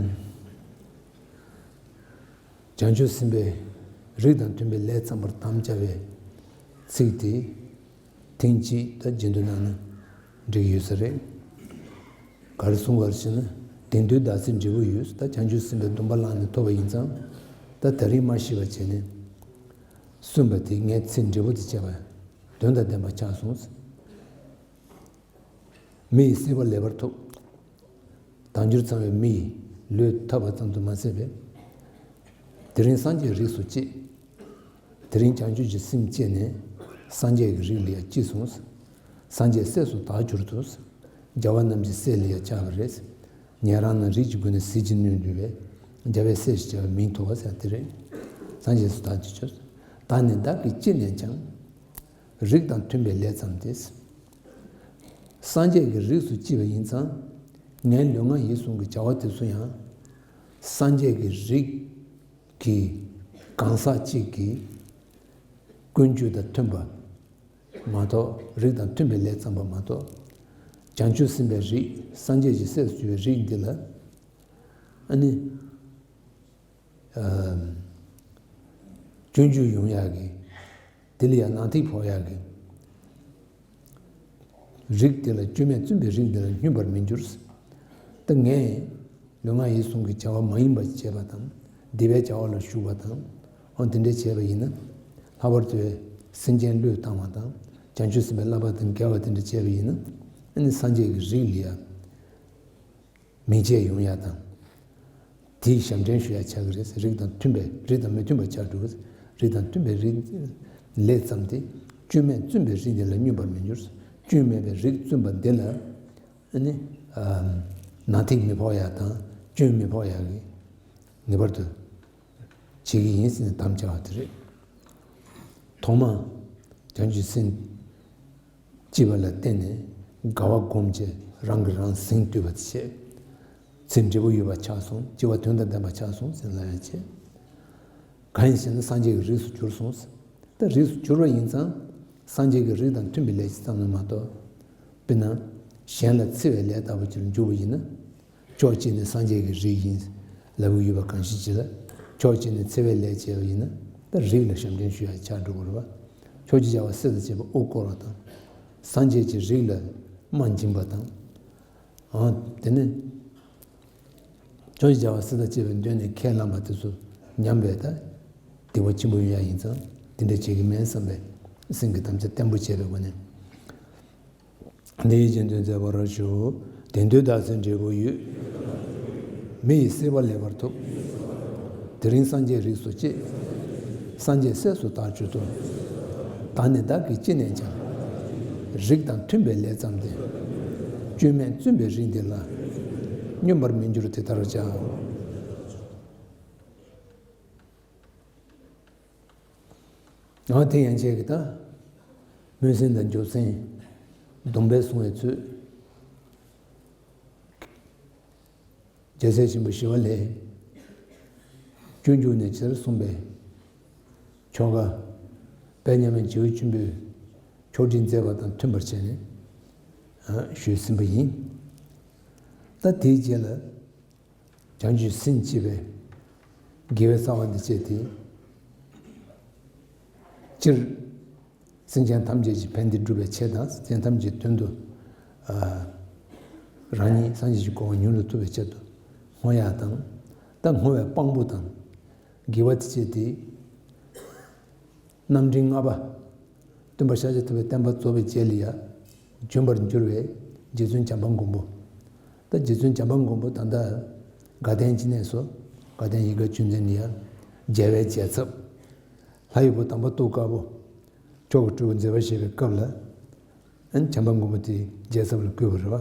བྱང་ཆུབ་སེམས་དཔའི་རིགས་དང་མཐུན་པའི་ལས་བརྩམ་པར་དམ་བཅའ་བའི་ཚིག་དེ་ཐེངས་གཅིག་ད་རྗེས་ཟློས་གནང་ན་འགྲིག་ཡོད་ས་རེད། ག་རེ་གསུང་བར་ཞེ་ན། དེང་དུས་བདག་ཚེ་འབྲས་བུ་ཡོད། ད་བྱང་ཆུབ་སེམས་དཔའི་སྡོམ་པ་བླངས་ནས་ཐོབ་པ་ཡིན་ཙང་། ད་ད་རིང་མ་ཤི་བ་བྱས་ནས་གསོན་པ་དེ་ངའི་ཚེ་འབྲས་བུ་དེ་བྱས་པ་དོན་དང་ལྡན་པ་ཆགས་སོང་། མི་ཡི་སྲིད་པ་ལེགས་པར་ཐོབ། དལ་འབྱོར་ཚང་བའི་མི་ཡི་ལུས་ཐོབ་པ་ཙམ་དུ་མ་ཟད་པས། དེ་རིང་སངས་རྒྱས་རིགས་སུ་སྐྱེས། དེ་རིང་བྱང་ཆུབ་ཀྱི་སེམས་བསྐྱེད་ནས། སངས་རྒྱས་ཀྱི་རིགས་ལ་ཡང་ཅི་གསུངས། སངས་རྒྱས་སྲས་སུ་བདག་གྱུར་ཏོ། རྒྱལ་བ་རྣམས་ཀྱི་སྲས་ལ་ཡང་བྱ་བ་རེད། ཉན་རང་རྣམས་རིགས་ཀྱི་མགོན་ནི་ཟིལ་གྱིས་གནོན་འདུལ་བའི། རྒྱལ་བའི་སྲས་ཞེས་བྱ་བའི་མིང་ཐོབ་པ་ཟེར་དེ་རེད། སངས་རྒྱས་སུ་བདག་གྱུར་ཏོ། བདག་ནི་བདག་གིས་ཅི་ནས་ཀྱང་། རིགས་དང་མཐུན་པའི་ལས་བརྩམས་ཏེ། སངས་རྒྱས་ཀྱི་རིགས་སུ་སྐྱེས་པ་ཡིན་ཙང་། ངའི་ལུས་ངག་ཡིད་གསུམ་གྱི་བྱ་བ་དེ་ཚོ་ཡང་། སངས་རྒྱས་ཀྱི་རིགས་ཀྱི་གང་ཟག་གཅིག་གི་ཀུན་སྤྱོད་དང་མཐུན་པ་མ་གཏོགས། རིགས་དང་མཐུན་པའི་ལས་བརྩམས་པ་མ་གཏོགས། བྱང་ཆུབ་སེམས་དཔའི་རིགས། སངས་རྒྱས་ཀྱི་སྲས་སུ་གྱུར་པའི་རིགས་འདི་ལ། ཨ་ནི། སྤྱོད་འཇུག་ཡོང་ཡག་གི། དེ་ལ་ཡང་ནང་ཐིག་ཕོག་ཡག་གི། རིགས་དེ་ལ་སྐྱོན་མེད་བཙུན་པའི་རིགས་འདི་ལ་སྙོན་པར་མི་འགྱུར། ད་ངས་ལུས་ངག་ཡིད་གསུམ་གྱི་བྱ་བ་མ་ཡིན་པ་བྱས་པ་དང་། སྡིག་པའི་བྱ་བ་ལ་ཞུགས་པ་དང་། འོ་དེ་འདྲ་བྱས་པ་ཡིན་ན། ལྷག་པར་དུ་སེམས་ཅན་བློས་བཏང་བ་དང་། བྱང་ཆུབ་སེམས་དཔའི་བསླབ་པ་དང་འགལ་བ་དེ་འདྲ་བྱས་པ་ཡིན་ན། ཨ་ནི་སངས་རྒྱས་ཀྱི་རིགས་ལ་ཡང་མི་བྱེད་ཡོང་ཡ་དང་། དེའི་ཞབས་འདྲེན་ཞུ་ཡ་ཆགས་ཀྱི་རེད། རིགས་དང་མཐུན་པའི། རིགས་དང་མི་མཐུན་པ་ཆགས་འགྲོ་གི་རེད། རིགས་དང་མཐུན་པའི་རིགས་ལས་བརྩམས་ཏེ། སྐྱོན་མེད་བཙུན་པའི་རིགས་འདི་ལ་སྙོན་པར་མི་འགྱུར། སྐྱོན་མེད་པའི་རིགས་བཙུན་པ་འདི་ལ། ཨ་ནི། ནང་ཐིག་མི་ཕོག་ཡ་དང་། སྐྱོན་མི་ཕོག་ཡ་གི་ངེས་པར་དུ་བྱེད་ཀྱི་ཡིན་ཟེར་ནས་དམ་བཅའ་བ་དེ་རེད། ཐོག་མར་བྱང་ཆུབ་སེམས་སྐྱེས་པ་ལ་བརྟེན་ནས་དགའ་བ་སྒོམ་བྱས། རང་གིས་རང་གཟེངས་བསྟོད་པ་བྱས། ཚེ་འབྲས་བུ་ཡོད་པ་ཆགས་སོང་། སྐྱེ་བ་དོན་དང་ལྡན་པ་ཆགས་སོང་ཟེར་ལབ་ཡ་བྱས། གང་ཡིན་ཞེ་ན། སངས་རྒྱས་ཀྱི་རིགས་སུ་གྱུར་སོང་། ད་རིགས་སུ་གྱུར་བ་ཡིན་ཙང་། སངས་རྒྱས་ཀྱི་རིགས་དང་མཐུན་པའི་ལས་ཅིག་བརྩམས་ན་མ་གཏོགས། དཔེར་ན། གཞན་ལ་འཚེ་བའི་ལས་ལྟ་བུ་ཅིག་ལ་འཇུག་པ་ཡིན་ན། ཕྱོགས་གཅིག་ནས་སངས་རྒྱས་ཀྱི་རིགས་ཡིན་ལབ་ཀྱི་ཡོད་པ་གང་ཞིག་ཅིག་ལ། ཕྱོགས་གཅིག་ནས་འཚེ་བའི་ལས་བྱས་པ་ཡིན་ན། ད་རིགས་ལ་ཞབས་འདྲེན་ཞུ་ཡ་ཆགས་འགྲོ་གི་རེད་པ། ཕྱོགས་གཅིག་བྱ་བ་སྲིད་དང་བཅས་པ་དབུ་བསྐོར་བ་དང་། སངས་རྒྱས་ཀྱི་རིགས་ལ་དམག་འབྱིན་པ་དང་། ཨང་། དེ་ནས་ཕྱོགས་གཅིག་བྱ་བ་སྲིད་དང་བཅས་པའི་མདུན་ནས་ཁས་བླངས་པ་དེ་ཚོ་ཉམས་པའི་ད་སྡིག་པ་ཆེན་པོ་ཡོང་ཡ་ཡིན་ཙང་། དེ་འདྲ་བྱེད་ཀྱི་མིན་བསམ་པའི་སེམས་ཀྱི་དམ་བཅའ་བརྟན་པོ་བྱས་པའི་སྒོ་ནས། འདི་ཡི་རྗེས་ཟློས་མཛད་པར་ཞུ། དེང་དུས་བདག་ཚེ་འབྲས་བུ་ཡོད། མི་ཡི་སྲིད་པ་ལེགས་པར་ཐོབ། དེ་རིང་སངས་རྒྱས་རིགས་སུ་སྐྱེས། སངས་རྒྱས་སྲས་སུ་བདག་གྱུར་ཏོ། བདག་ནི་བདག་གིས་ཅི་ནས་ཀྱང་། རིགས་དང་མཐུན་པའི་ལས་བརྩམས་ཏེ། སྐྱོན་མེད་བཙུན་པའི་རིགས་འདི་ལ། སྙོན་པར་མི་འགྱུར་དེ་ལྟར་བྱ། ཡང་དེ་ཡན་ཆད་ཀྱི་ད་སྨོན་སེམས་དང་འཇུག་སེམས་སྡོམ་པའི་བཟུང་བའི་ཚུལ། རྒྱལ་སྲས་ཆེན་པོ་ཞི་བ་ལྷས་སྤྱོད་འཇུག་ནས་ཇི་ལྟར་གསུངས་པའི་ཆོ་ག། དཔལ་མཉམ་མེད་རྗེ་བཙུན་ཆེན་པོས་ཆོག་སྒྲིག་མཛད་པ་དང་མཐུན་པར་བྱས་ནས་ཞུས་ཟིན་པ་ཡིན། ད་དེའི་རྗེས་ལ། བྱང་ཆུབ་སེམས་བསྐྱེད་པའི་དགེ་བའི་རྩ་བ་འདི་བཅས་ཏེ། སྤྱིར་སེམས་ཅན་ཐམས་ཅད་ཀྱི་ཕན་བདེ་སྒྲུབ་པའི་ཆེད་དང་། སེམས་ཅན་ཐམས་ཅད་དོན་དུ་ཨ་རང་ཉིད་སངས་རྒྱས་ཀྱི་གོ་འཕང་མྱུར་དུ་ཐོབ་པའི་ཆེད་དུ་བསྔོ་ཡག་དང་། ད་བསྔོ་བའི་དཔང་པོ་དང་དགེ་བ་དེ་བཅས་ཏེ། རྣམ་འདྲེན་ལྔ་པ། སྟོན་པ་ཤཱཀྱ་ཐུབ་པའི་བསྟན་པ་རྫོགས་པའི་རྗེས་ལ་ཡང་འབྱོན་པར་འགྱུར་བའི་རྗེ་བཙུན་བྱམས་པ་མགོན་པོ། ད་རྗེ་བཙུན་བྱམས་པ་མགོན་པོ་ད་ལྟ་དགའ་ལྡན་ཅི་ནས་སུ། དགའ་ལྡན་ཡིད་དགའ་ཆོས་འཛིན་ལ་ཡང་རྒྱལ་བའི་རྒྱལ་ཚབ། ལྷ་ཡི་བུ་དམ་པ་ཏོག་དཀར་པོ། མཆོག་གི་སྤྲུལ་སྐུ་མཛད་པ་བཞེས་པའི་སྐབས་ལ། ཨན་བྱམས་པ་མགོན་པོ་དེ་རྒྱལ་ཚབ་ལ་བསྐོས་པ་རེད་པ།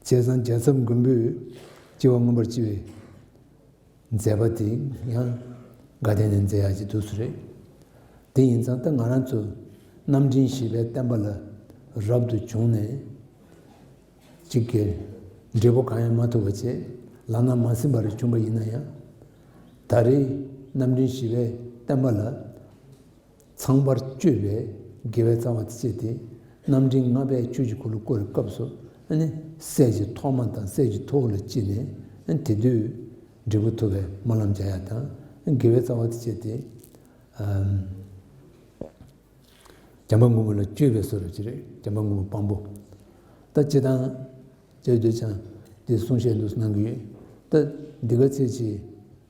བྱས་ཙང་རྒྱལ་ཚབ་མགོན་པོས་སྐྱེ་བ་མངོན་པར་སྐྱེ་བའི་མཛད་པ་དེ་ཡང་དགའ་ལྡན་ནས་མཛད་ཡག་ཅིག་འདུག་སེ་རེད། དེ་ཡིན་ཙང་ད་ང་རང་ཚོ་རྣམ་འདྲེན་བཞི་པའི་བསྟན་པ་ལ་རབ་ཏུ་བྱུང་ནས། གཅིག་གི་འབྲས་བུ་གང་ཡང་མ་ཐོབ་པ་བྱས། ལག་ན་མ་ཟིན་པ་རེ་བྱུང་བ་ཡིན་ན་ཡང་། ད་རེས་རྣམ་འདྲེན་བཞི་པའི་བསྟན་པ་ལ་ཚངས་པར་སྤྱོད་པའི་དགེ་བའི་རྩ་བ་དེ་བྱས་ཏེ། རྣམ་འདྲེན་ལྔ་པས་ཆོས་ཀྱི་འཁོར་ལོ་བསྐོར་བའི་སྐབས་སུ། ཨ་ནི་སྲས་ཀྱི་ཐོག་མ་དང་སྲས་ཀྱི་ཐོག་ལ་སྐྱེས་ནས། ཨ་ནི་དེ་དུས་འབྲས་བུ་ཐོབ་པའི་སྨོན་ལམ་རྒྱག་ཡག་དང་། ཨ་ནི་དགེ་བའི་རྩ་བ་དེ་བྱས་ཏེ། ཨམ། བྱམས་པ་མགོན་པོ་ལ་སྤྱོད་པའི་བཟོ་འདྲ་ཅིག་རེད། བྱམས་པ་མགོན་པོ་དཔང་པོ། ད་སྤྱིར་བཏང་། ཅེས་འདོད་ཀྱང་། དེ་གསུང་བཤད་འདུག་གནང་གི་ཡོད། ད་འདི་ག་ཚད་ཅིག་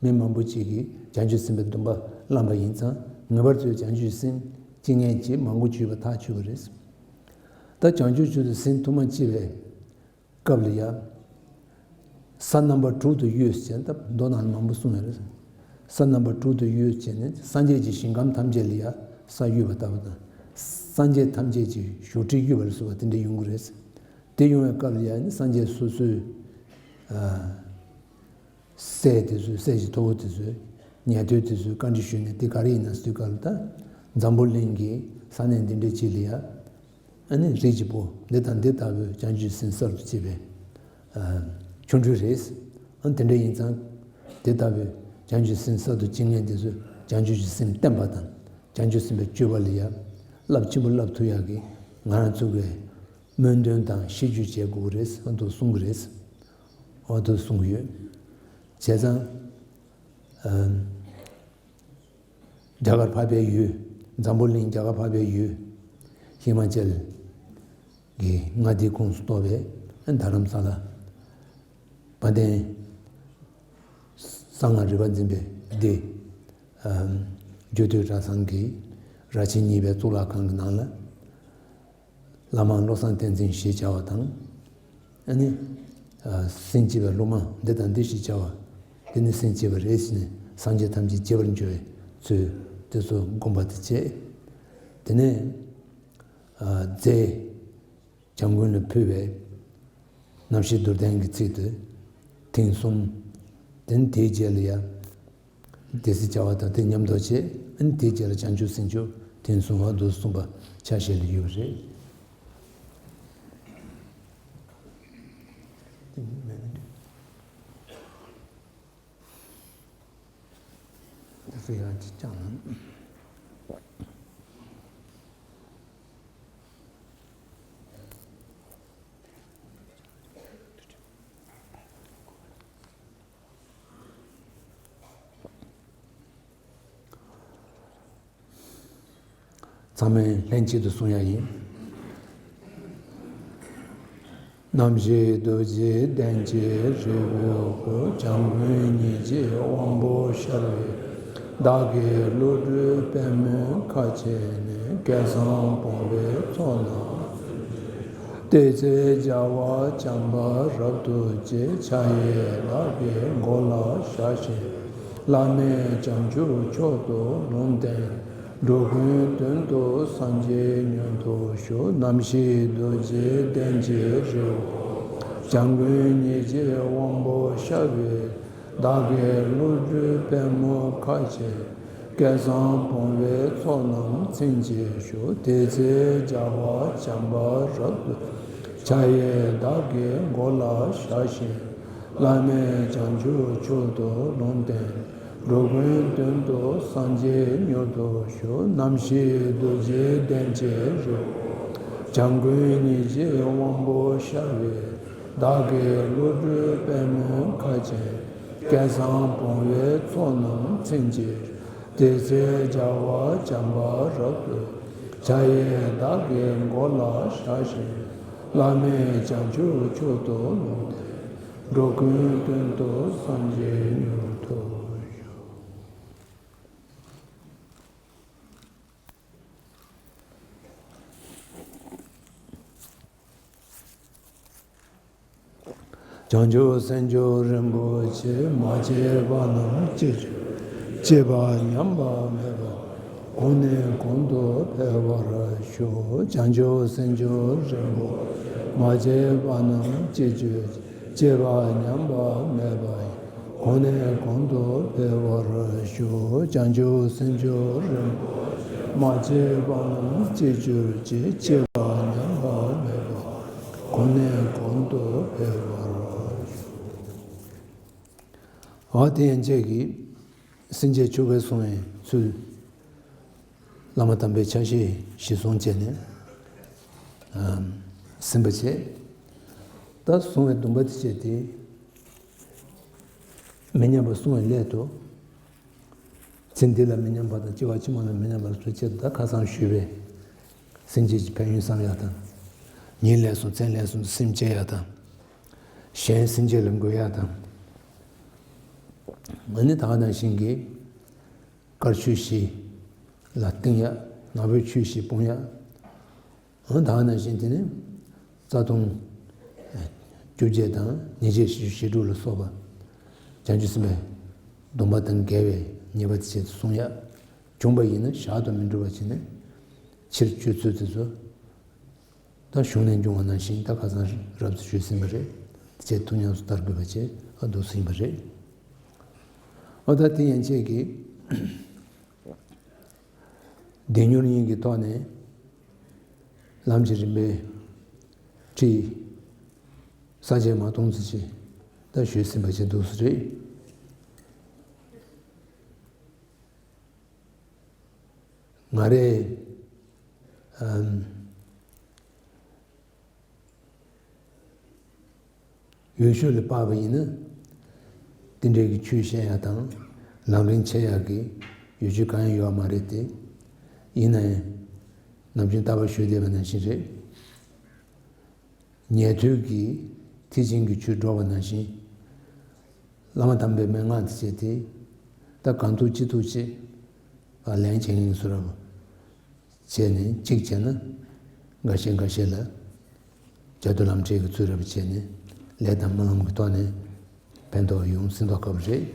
མི་མང་པོ་ཅིག་གིས་བྱང་ཆུབ་སེམས་དཔའི་སྡོམ་པ་བླངས་པ་ཡིན་ཙང་། ངེས་པར་དུ་བྱང་ཆུབ་སེམས་སྐྱེ་མཁན་ཅིག་མང་པོ་ཅིག་ཡོད་པ་ཐག་ཆོད་པ་རེད། ད་བྱང་ཆུབ་མཆོག་ཏུ་སེམས་ཐོག་མ་སྐྱེ་བའི་སྐབས་ལ་ཡང་། ས་རྣམ་པ་དྲུག་ཏུ་གཡོས་བྱས། ད་མདོ་ནང་ལ་མང་པོ་གསུངས་ཡོད་རེད། ས་རྣམ་པ་དྲུག་ཏུ་གཡོས་བྱས་ནས། སངས་རྒྱས་ཀྱི་ཞིང་ཁམས་ཐམས་ཅད་ལ་ཡང་ས་གཡོས་པ་ལྟ་བུ་དང་། སངས་རྒྱས་ཐམས་ཅད་ཀྱི་བཞུགས་ཁྲི་དབུས་པ་ལ་སོགས་པ་དེ་འདྲ་ཡོང་གི་རེད། དེ་ཡོང་བའི་སྐབས་ལ་ཡང་ནི་སངས་རྒྱས་སོ་སོའི་ཨ་སྲས་དེ་ཚོས། སྲས་ཀྱི་ཐུ་བོ་དེ་ཚོས། ཉན་ཐོས་དེ་ཚོས་བཀའ་འདྲི་ཞུས་ནས། དེ་ག་རེ་ཡིན་ན་ཟེར་དུས་སྐབས་ལ། ད་འཛམ་བུ་གླིང་གི་ས་གནས་འདི་འདྲའི་ཅིག་ལ་ཡ། ཨ་ནི་རིགས་ཀྱི་བུ་འདི་དང་འདི་ལྟ་བུའི་བྱང་ཆུབ་སེམས་གསར་དུ་སྐྱེས་པའི་ཨ་ཆོ་འཕྲུལ་རེད། ཨ་དེ་འདྲ་ཡིན་ཙང་། དེ་ལྟ་བུའི་བྱང་ཆུབ་སེམས་གསར་དུ་སྐྱེ་མཁན་དེ་ཚོས་བྱང་ཆུབ་ཀྱི་སེམས་བརྟན་པ་དང་། བྱང་ཆུབ་སེམས་དཔའི་སྤྱོད་པ་ལ་ཡ་རླབས་ཆེན་པོ་བསླབ་ཐུབ་ཡག་གི་ང་རང་ཚོ་གི་སྨོན་འདུན་དང་ཤིས་བརྗོད་བྱེད་དགོས་རེད། ཨ་འདུག་གསུང་གི་རེད། ཨ་འདུག་གསུང་གི་ཡོད། བྱས་ཙང་ཨ། རྒྱ་གར་འཕགས་པའི་ཡུལ། འཛམ་བུ་གླིང་རྒྱ་གར་འཕགས་པའི་ཡུལ། ཧི་མ་ཅལ་གྱི་མངའ་སྡེའི་ཁོངས་སུ་གཏོགས་པའི་རྡ་རམ་ས་ལ། དཔལ་ལྡན་གསང་སྔགས་རིག་པ་འཛིན་པའི་སྡེ། རྒྱུད་སྟོད་གྲྭ་ཚང་གི་རྭ་ཅན་གཉིས་པའི་གཙུག་ལག་ཁང་གི་ནང་ལ། བླ་མ་བློ་བཟང་བསྟན་འཛིན་ཞེས་བྱ་བ་དང་། ཨ་ནི། ཨ་སེམས་བསྐྱེད་པའི་སློབ་མ་འདི་དང་འདི་ཞེས་བྱ་བ། འདི་ནི་སེམས་བསྐྱེད་པ་རེད་ཟེར་ནས། སངས་རྒྱས་ཐམས་ཅད་སྐྱེ་བར་འགྱུར་བའི་ཚུལ་དེ་ཚོ་བསྒོམ་པ་དང་བཅས། དེ་ནས་ཨ་རྫས་བྱམས་མགོན་ལ་ཕུལ་བའི་རྣམ་བཤད་མདོར་བསྟན་གྱི་ཚིག་དེ་ཐེངས་གསུམ། དེ་ནས་དེའི་རྗེས་ལ་ཡང་། དེ་ཚེ་བྱ་བ་དང་དེ་མཉམ་དུ་བྱས། ཨ་ནི་དེའི་རྗེས་ལ་བྱང་ཆུབ་སེམས་མཆོག་ཐེངས་གསུམ་པ་འདུག་གསུངས་པ་ཆ་ཤས་ལ་ཡོད་པ་རེད། དེ་ཚོ་ཡང་ཅིག་ཀྱང་། ཚང་མས་ལྷན་ཅིག་ཏུ་གསུང་ཡ་ཡིན། ནམ་ཞིག་རྡོ་རྗེ་གདན་གྱི་རི་བོའི་སྐུ། བྱམས་མགོན་ཉིད་ཀྱི་དབང་པོ་ཤར་བས། བདག་གི་བློ་གྲོས་པད་མོའི་ཁ་བྱེ་ནས། སྐལ་བཟང་བུང་བའི་ཚོགས་རྣམས། དེ་ཚེ་རྒྱལ་བ་བྱམས་པ་རབ་ཏུ་འབྱེད། ཕྱག་གཡས་བདག་གི་མགོ་ལ་བཞག་ཅིང་། བླ་མེད་བྱང་ཆུབ་མཆོག་ཏུ་ལུང་བསྟན། འགྲོ་ཀུན་དོན་དུ་སངས་རྒྱས་མྱུར་དུ་ཞུ། ནམ་ཞིག་རྡོ་རྗེ་གདན་གྱི་རི་བོ། བྱམས་མགོན་ཉིད་ཀྱི་དབང་པོ་ཤར་བས། བདག་གི་བློ་གྲོས་པད་མོའི་ཁ་བྱེ། སྐལ་བཟང་བུང་བའི་ཚོགས་རྣམས་ཚིམ་བྱེད་ཤོག། དེ་ཚེ་རྒྱལ་བ་བྱམས་པ་རབ་ཏུ། ཕྱག་གཡས་བདག་གི་མགོ་ལ་བཞག་ཅིང་། བླ་མེད་བྱང་ཆུབ་མཆོག་ཏུ་ལུང་བསྟན། འགྲོ་ཀུན་དོན་དུ་སངས་རྒྱས་མྱུར་དུ་ཞུ། ནམ་ཞིག་རྡོ་རྗེ་གདན་གྱི་རི་བོ། བྱམས་མགོན་ཉིད་ཀྱི་དབང་པོ་ཤར་བས། བདག་གི་བློ་གྲོས་པད་མོའི་ཁ་བྱེ། སྐལ་བཟང་བུང་བའི་ཚོགས་རྣམས་ཚིམ་བྱེད། དེ་ཚེ་རྒྱལ་བ་བྱམས་པ་རབ་ཏུ། ཕྱག་གཡས་བདག་གི་མགོ་ལ་བཞག་ཅིང་། བླ་མེད་བྱང་ཆུབ་མཆོག་ཏུ་ལུང་བསྟན། འགྲོ་ཀུན་དོན་དུ་སངས་རྒྱས་མྱུར་དུ་ཞུ། བྱང་ཆུབ་སེམས་མཆོག་རིན་པོ་ཆེ། མ་སྐྱེས་པ་རྣམས་སྐྱེ་གྱུར། སྐྱེས་པ་ཉམས་པ་མེད་པ། གོང་ནས་གོང་དུ་འཕེལ་བར་ཤོག། བྱང་ཆུབ་སེམས་མཆོག་རིན་པོ་ཆེ། མ་སྐྱེས་པ་རྣམས་སྐྱེ་གྱུར་ཅིག། སྐྱེས་པ་ཉམས་པ་མེད་པ་ཡི། གོང་ནས་གོང་དུ་འཕེལ་བར་ཤོག། བྱང་ཆུབ་སེམས་མཆོག་རིན་པོ་ཆེ། མ་སྐྱེས་པ་རྣམས་སྐྱེ་གྱུར་ཅིག། སྐྱེས་པ་ཉམས་པ་མེད་པ། གོང་ནས་གོང་དུ་འཕེལ་བར་ཤོག། འོ་དེ་ཡན་ཆད་ཀྱིས་སེམས་བསྐྱེད་ཆོ་གས་བསྲུང་བའི་ཚུལ། བླ་མ་དམ་པའི་ཕྱག་བཞེས་གཞིར་བཟུང་བྱས་ནས་ཨམ་ཟིན་པ་བྱས། ད་བསྲུང་བའི་སྡོམ་པ་དེ་བྱས་ཏེ། མི་ཉམས་པར་བསྲུང་བའི་སླད་དུ། ཚེ་འདི་ལ་མི་ཉམས་པ་དང་སྐྱེ་བ་ཕྱི་མ་ལ་མི་ཉམས་པ་ལ་སོགས་ཆེད་དུ། ད་ཁ་སང་ཞུས་པའི་སེམས་བསྐྱེད་ཀྱི་ཕན་ཡོན་བསམ་ཡག་དང་། ཉིན་ལས་སུ་མཚན་ལས་སུ་སེམས་བསྐྱེད་ཡག་དང་། གཞན་སེམས་བསྐྱེད་ལ་འགོད་ཡག་དང་། ཨ་ནི་ད་ག་ནང་བཞིན་གྱི་དཀར་ཆུ་བཞི་ལ་བཏིང་ཡག། ནག་པོའི་ཆུ་བཞི་སྤོང་ཡག། ཨ་ནི་ད་ག་ནང་བཞིན་དེ་ནི་རྩ་ལྟུང་བཅོ་བརྒྱད་དང་ཉེས་བྱས་བཞི་བཅུ་ཞེ་དྲུག་ལ་སོགས་པ། བྱང་ཆུབ་སེམས་དཔའི་སྡོམ་པ་དང་འགལ་བའི་ཉེས་པ་དེ་བྱས་ཏེ་བསྲུང་ཡག། བྱུང་བ་ཡིན་ན་ཞག་ཏུ་མི་འགྲོ་བ་བྱས་ནས། ཕྱིར་བཅོས་ཚུལ་དེ་ཚོ་ད་གཞུང་ནས་འབྱུང་བ་ནང་བཞིན་ད་ཁ་སང་རབ་ཏུ་ཞུས་ཟིན་པ་རེད། དེ་བྱས་ཐུགས་ཉམས་སུ་བསྟར་དགོས་པ་བཅས་ཨ་འདུག་ཟིན་པ་རེད། ཨོ་ད་དེ་ཡན་ཆད་ཀྱི་བདེ་མྱུར་གཉིས་ཀྱི་ཐོག་ནས་ལམ་གྱི་རིམ་པའི་ཁྲིད་ས་བཅད་མ་སྟོང་ཙམ་ཅིག་ད་ཞུས་ཟིན་པ་བཅས་འདུག་སེ་རེད། ང་རེ་ཨམ། ཡུལ་ཤུལ་ལ་སྤར་བ་ཡིན་ན། དེ་འདྲའི་གི་ཆོས་བཤད་ཡ་དང་ལམ་རིམ་འཆད་ཡ་གི་ཡུལ་ཆོས་གང་ཡང་ཡོད་མ་རེད་དེ། ཡིན་ན་ཡང་ནམ་རྒྱུན་རྟག་པར་ཞུས་བསྡད་པ་ནང་བཞིན་རེད། ཉན་ཐོས་ཀྱིས་ཐེག་ཆེན་གྱི་ཆོས་སྒྲོག་པ་ནང་བཞིན། བླ་མ་དམ་པའི་མན་ངག་དེ་བྱས་ཏེ། ད་གང་ཐུག་ཅི་ཐུག་ཅེས་ལན་བྱེད་མཁན་སུ་ར་བ། བྱས་ནས་གཅིག་བྱས་ན་འགའ་ཤས་འགའ་ཤས་ལ་བྱ་དུ་ལམ་འབྲས་ཀྱི་ཚུལ་རབ་བྱས་ནས་ལས་དང་སྨོན་ལམ་གྱི་ཐོག་ནས་ཕན་ཐོགས་ཡོང་སྲིད་མདོག་ཁ་པོ་རེད།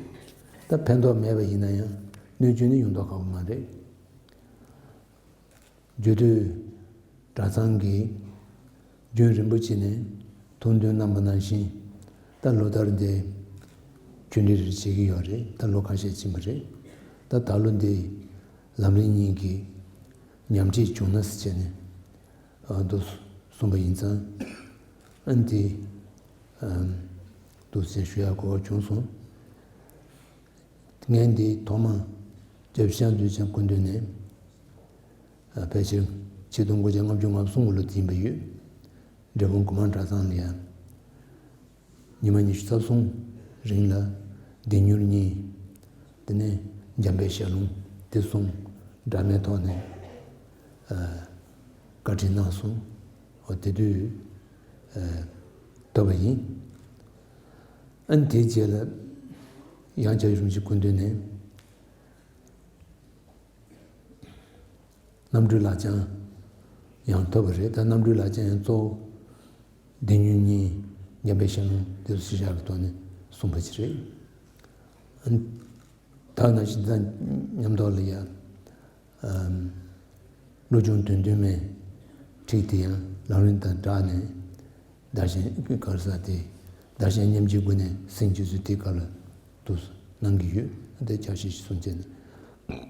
ད་ཕན་ཐོགས་མེད་པ་ཡིན་ན་ཡང་གནོད་སྐྱོན་ནི་ཡོང་མདོག་ཁ་པོ་མ་རེད། རྒྱུད་སྟོད་གྲྭ་ཚང་གི་རྒྱུན་རིན་པོ་ཆེ་ནས་ཐུགས་འདུན་གནང་བ་ནང་བཞིན་ད་ལོ་ལྟར་འདི་ཆོས་འབྲེལ་རེ་བྱེད་ཀྱི་ཡོད་རེད། ད་ལོ་ཁ་ཤས་ཕྱིན་པ་རེད། ད་ད་ལོ་འདི་ལམ་རིམ་གཉིས་ཀྱི་ཉམས་བཅོས་བྱུང་ན་ཟེར་བྱས་ནས་ཨ་འདུག་གསུངས་པ་ཡིན་ཙང་། ཨ་ནི་དེ་ཨམ་འདུག་ཟེར་ཞུ་ཡག་གོ་བ་བྱུང་སོང་། ངས་འདི་ཐོག་མ་རྒྱལ་བ་ཤིང་བཟོ་ཅན་སྐུ་མདུན་ནས་ཨ་ཕལ་ཆེར་ཆིག་སྟོང་དགུ་བརྒྱ་ལྔ་བཅུ་ང་གསུམ་གྱི་ལོ་དེ་ཡིན་པ་ཡོད། འབྲས་སྤུངས་གུ་མང་གྲྭ་ཚང་ལ་ཡང་ཉི་མ་ཉི་ཤུ་རྩ་གསུམ་རིང་ལ་བདེ་མྱུར་གཉིས། དེ་ནས་འཇམ་དཔལ་ཞལ་ལུང་དེ་གསུམ་འདྲ་མའི་ཐོག་ནས་ཨ་བཀའ་ཁྲིད་གནང་སོང་། འོ་དེ་དུས་ཨ་བཏབ་པ་ཡིན། ཨ་ནི་དེའི་རྗེས་ལ་ཡང་བསྐྱར་གཞུང་གི་སྐུ་མདུན་ནས། རྣམ་གྲོལ་ལག་བཅངས་ཡང་ཐོབ་པ་རེད། ད་རྣམ་གྲོལ་ལག་བཅངས་ཡང་གཙོ་བོ་བདེ་མྱུར་གཉིས་འཇམ་དཔལ་ཤེས་རབ་དེ་ཚོ་ཞིག་བཞག་གི་ཐོག་ནས་གསུངས་པ་ཅིག་རེད། ཨ་ད་ནང་བཞིན་ད་མཉམ་དུ་ལ་ཡ་ཨམ་བློ་སྦྱོང་དོན་བདུན་མའི་ཁྲིད་དེ་ཡང་ལམ་རིམ་དང་སྦྲགས་ནས། བདག་གཞན་ག་རེ་ཟེར་དེ། བདག་གཞན་མཉམ་བརྗེའི་སྒོ་ནས་ཟིན་རྗེས་སུ་དེ་ག་ལ་འདུག་གནང་གི་ཡོད། དེ་ཆ་ཤས་ཤིག་གསུངས་བྱས་ནས་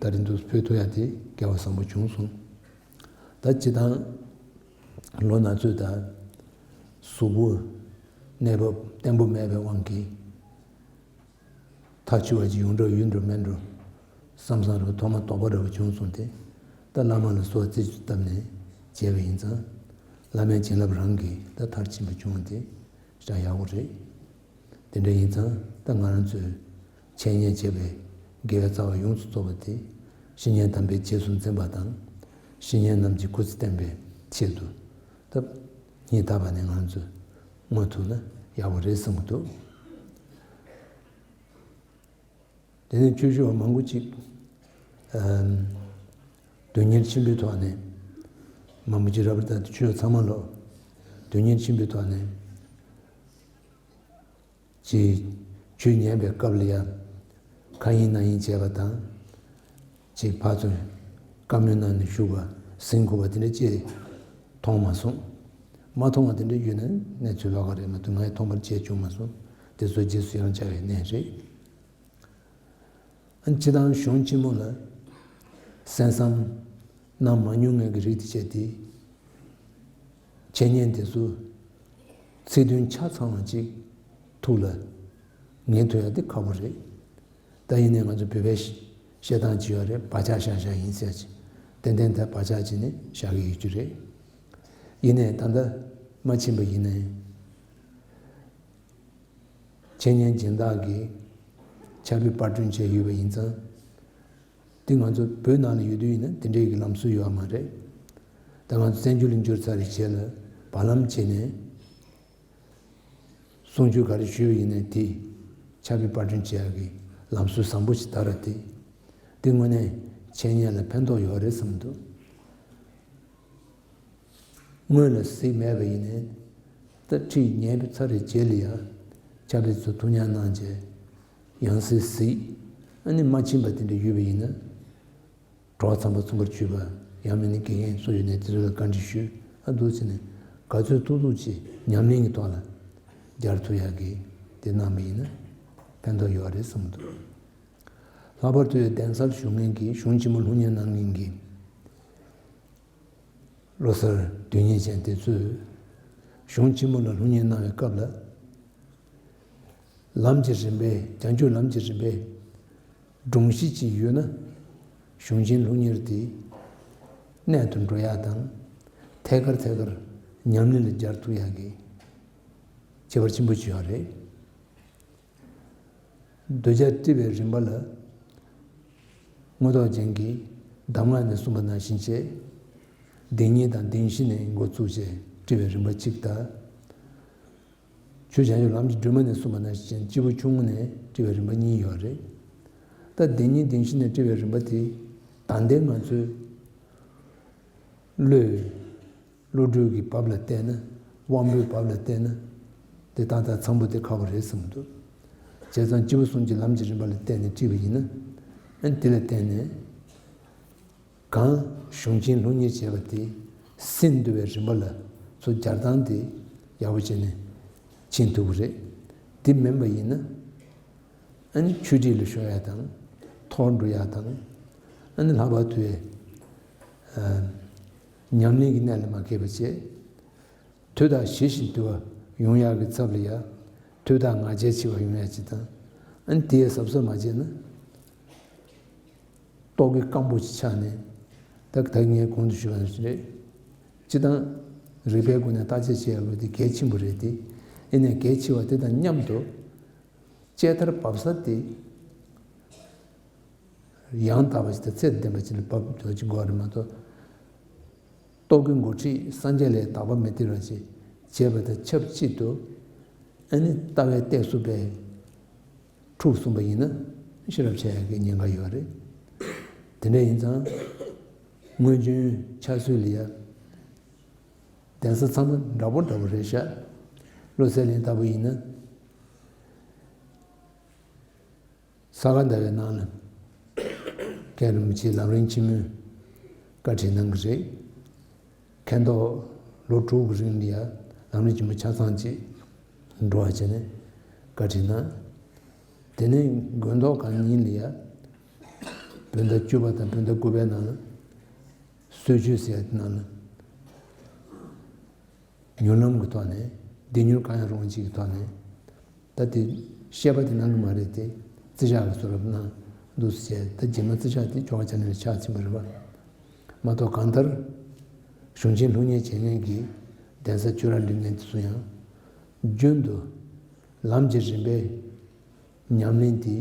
ད་རིང་འདུག་ཕུལ་ཐུབ་ཡ་དེ་སྐལ་བ་བཟང་པོ་བྱུང་སོང་། ད་སྤྱི་བཏང་ལོ་ན་ཚོད་ད་གཟུགས་པོ་གནས་བབ་བརྟན་པོ་མེད་པའི་དབང་གིས། མཐའ་འཁྱོལ་བ་ཅིག་ཡོང་འགྲོ་ཡོད་འགྲོ་མེད་འགྲོ་བསམ་བསམ་རུ་ཐོག་མ་དོགས་པ་འདྲ་བོ་བྱུང་སོང་སྟེ། ད་བླ་མ་ལ་གསོལ་བ་རྩེ་གཅིག་ཏུ་བཏབ་ནས་བྱས་པ་ཡིན་ཙང་། བླ་མའི་བྱིན་རླབས་རང་གིས་ད་མཐར་ཕྱིན་པ་བྱུང་བ་དེ་ཞེ་དྲག་ཡག་པོ་རེད། དེ་འདྲ་ཡིན་ཙང་ད་ང་རང་ཚོས་འཆད་ཉན་བྱས་པའི་དགེ་བའི་རྩ་བ་ཡོངས་སུ་རྫོགས་པ་དེ་བཤེས་གཉེན་དམ་པའི་རྗེས་སུ་འཛིན་པ་དང་། བཤེས་གཉེན་རྣམས་ཀྱིས་སྐུ་ཚེ་བརྟན་པའི་ཆེད་དུ་ད་སྙིང་ཐག་པ་ནས་ང་ཚོས་བསྔོ་ཐུབ་ན་ཡག་པོ་རེད་བསམ་གྱི་འདུག་དེ་ནས་ཆོས་ཞུ་བ་མང་པོ་ཅིག་ཨམ་དོན་གཉེར་ཆེན་པོའི་ཐོག་ནས། མང་པོ་ཅིག་རབ་དང་ཆོས་ཚང་མ་ལོ་དོན་གཉེར་ཆེན་པོའི་ཐོག་ནས་ཅིག་ཆོས་ཉན་པའི་སྐབས་ལ་ཡང་ཁ་ཡིན་སྣ་ཡིན་བྱས་པ་དང་། ཅིག་ཕར་ཚུར་བཀའ་མོལ་གནང་ནས་བཞུགས་པ་ཟིན་དགོས་པ་དེ་འདྲ་ཅིག་མཐོང་མ་སོང་། མ་མཐོང་བ་དེ་འདྲ་ཡོད་ན་གནས་ཚུལ་ལོགས་ཀ་རེད་མ་གཏོགས་ངས་མཐོང་བར་བྱས་བྱུང་མ་སོང་། དེ་ཚོ་རྗེས་སུ་ཡང་བཅར་བའི་གནས་རེད། ཨ་ནི་སྤྱི་བཏང་གཞུང་ཆེན་མོ་ལ་གསན་བསམ་གནང་མ་མྱོང་མཁན་གྱི་རིགས་དེ་བྱས་ཏེ། འཆད་ཉན་དེ་ཚོ་ཚིག་དོན་ཆ་ཚང་བ་ཅིག་ཐུགས་ལ་ངེས་ཐུབ་ཡ་དེ་ཁག་པོ་རེད། ད་ཡིན་ནའི་ང་ཚོ་བོད་པའི་བཤད་སྟངས་ཅིག་ཡོད་རེད། བག་ཆགས་བཞག་བཞག་ཡིན་ཟེར་ཅིག་ཏན་ཏན་ད་བག་ཆགས་ཅིག་ནས་བཞག་གི་ཡོད་རྒྱུ་རེད། ཡིན་ནའི་ད་ལྟ་མ་ཕྱིན་པ་ཡིན་ནའི། འཆད་ཉན་སྦྱིན་བདག་གིས་ཕྱག་དཔེ་པར་སྐྲུན་བྱས་ཡོད་པ་ཡིན་ཙང་། དེ་ང་ཚོ་བོད་ནང་ལ་ཡོད་དུས་ཡིན་ན་དེ་འདྲའི་གི་ལམ་སྲོལ་ཡོད་པ་མ་རེད། ད་ང་ཚོ་བཙན་བྱོལ་ལ་འབྱོར་ཚར་བའི་རྗེས་ལ་བར་ལམ་བྱས་ནས་གསུང་ཆོས་ག་རེ་ཞུས་པ་ཡིན་ནའི་དེ་ཕྱག་དཔེ་པར་སྐྲུན་བྱེད་ཡག་གི་ལམ་སྲོལ་བཟང་པོ་ཞིག་དར་བ་དེ། དེ་དངོས་གནས་འཆད་ཉན་ལ་ཕན་ཐོགས་ཡོད་རེད་བསམ་འདུག་སྔོན་ལ་གཟིགས་མེད་པ་ཡིན་ནའི། ད་ཁྲིད་ཉན་པའི་ཚར་རེ་རྗེས་ལ་ཡང་ཕྱག་དཔེ་ཚོ་ཐུགས་ཉར་གནང་བྱས། ཡང་སེ་གཟིགས། ཨ་ནི་མ་ཕྱིན་པ་དེ་འདྲ་ཡོད་པ་ཡིན་ན། གྲོགས་ཚངས་པ་ཚུན་པར་བརྒྱུད་པ་ ཡང་མིན་ན་དགེ་རྒན་སུ་ཡོད་ནའི་དེ་ཚོ་ལ་བཀའ་འདྲི་ཞུས། ཨ་འདུག་བྱས་ནས་ག་ཚོད་ཐུབ་ཐུབ་ཅིག་ཉམས་ལེན་གྱི་ཐོག་ལ་སྦྱར་ཐུབ་ཡག་གི་དེ་གནང་བ་ཡིན་ན་ཕན་ཐོགས་ཡོད་རེད་བསམ་འདུག་ལྷག་པར་དུ་གདན་སར་བཞུགས་མཁན་གྱི་གཞུང་ཆེན་མོ་སློབ་གཉེར་གནང་མཁན་གྱི་བློ་གསར་དོན་གཉེར་ཅན་དེ་ཚོས་གཞུང་ཆེན་མོ་ལ་སློབ་གཉེར་གནང་བའི་སྐབས་ལ། ལམ་གྱི་རིམ་པའི་བྱང་ཆུབ་ལམ་གྱི་རིམ་པའི་སྒྲོམ་གཞི་ཅིག་ཡོད་ན། གཞུང་ཆེན་སློབ་གཉེར་དེ་གནད་དུ་འགྲོ་ཡག་དང་། ཐད་ཀར་ཐད་ཀར་ཉམས་ལེན་ལ་སྦྱར་ཐུབ་ཡག་གི་ཁྱད་པར་ཆེན་པོ་ཅིག་ཡོད་རེད། གདུལ་བྱ་བཀྲི་བའི་རིམ་པ་ལ། མངོན་རྟོགས་རྒྱན་གྱི་གདམས་ངག་ནས་གསུངས་པ་ནང་བཞིན་བྱས། བདེན་གཉིས་དང་བདེན་བཞི་ནས་འགོ་བཙུགས་བྱས་བཀྲི་བའི་རིམ་པ་གཅིག་དང་། ཆོས་བྱང་ཆུབ་ལམ་གྱི་སྒྲོན་མ་ནས་གསུངས་པ་ནང་བཞིན་སྐྱེས་བུ་ཆུང་ངུ་ནས་བཀྲི་བའི་རིམ་པ་གཉིས་ཡོད་རེད། ད་བདེན་གཉིས་བདེན་བཞི་ནས་བཀྲི་བའི་རིམ་པ་དེ་ད་ལྟའི་ང་ཚོའི་བློས་བློ་གྲོས་ཀྱི་བབ་ལ་བལྟས་ན། དབང་པོའི་བབ་ལ་བལྟས་ན། དེ་ཏག་ཏག་འཚམ་པོ་དེ་ཁག་པོ་རེད་བསམ་འདུག་བྱས་ཙང་སྐྱེས་བུ་གསུམ་གྱི་ལམ་གྱི་རིམ་པ་ལ་བལྟས་ནས་བཀྲིས་པ་ཡིན་ན། ཨ་ནི་དེ་ལ་བརྟེན་ནས། གང་གཞུང་ཆེན་སློབ་གཉེར་བྱས་པ་དེ་སེམས་འདུལ་བའི་རིམ་པ་ལ་ཚུར་སྦྱར་སྟངས་དེ་ཡག་པོ་བྱས་ནས་ཕྱིན་ཐུབ་ཀྱི་རེད། དེ་མིན་པ་ཡིན་ན། ཨ་ནི་ཆོས་ཁྲིད་ལ་ཤོར་ཡག་དང་། འཐོར་འགྲོ་ཡག་དང་། ཨ་ནི་ལྷག་པར་དུ་ཨ་ཉམས་ལེན་གྱི་གནད་ལ་མ་འཁེལ་བ་བྱས། དུས་དང་ཞི་ཞིང་དུལ་བ་ཡོང་ཡག་གི་ཚབ་ལ་ཡ། དུས་དང་ང་རྒྱལ་ཆེ་བ་ཡོང་ཡག་ཅིག་དང་། ཨ་ནི་དེ་ཡ་གཟབ་གཟབ་མ་བྱས་ན། རྟོག་གེ་སྐམ་པོ་ཞིག་ཆགས་ནས། ད་ད་ངས་གོང་དུ་ཞུས་པ་ནང་བཞིན་རེད། སྤྱིར་བཏང་རིག་པའི་སྒོ་ནས་བརྟག་དཔྱད་བྱེད་ཡག་ལོ་དེ་གལ་ཆེན་པོ་རེད་དེ། ཡིན་ནའི་གལ་ཆེ་བ་དེ་དང་མཉམ་དུ། དཔྱད་མཐར་འབབ་ས་དེ་ཡང་དག་པ་ཞིག་དང་ཚད་ལྡན་པ་ཞིག་ལ་འབབ་ཐུབ་ཅིག་དགོས་རེད་མ་གཏོགས། རྟོག་གེ་འགོ་ཁྲིད་སངས་རྒྱས་ལས་དག་པ་མི་སྟེར་བ་ཞིག་བྱས་པ་དང་ཆབས་ཅིག་ཏུ། ཨ་ནི་ལྟ་བའི་གཏད་སོ་པའི་འཁྲུགས་སོང་པ་ཡིན་ན་ཤེས་རབ་ཆད་ཡག་གི་ཉེན་ཁ་ཡོད་རེད། དེ་འདྲ་ཡིན་ཙང་སྔོན་བྱོན་ཕྱག་སྲོལ་ལ་ཡ་གདན་ས་ཚང་མ་འདྲ་པོ་འདྲ་པོ་རེད་ཤག་བློ་གསལ་གླིང་ལྟ་བུ་ཡིན་ན། ས་ག་ཟླ་བའི་ནང་ལ་མཁན་རིན་པོ་ཆེ་ལམ་རིམ་ཆེན་མོའི་བཀའ་ཁྲིད་གནང་གི་རེད། མཁན་ཐོག་ལོ་དྲུག་གི་རིང་ལ་ཡ་ལམ་རིམ་ཆེན་མོ་ཆ་ཚང་གཅིག་འགྲོ་བ་བྱས་ནས་བཀའ་ཁྲིད་གནང་། དེ་ནས་དགོན་ཐོག་གང་ཉིད་ལ་ཡ་བོད་ཟླ་བཅུ་པ་དང་བོད་ཟླ་དགུ་པའི་ནང་ལ་གསོལ་མཆོད་ཟེར་ཡ་དེ་ནང་ལ། མྱུར་ལམ་གྱི་ཐོག་ནས་བདེ་མྱུར་གང་ཡང་རུང་བ་ཅིག་གི་ཐོག་ནས། ད་དེ་བཤད་པ་དེ་གནང་གི་མ་རེད་དེ། རྩི་ཤག་གི་བཟོ་འདྲ་གནང་འདུག་ཟེར་བྱས། ད་རྗེས་མ་རྩི་ཤག་དེ་ཆོ་ག་ཆ་ནས་ཕྱག་ཕྱིན་པ་རེད་པ། མ་གཏོགས་གང་ལྟར་གཞུང་ཆེན་སློབ་གཉེར་བྱེད་མཁན་གྱི་གདན་ས་ཆོས་ར་འགྲིམ་མཁན་དེ་ཚོ་ཡང་རྒྱུན་དུ་ལམ་གྱི་རིམ་པའི་ཉམས་ལེན་དེ་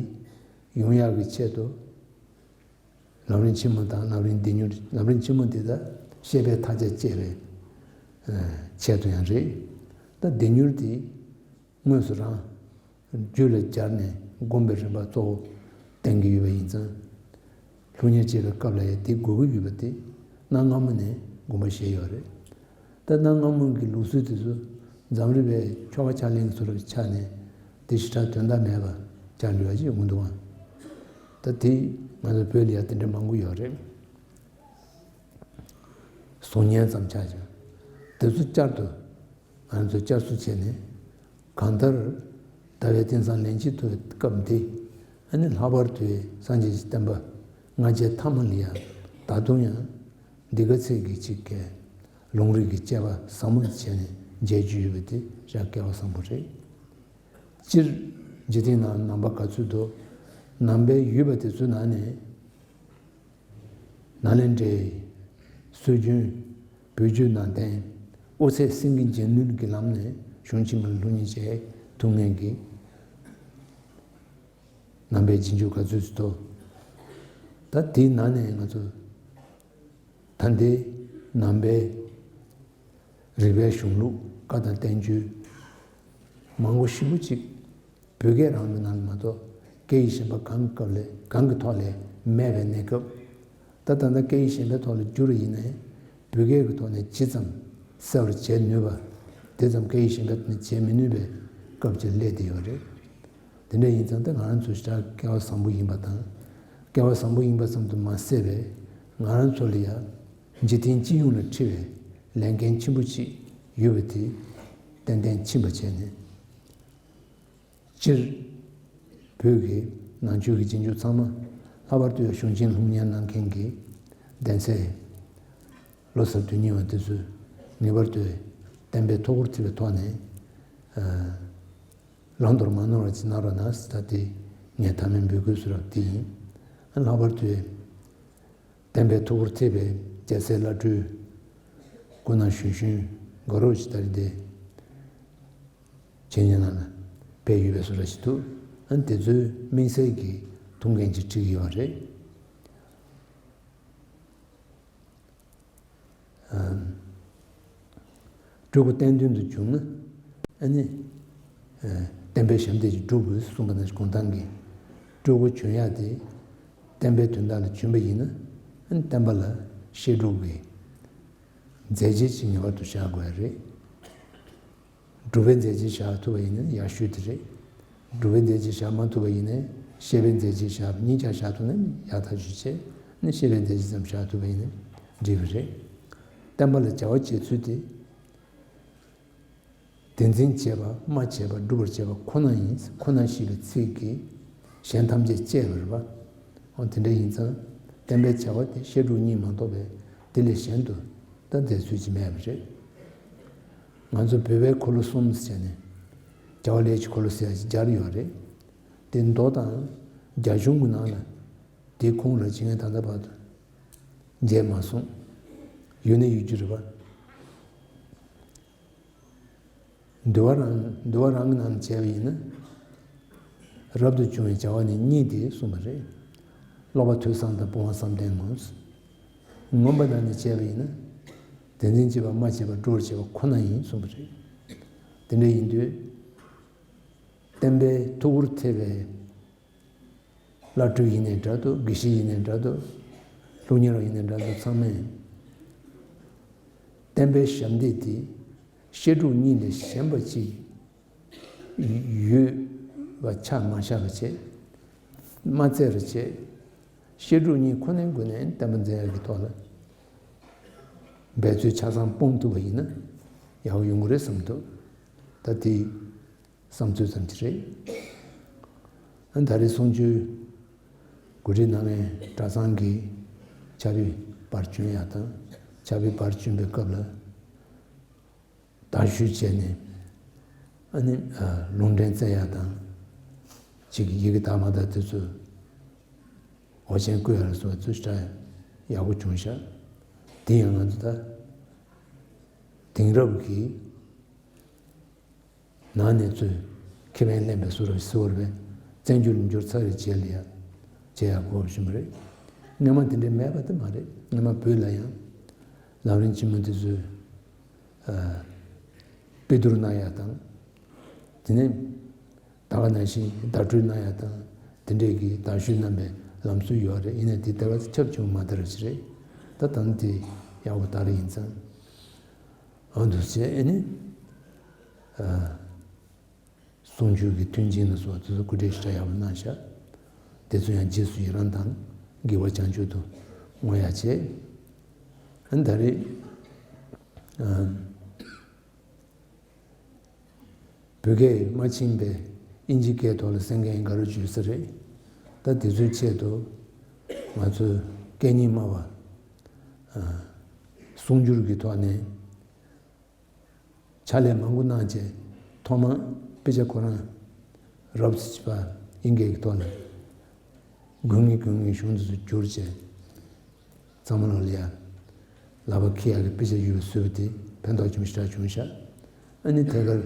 ཡོང་ཡག་གི་ཆེད་དུ། ལམ་རིམ་ཆེན་མོ་དང་ལམ་རིམ་བདེ་མྱུར། ལམ་རིམ་ཆེན་མོ་འདི་ད་བཤད་པའི་མཐའ་རྒྱ་བཅད་པའི་ཆེད་དུ་ཡང་རེད། ད་བདེ་མྱུར་དེ་དངོས་སུ་རང་རྒྱུད་ལ་སྦྱར་ནས་སྒོམ་པའི་རིམ་པ་གཙོ་བོ་བསྟན་གྱི་ཡོད་པ་ཡིན་ཙང་། སློབ་གཉེར་བྱེད་པའི་སྐབས་ལ་ཡང་དེ་དགོས་ཀྱི་ཡོད་པ་དེ་གནའ་སྔ་མོ་ནས་དགོངས་པ་བཞེས་ཡོད་རེད། ད་གནའ་སྔ་མོ་གི་ལུགས་སྲོལ་དེ་ཚོ་འཛམ་རིག་པའི་ཆོ་ག་ཕྱག་ལེན་གྱི་ཚུལ་ལ་ཆགས་ནས་དེ་ཞེ་དྲག་དོན་དག་མེད་པ་ཆགས་འགྲོ་ཡ་ཅིག་ཡོང་གི་འདུག་ཨང་། ད་དེ་ང་ཚོ་བོད་ལ་ཡ་དེ་འདྲ་མང་པོ་ཡོད་རེད། གཟུགས་བརྙན་ཙམ་ཆགས་ཀྱང་། དེ་ཚོ་བསྐྱར་དུ་ང་ཚོ་བསྐྱར་གསོ་བྱས་ནས། གང་ལྟར་ཟླ་བའི་དེང་སང་ལན་གཅིག་ཐུབ་པའི་སྐབས་འདི། ཨ་ནི་ལྷག་པར་དུ་སངས་རྒྱས་ཀྱི་བསྟན་པ་སྔ་རྗེས་ཐ་མ་ལ་ཡང་ད་དུང་ཡང་འདི་ག་ཚད་ཀྱི་ཅིག་གི་ལུང་རིགས་ཀྱི་དཔྱད་པ་ཟབ་མོ་བྱས་ནས་མཇལ་རྒྱུ་ཡོད་པ་དེ་ཞེ་དྲག་སྐལ་བ་བཟང་པོ་རེད། སྤྱིར་འཇིག་རྟེན་ནང་ནང་པ་ག་ཚོད་འདུག་ནང་པའི་ཡུལ་པ་དེ་ཚོའི་ནང་ནས། ནཱ་ལེནྡྲའི་སྲོལ་རྒྱུན་བོད་བརྒྱུད་ནང་བསྟན་དབུ་ཚད་སེང་གེ་འཇམ་ནོར་གྱི་ལམ་ནས་གཞུང་ཆེན་མོ་ལ་སློབ་གཉེར་བྱེད་ཐུབ་མཁན་གྱི་ནང་པའི་རྗེས་འཇུག་ག་ཚོད་ཅིག་འདུག་ད་དེའི་ནང་ནས་ང་ཚོ་ད་ལྟའི་ནང་པའི་རིག་པའི་གཞུང་ལུགས་བཀའ་དང་བསྟན་བཅོས་མང་པོ་ཞེ་པོ་ཅིག་བོད་སྐད་རང་གི་ནང་ལ་མ་གཏོགས་སྐད་ཡིག་གཞན་པ་གང་གི་སྐབས་ལས་གང་གི་ཐོག་ལས་མེད་པའི་གནས་སྐབས། ད་ད་ལྟ་སྐད་ཡིག་གཞན་པའི་ཐོག་ལ་བསྒྱུར་བ་ཡིན་ནའི་བོད་སྐད་ཀྱི་ཐོག་ནས་ཇི་ཙམ་གསལ་བར་བྱེད་ནུས་པ་དེ་ཙམ་སྐད་ཡིག་གཞན་པའི་ཐོག་ནས་བྱེད་མི་ནུས་པའི་སྐབས་ཅིག་སླེབས་བསྡད་ཡོད་རེད། དེ་འདྲ་ཡིན་ཙང་ད་ང་རང་ཚོ་ཞེ་དྲག་སྐལ་བ་བཟང་པོ་ཡིན་པ་དང་། སྐལ་བ་བཟང་པོ་ཡིན་པ་ཙམ་དུ་མ་ཟད་པའི་ང་རང་ཚོ་ལ་ཡང་ འཇིག་རྟེན་སྤྱི་ཡོངས་ལ་འཁྲི་བའི་ལས་འགན་ཆེན་པོ་ཅིག་ཡོད་པ་དེ་ཏན་ཏན་ཕྱིན་པ་བྱས་ནས། སྤྱིར་བོད་ཀྱི་ནང་ཆོས་ཀྱི་རྗེས་འཇུག་ཚང་མ་ལྷག་པར་དུ་གཞུང་ཆེན་སློབ་གཉེར་གནང་མཁན་གྱི་གདན་སའི་ལོ་གསར་དུས་གཉིས་པ་དེ་ཚོས་ངེས་པར་དུ་བསྟན་པའི་ཐུགས་ཁུར་འཁྱེར་བའི་ཐོག་ནས་བླང་དོར་མ་ནོར་བ་ཅིག་གནང་རོགས་གནང་ཟེར། ད་དེ་ངས་མཐའ་མའི་འབོད་སྐུལ་ཟེར་བ་དེ་ཡིན། ལྷག་པར་དུ་བསྟན་པའི་ཐུགས་ཁུར་འཁྱེར་བའི་རྒྱལ་སྲས་བླ་སྤྲུལ་སྐུ་ན་གཞོན་གཞོན་དགའ་རབ་ཅིག་ད་རེས་དེ་བྱས་ཉེ་ནང་ལ་ཕེབས་ཡོད་པའི་བཟོ་འདྲ་ཞིག་འདུག་ཨ་ནི་དེ་ཚོའི་དམིགས་བསལ་གྱི་ཐུགས་འགན་ཅིག་འཁྲི་གི་ཡོད་རེད། སྤྲུལ་སྐུ་བསྟན་དོན་དུ་བྱུང་ན། ཨ་ནི། བསྟན་པའི་ཞབས་འདེགས་ཀྱིས་སྒྲུབ་དགོས་གསུངས་པ་ནང་བཞིན་གོང་ཐང་གི་སྤྲུལ་སྐུ་བྱོན་ཡག་དེ་བསྟན་པའི་དོན་དག་ལ་བྱོན་པ་ཡིན་ན། ཨ་ནི་བསྟན་པ་ལ་བཤད་སྒྲུབ་ཀྱི་མཛད་རྗེས་ཅིག་ངེས་པར་དུ་བཞག་དགོས་ཡ་རེད། སྒྲུབ་པའི་མཛད་རྗེས་བཞག་ཐུབ་པ་ཡིན་ན་ཡག་ཤོས་དེ་རེད། སྒྲུབ་པའི་མཛད་རྗེས་བཞག་མ་ཐུབ་པ་ཡིན་ན་བཤད་པའི་མཛད་རྗེས་བཞག་པ་གཉིས་ཀ་བཞག་ཐུབ་ན་ཡག་ཐག་ཆོད་བྱས་ནས་བཤད་པའི་མཛད་རྗེས་ཙམ་བཞག་ཐུབ་པ་ཡིན་ན་འགྲིག་པ་རེད། བསྟན་པ་ལ་བྱ་བ་བྱེད་ཚུལ་དེ། དེ་འཛིན་བྱེད་པ་སྨྲ་བྱེད་པ་སྒྲུབ་པར་བྱེད་པ་ཁོ་ན་ཡིན། ཁོ་ན་ཞེས་པའི་ཚིག་གིས་གཞན་ཐམས་ཅད་བཅད་པ་རེད་པ། འོ་དེ་འདྲ་ཡིན་ཙང་བསྟན་པའི་བྱ་བ་དེ་བཤད་སྒྲུབ་གཉིས་མ་གཏོགས་པའི་དེ་ལས་གཞན་དུ་ད་མཛད་ཚུལ་ཅིག་མེད་པ་རེད། ང་ཚོ་བོད་པའི་འཁོར་ལོ་གསུམ་ཟེར་ནས་བྱ་བ་ལས་ཀྱི་འཁོར་ལོ་ཟེར་ཡ་ཅིག་སྦྱར་ཡོད་རེད། དེ་མདོ་དང་རྒྱ་གཞུང་གི་ནང་ལ་དེའི་ཁུངས་ར་ཅིག་ངས་ད་ལྟ་བར་དུ་མཇལ་མ་སོང་། ཡོད་ན་ཡོད་རྒྱུ་རེད་པ། འདུལ་བ་རང་འདུལ་བ་རང་གི་ནང་ནས་བྱས་པ་ཡིན་ན། རབ་ཏུ་བྱུང་བའི་བྱ་བ་ནི་གཉིས་ཏེ་གསུངས་པ་རེད། ཀློག་པ་ཐོས་བསམ་དང་སྤོང་བ་བསམ་གཏན་ངོ་། མངོན་པ་ནང་ནས་བྱས་པ་ཡིན་ན། དེ་འཛིན་བྱེད་པ་སྨྲ་བྱེད་པ་སྒྲུབ་པར་བྱེད་པ་ཁོ་ན་ཡིན་གསུངས་པ་རེད། དེ་འདྲ་ཡིན་དུས། བསྟན་པའི་ཐུགས་ཁུར་འཁྱེར་བའི་བླ་སྤྲུལ་ཡིན་ནའི་འདྲ་འདུག་དགེ་བཤེས་ཡིན་ནའི་འདྲ་འདུག་སློབ་གཉེར་བ་ཡིན་ནའི་འདྲ་འདུག་ཚང་མས་བསྟན་པའི་ཞབས་འདེགས་དེ་བཤད་སྒྲུབ་གཉིས་ལས་གཞན་པ་ཅིག་ཡོད་པ་ཆ་མ་བཞག་པ་བྱས། མ་བཙལ་བ་བྱས། བཤད་སྒྲུབ་གཉིས་ཁོ་ནའི་སྒོ་ནས་བསྟན་པ་འཛིན་ཡག་གི་ཐོག་ལ་འབད་རྩོལ་ཆ་ཚང་སྤུངས་ཐུབ་པ་ཡིན་ན་ཡག་པོ་ཡོང་གི་རེད་བསམ་འདུག་ད་དེ། བསམ་ཚུལ་ཙམ་ཅིག་རེད། ཨ་ད་རེས་གསུང་ཆོས་གོ་སྒྲིག་གནང་མཁན་གྲྭ་ཚང་གི་ཕྱག་དཔེ་པར་བྱོན་ཡག་དང་། ཕྱག་དཔེ་པར་བྱོན་པའི་སྐབས་ལ་དར་ཞུ་བྱས་ནས། ཨ་ནི་ལུང་འདྲེན་བསྩལ་ཡག་དང་། ཅིག་ཡི་གེ་དག་མ་དག་དེ་ཚོ་འོ་ཆེན་བཀོད་ཡག་ལ་སོགས་ཚུལ་ཤ་ཡག་པོ་བྱུང་ཤག་དེ་ཡང་ང་ཚོ་ད་དེང་རབས་ཀྱི་ནང་ནས་ཚུར་ཁེ་ཕན་ལེན་པའི་བཟོ་འདྲ་ཞིག་བཟོ་བར་བས། བཙན་བྱོལ་ལ་འབྱོར་ཚར་བའི་རྗེས་ལ་ཡང་བྱེད་ཡག་དགོས་པ་ཞིག་མ་རེད། སྔོན་མ་དེ་འདྲ་མེད་པ་དེ་མ་རེད། སྔོན་མ་བོད་ལ་ཡང་ལམ་རིམ་ཆེན་མོ་དེ་ཚོའི་དཔེ་བསྡུར་གནང་ཡག་དང་། དེ་ནས་ད་ག་ནང་བཞིན་བརྡ་སྤྲོད་གནང་ཡག་དང་། དེ་འདྲས་ཀྱི་དར་ཞུ་གནང་པའི་ལམ་སྲོལ་ཡོད་རེད། ཡིན་ནའི་དེ་ལྟ་བ་ཁྱབ་ཆུང་མ་དར་ཞིག་རེད། ད་དང་དེ་ཡག་པོ་དར་ཡིན་ཙང་། ཨ་འདུག་བྱས་ཨེ་ནི། གསུང་ཆོས་ཀྱི་མཐུན་རྐྱེན་ལ་སོགས་དེ་ཚོ་སྐུ་འདྲེན་ཞེ་དྲག་ཡག་པོ་གནང་ཤག་དེ་ཚོ་ཡང་རྗེས་སུ་ཡི་རང་དང་དགེ་བ་བྱང་ཆུབ་ཏུ་བསྔོ་ཡག་བྱས། ཨ་ད་རེས་བོད་སྐད་མ་ཕྱིན་པའི་ཨིན་ཇི་སྐད་ཐོག་ལ་གསན་མཁན་ག་རེ་བྱུང་ས་རེད། ད་དེ་ཚོའི་ཆེད་དུ་ང་ཚོས་སྐད་གཉིས་སྨྲ་བ་གསུང་སྒྱུར་གྱི་ཐོག་ནས། ཕྱག་ལས་མང་པོ་གནང་བྱས། ཐོག་མར་དཔེ་ཆ་ཁོ་རང་རབ་ཏུ་བྱེད་པ་ཨིན་སྐད་ཀྱི་ཐོག་ལ་དགུན་ངེས་དགུན་ངེས་གཞུང་དུ་བསྒྱུར་བྱས། ཚང་མ་ལ་ལ་ཡ་ལག་པ་འཁྱེར་ཡག་གི་དཔེ་ཆ་ཡོད་པའི་བཟོས་པ་དེ་ཕན་ཐོགས་ཅུང་ཞེ་དྲག་བྱུང་ཤག་ཨ་ནི་ཐད་ཀར་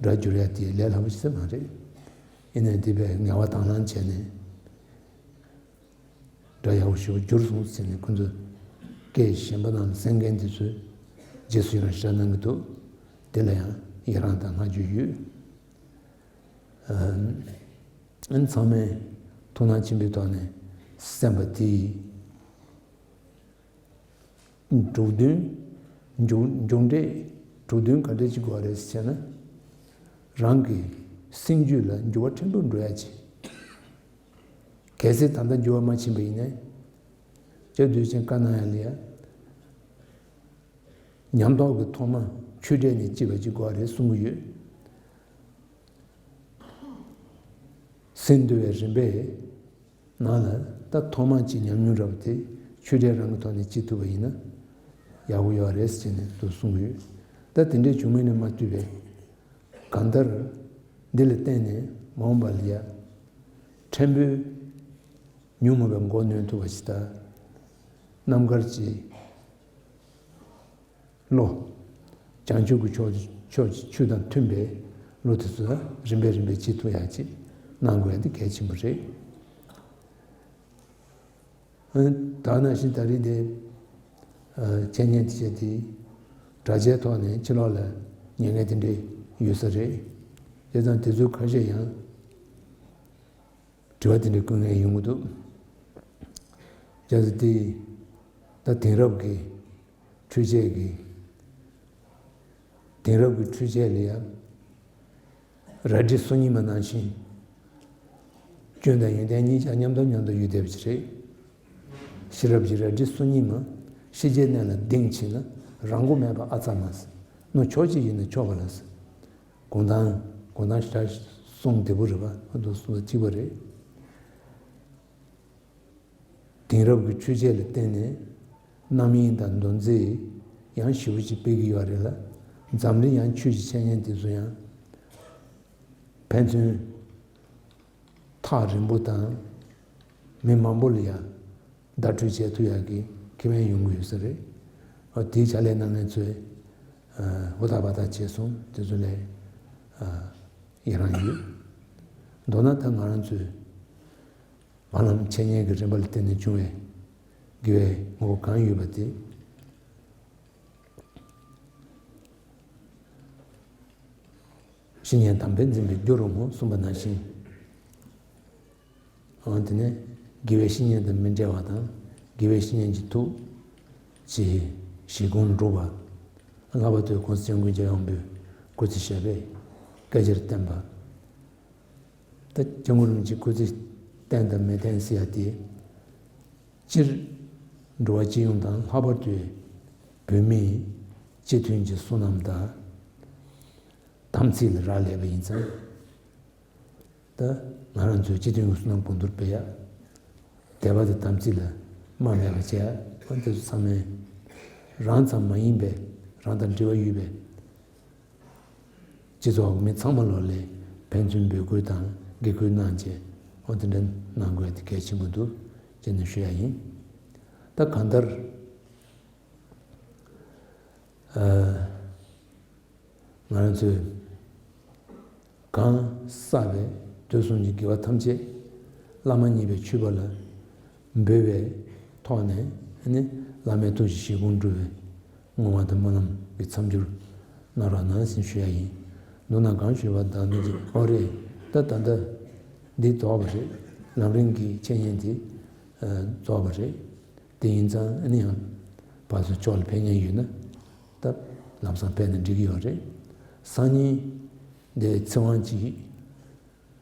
སྒྲ་བསྒྱུར་ཡག་དེ་ལས་སླ་པོ་ཞིག་མ་རེད། ཡིན་ནའི་དེ་བས་ངལ་བ་དང་བླངས་བྱས་ནས། སྒྲ་ཡག་པོ་ཞེ་པོ་བསྒྱུར་སོང་ཟེར་ནས་ཁོ་ཚོས་སྐད་གཞན་པ་ནང་ལ་གསན་མཁན་དེ་ཚོས་རྗེས་སུ་ཡི་རང་ཞེ་དྲག་གནང་གི་འདུག་དེ་ལ་ཡང་ཡི་རང་དང་བསྔགས་བརྗོད་ཡོད། ཨ་ནི་ཚང་མས་ཐུགས་སྣང་ཆེན་པོའི་ཐོག་ནས་གསན་པ་དེ་ཡིས། འགྲོ་དོན། མཇུག་མཇུག་འབྲས་འགྲོ་དོན་ག་འདྲ་ཅིག་དགོས་རེད་ཟེར་ན། རང་གི་སེམས་རྒྱུད་ལ་འགྱུར་བ་ཕྲན་བུ་འགྲོ་ཡ་ཅིག་གལ་སྲིད་ད་ལྟ་འགྱུར་བ་མ་ཕྱིན་པ་ཡིན་ན། སྐྱབས་བདུད་ཅན་བཀའ་གནང་ཡ་ལ་ཡ། ཉམས་རྟོགས་ཀྱི་ཐོག་མ་ཆོས་འབྲེལ་ནས་སྐྱེས་པ་ཅིག་དགོས་རེད་གསུང་གི་ཡོད། སེམས་འདུལ་བའི་རིམ་པའི་ནང་ལ་ད་ཐོག་མ་གཅིག་ཉམས་མྱོང་རག་པ་དེ་ཆོས་འབྲེལ་རང་གི་ཐོག་ནས་སྐྱེ་ཐུབ་པ་ཡིན་ན་ཡག་པོ་ཡོད་རེད་ཟེར་ནས་འདུག་གསུང་གི་ཡོད། ད་དེ་འདྲའི་བྱུང་མིན་ནས་མ་བཏུས་པའི་གང་ལྟར་འདི་ལ་བརྟེན་ནས་མ་འོངས་པ་ལ་ཡ་ཕྲན་བུ་ཉོན་མོངས་པའི་མགོ་གནོན་ཐུབ་པ་ཞིག་དང་། རྣམ་དཀར་གྱི་བློ། བྱང་ཆུབ་ཀྱི་ཕྱོགས་ཕྱོགས་ཀྱི་ཆོས་དང་མཐུན་པའི་བློ་དེ་ཚོ་རིམ་པས་རིམ་པས་བྱེད་ཐུབ་ཡག་ཅིག་གནང་དགོས་ཡག་དེ་གལ་ཆེན་པོ་རེད། ད་ནང་བཞིན་ད་རེས་དེ་འཆད་ཉན་དེ་བྱས་ཏེ་གྲྭ་ཆའི་ཐོག་ནས་ཕྱི་ལོགས་ལ་ཉན་མཁན་དེ་འདྲས་ཡོད་ས་རེད། བྱས་ཙང་དེ་ཚོའི་ཁ་ཤས་ཡང་དྲི་བ་དེ་འདྲས་བཀོད་མཁན་ཡོང་གི་འདུག་བྱས་ཙང་དེ་ད་དེང་རབས་ཀྱི་འཕྲུལ་ཆས་ཀྱི། དེང་རབས་ཀྱི་འཕྲུལ་ཆས་ལ་ཡང་རལ་གྲི་སོ་གཉིས་མ་ནང་བཞིན་སྐྱོན་དང་ཡོན་ཏན་གཉིས་ཀྱང་མཉམ་དུ་མཉམ་དུ་ཡོད་བསྡད་པ་ཅིག་རེད། ཤེས་རབ་ཀྱི་རལ་གྲི་སོ་གཉིས་མ་ཤེས་བྱའི་གནས་ལ་གདེང་ཕྱིན་ན་རང་མགོ་མེད་པ་ཨ་ཙ་མ་ཟེར། ནོ་ཕྱོགས་གཅིག་ཡིན་ན་ཆོག་པ་ལ་ཟེར། གུང་ཐང་གུང་ཐང་ཞེ་དྲག་གསུང་བདེ་པོ་རེད་པ། ཨ་འདུག་གསུང་བ་གཅིག་པ་རེད། དེང་རབས་ཀྱི་འཕྲུལ་ཆས་ལ་བརྟེན་ནས་རྣམ་གཡེང་དང་འདུ་འཛི་ཡང་ཞེ་པོ་ཅིག་སྤེལ་གྱི་ཡོད་རེད་ལ། འཛམ་གླིང་ཡང་ཆོས་ཀྱི་འཆད་ཉན་དེ་ཚོ་ཡང་ཕན་ཚུན་ཐག་རིང་པོ་དང་མི་མང་པོ་ལ་ཡང་བརྡ་སྤྲོད་བྱེད་ཐུབ་ཡག་གི་ཁེ་ཕན་ཡོང་གི་ཡོད་ས་རེད། འོ་དེའི་ཕྱག་ལས་གནང་མཁན་ཚོས་ཧུར་ཐག་འབད་ཐག་བྱས་སོང་། དེ་ཚོ་ལ་ཡི་རང་ཡོད། མདོར་ན་ད་ང་རང་ཚོས། སྨོན་ལམ་འཆད་ཉན་གྱི་རིམ་པ་ལ་བརྟེན་ནས་བྱུང་བའི་དགེ་བའི་དངོས་པོ་གང་ཡོད་པ་དེ། བཤེས་གཉེན་དམ་པས་འཛིན་པའི་རྒྱུ་རུ་བསྔོ་གསུངས་པ་ནང་བཞིན། འོ་དེ་ནས་དགེ་བའི་བཤེས་གཉེན་དང་མི་འབྲལ་བ་དང་། དགེ་བའི་བཤེས་གཉེན་གྱི་ཐུགས་ཀྱི་བཞེད་དགོངས་སྒྲུབ་པ། ལྷག་པར་དུ་༸གོང་ས་༸སྐྱབས་མགོན་རྒྱལ་བའི་དབང་པོས་སྐུ་ཚེ་ཞབས་པད་བསྐལ་བརྒྱར་བརྟན་པ། ད་སྐྱབས་མགོན་རིན་པོ་ཆེའི་སྐུ་ཚེ་བརྟན་དང་མི་བརྟན་ཟེར་ཡ་དེ། སྤྱིར་འགྲོ་བ་སྤྱི་ཡོངས་དང་ལྷག་པར་དུ་བོད་མིའི་སྤྱི་མཐུན་གྱི་བསོད་ནམས་དང་དམ་ཚིག་ལ་རག་ལས་པ་ཡིན་ཙང་། ད་ང་རང་ཚོའི་སྤྱི་མཐུན་གྱི་བསོད་ནམས་གོང་མཐོར་སྤེལ་ཡ། དད་པ་དང་དམ་ཚིག་ལ་རྨ་མེད་པ་བྱས་ཡ། འོ་དེ་ཚོ་ཚང་མས་རང་ཙམ་མ་ཡིན་པའི་རང་དང་འབྲེལ་བ་ཡོད་པའི། སྤྱི་ཚོགས་མི་ཚང་མ་ལོ་ལ་ཕན་ཚུན་འབོད་སྐུལ་དང་འགན་ཁུར་གནང་བྱས། འོ་དེ་འདྲ་གནང་དགོས་དེ་གལ་ཆེན་པོ་འདུག་ཅེས་ནས་ཞུ་ཡ་ཡིན། ད་གང་ལྟར། ཨ། ང་རང་ཚོས་གང་བསགས་པའི་དུས་གསུམ་གྱི་དགེ་བ་ཐམས་ཅད་བླ་མ་མཉེས་པའི་མཆོད་པ་ལ་འབུལ་བའི་ཐོག་ནས་ནི་བླ་མའི་ཐུགས་ཀྱི་བཞེད་དགོངས་སྒྲུབ་པའི་བསྔོ་བ་དང་སྨོན་ལམ་གྱི་མཚམས་སྦྱོར་གནང་རོགས་གནང་ཞེས་ཞུ་ཡ་ཡིན། མདོར་ན་གང་ཞུས་པ་དང་འདི་ཅིག་ཨོ་རེད། ད་ད་ལྟ་འདི་རྫོགས་པ་རེད། ལམ་རིམ་གྱི་འཆད་ཉན་དེ་རྫོགས་པ་རེད། དེ་ཡིན་ཙང་ཨ་ནི་ཡང་ཕར་ཚུར་ཕྱོགས་ལ་ཕན་མཁན་ཡོད་ན་ད་ལམ་སང་ཕན་ན་འགྲིག་གི་ཡོད་རེད། སང་ཉིན་འདི་ཚེ་དབང་གཅིག་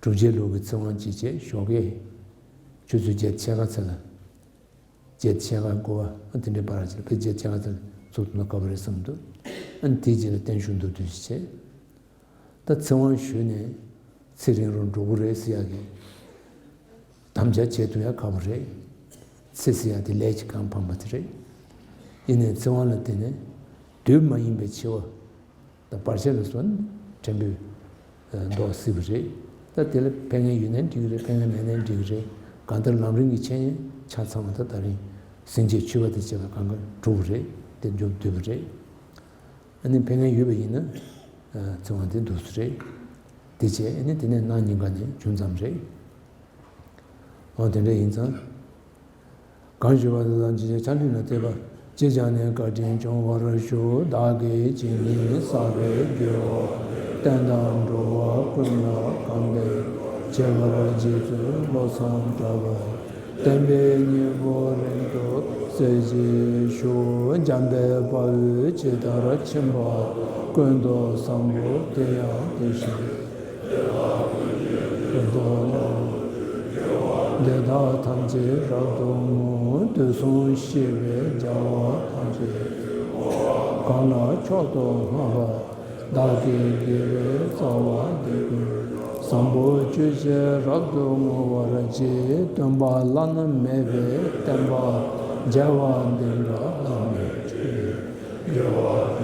སྒྲུབ་བྱེད་ལུགས་ཀྱི་ཚེ་དབང་གཅིག་བྱས་ཞོགས་ཀས་ཆུ་ཚོད་བརྒྱད་ཕྱེད་ཀ་ཚེ་ལ། བརྒྱད་ཕྱེད་ཀ་དགུ་པ་ཨ་དེ་འདྲའི་བར་ཆད་ཕལ་ཆེར་བརྒྱད་ཕྱེད་ཀ་ཚེ་ཚུགས་ཐུབ་ན་དགའ་པོ་རེད་བསམ་འདུག་ཨ་ནི་དེའི་རྗེས་ལ་བརྟན་བཞུགས་མདོར་བསྡུས་ཤིག་བྱས། ད་ཚེ་དབང་ཞུས་ནས་ཚེ་རིང་རུ་འགྲོ་གི་རེད་ཟེར་ཡག་གི་དམ་བཅའ་བྱེད་ཐུབ་ཡག་ཁག་པོ་རེད། ཚེ་ཟེར་ཡག་དེ་ལས་ཀྱིས་གང་འཕངས་པ་དེ་རེད། ཡིན་ནའི་ཚེ་དབང་ལ་བརྟེན་ནས་དུས་མ་ཡིན་པའི་འཆི་བ་དང་བར་ཆད་ལ་སོགས་ཕྲན་བུ་ཟློག་སྲིད་པ་རེད། ད་དེ་ལ་ཕན་ངེས་ཡོད་ནའི་འགྲིག་གི་རེད། ཕན་ངེས་མེད་ནའི་འགྲིག་གི་རེད། གང་ལྟར་ལམ་རིམ་གྱི་འཆད་ཉན་ཆ་ཚང་བ་ད་ད་རིང་སེམས་བསྐྱེད་མཆོད་པ་དང་བཅས་པ་གང་ག་གྲུབ་པ་རེད། དེ་མཇུག་བསྡུས་པ་རེད། ཨ་ནི་ཕན་ངེས་ཡོད་པ་ཡིན་ན་ཚེ་དབང་དེ་འདུག་སེ་རེད། དེ་བྱས་ཨ་ནི་དེ་ནས་གནངས་ཉིན་ཀ་ནས་བྱུང་ཙམ་རེད། འོ་དེ་འདྲ་ཡིན་ཙང་། གང་ཞུས་པ་དང་ཅི་བྱ་ཆ་མཐུན་ལ་བལྟས་པ། ཅི་བྱ་ནས་བཀའ་དྲིན་སྐྱོང་བར་ཞུ། བདག་གིས་ཇི་སྙེད་བསགས་པའི་དགེ་བ། བསྟན་དང་འགྲོ་བ་ཀུན་ལ་གང་ཕན་བྱེད་པར་རྗེ་བཙུན་བློ་བཟང་གྲགས་པ། བསྟན་པའི་སྙིང་པོ་རིང་དུ་གསལ་བྱེད་ཤོག་འཇམ་དཔལ་དཔའ་བོས་ཇི་ལྟར་མཁྱེན་པ་ཀུན་ཏུ་བཟང་པོ་དེ་ཡང་དེ་བཞིན་ཀུན་ཏུ་བསྔོ། འདི་དག་ཐམས་ཅད་རབ་ཏུ་བསྔོ། དུས་གསུམ་གཤེགས་པའི་རྒྱལ་བ་ཐམས་ཅད། གང་ལ་མཆོག་ཏུ་བསྔགས་པ། བདག་གི་དགེ་བའི་རྩ་བ་འདི་ཀུན། བཟང་པོ་སྤྱོད་ཕྱིར་རབ་ཏུ་བསྔོ་བར་བགྱི། སྟོན་པ་བླ་ན་མེད་པའི་བསྟན་པ། རྒྱས་པ་འདི་འདྲ་བླ་མེད་ཀྱི། དགེ་བ་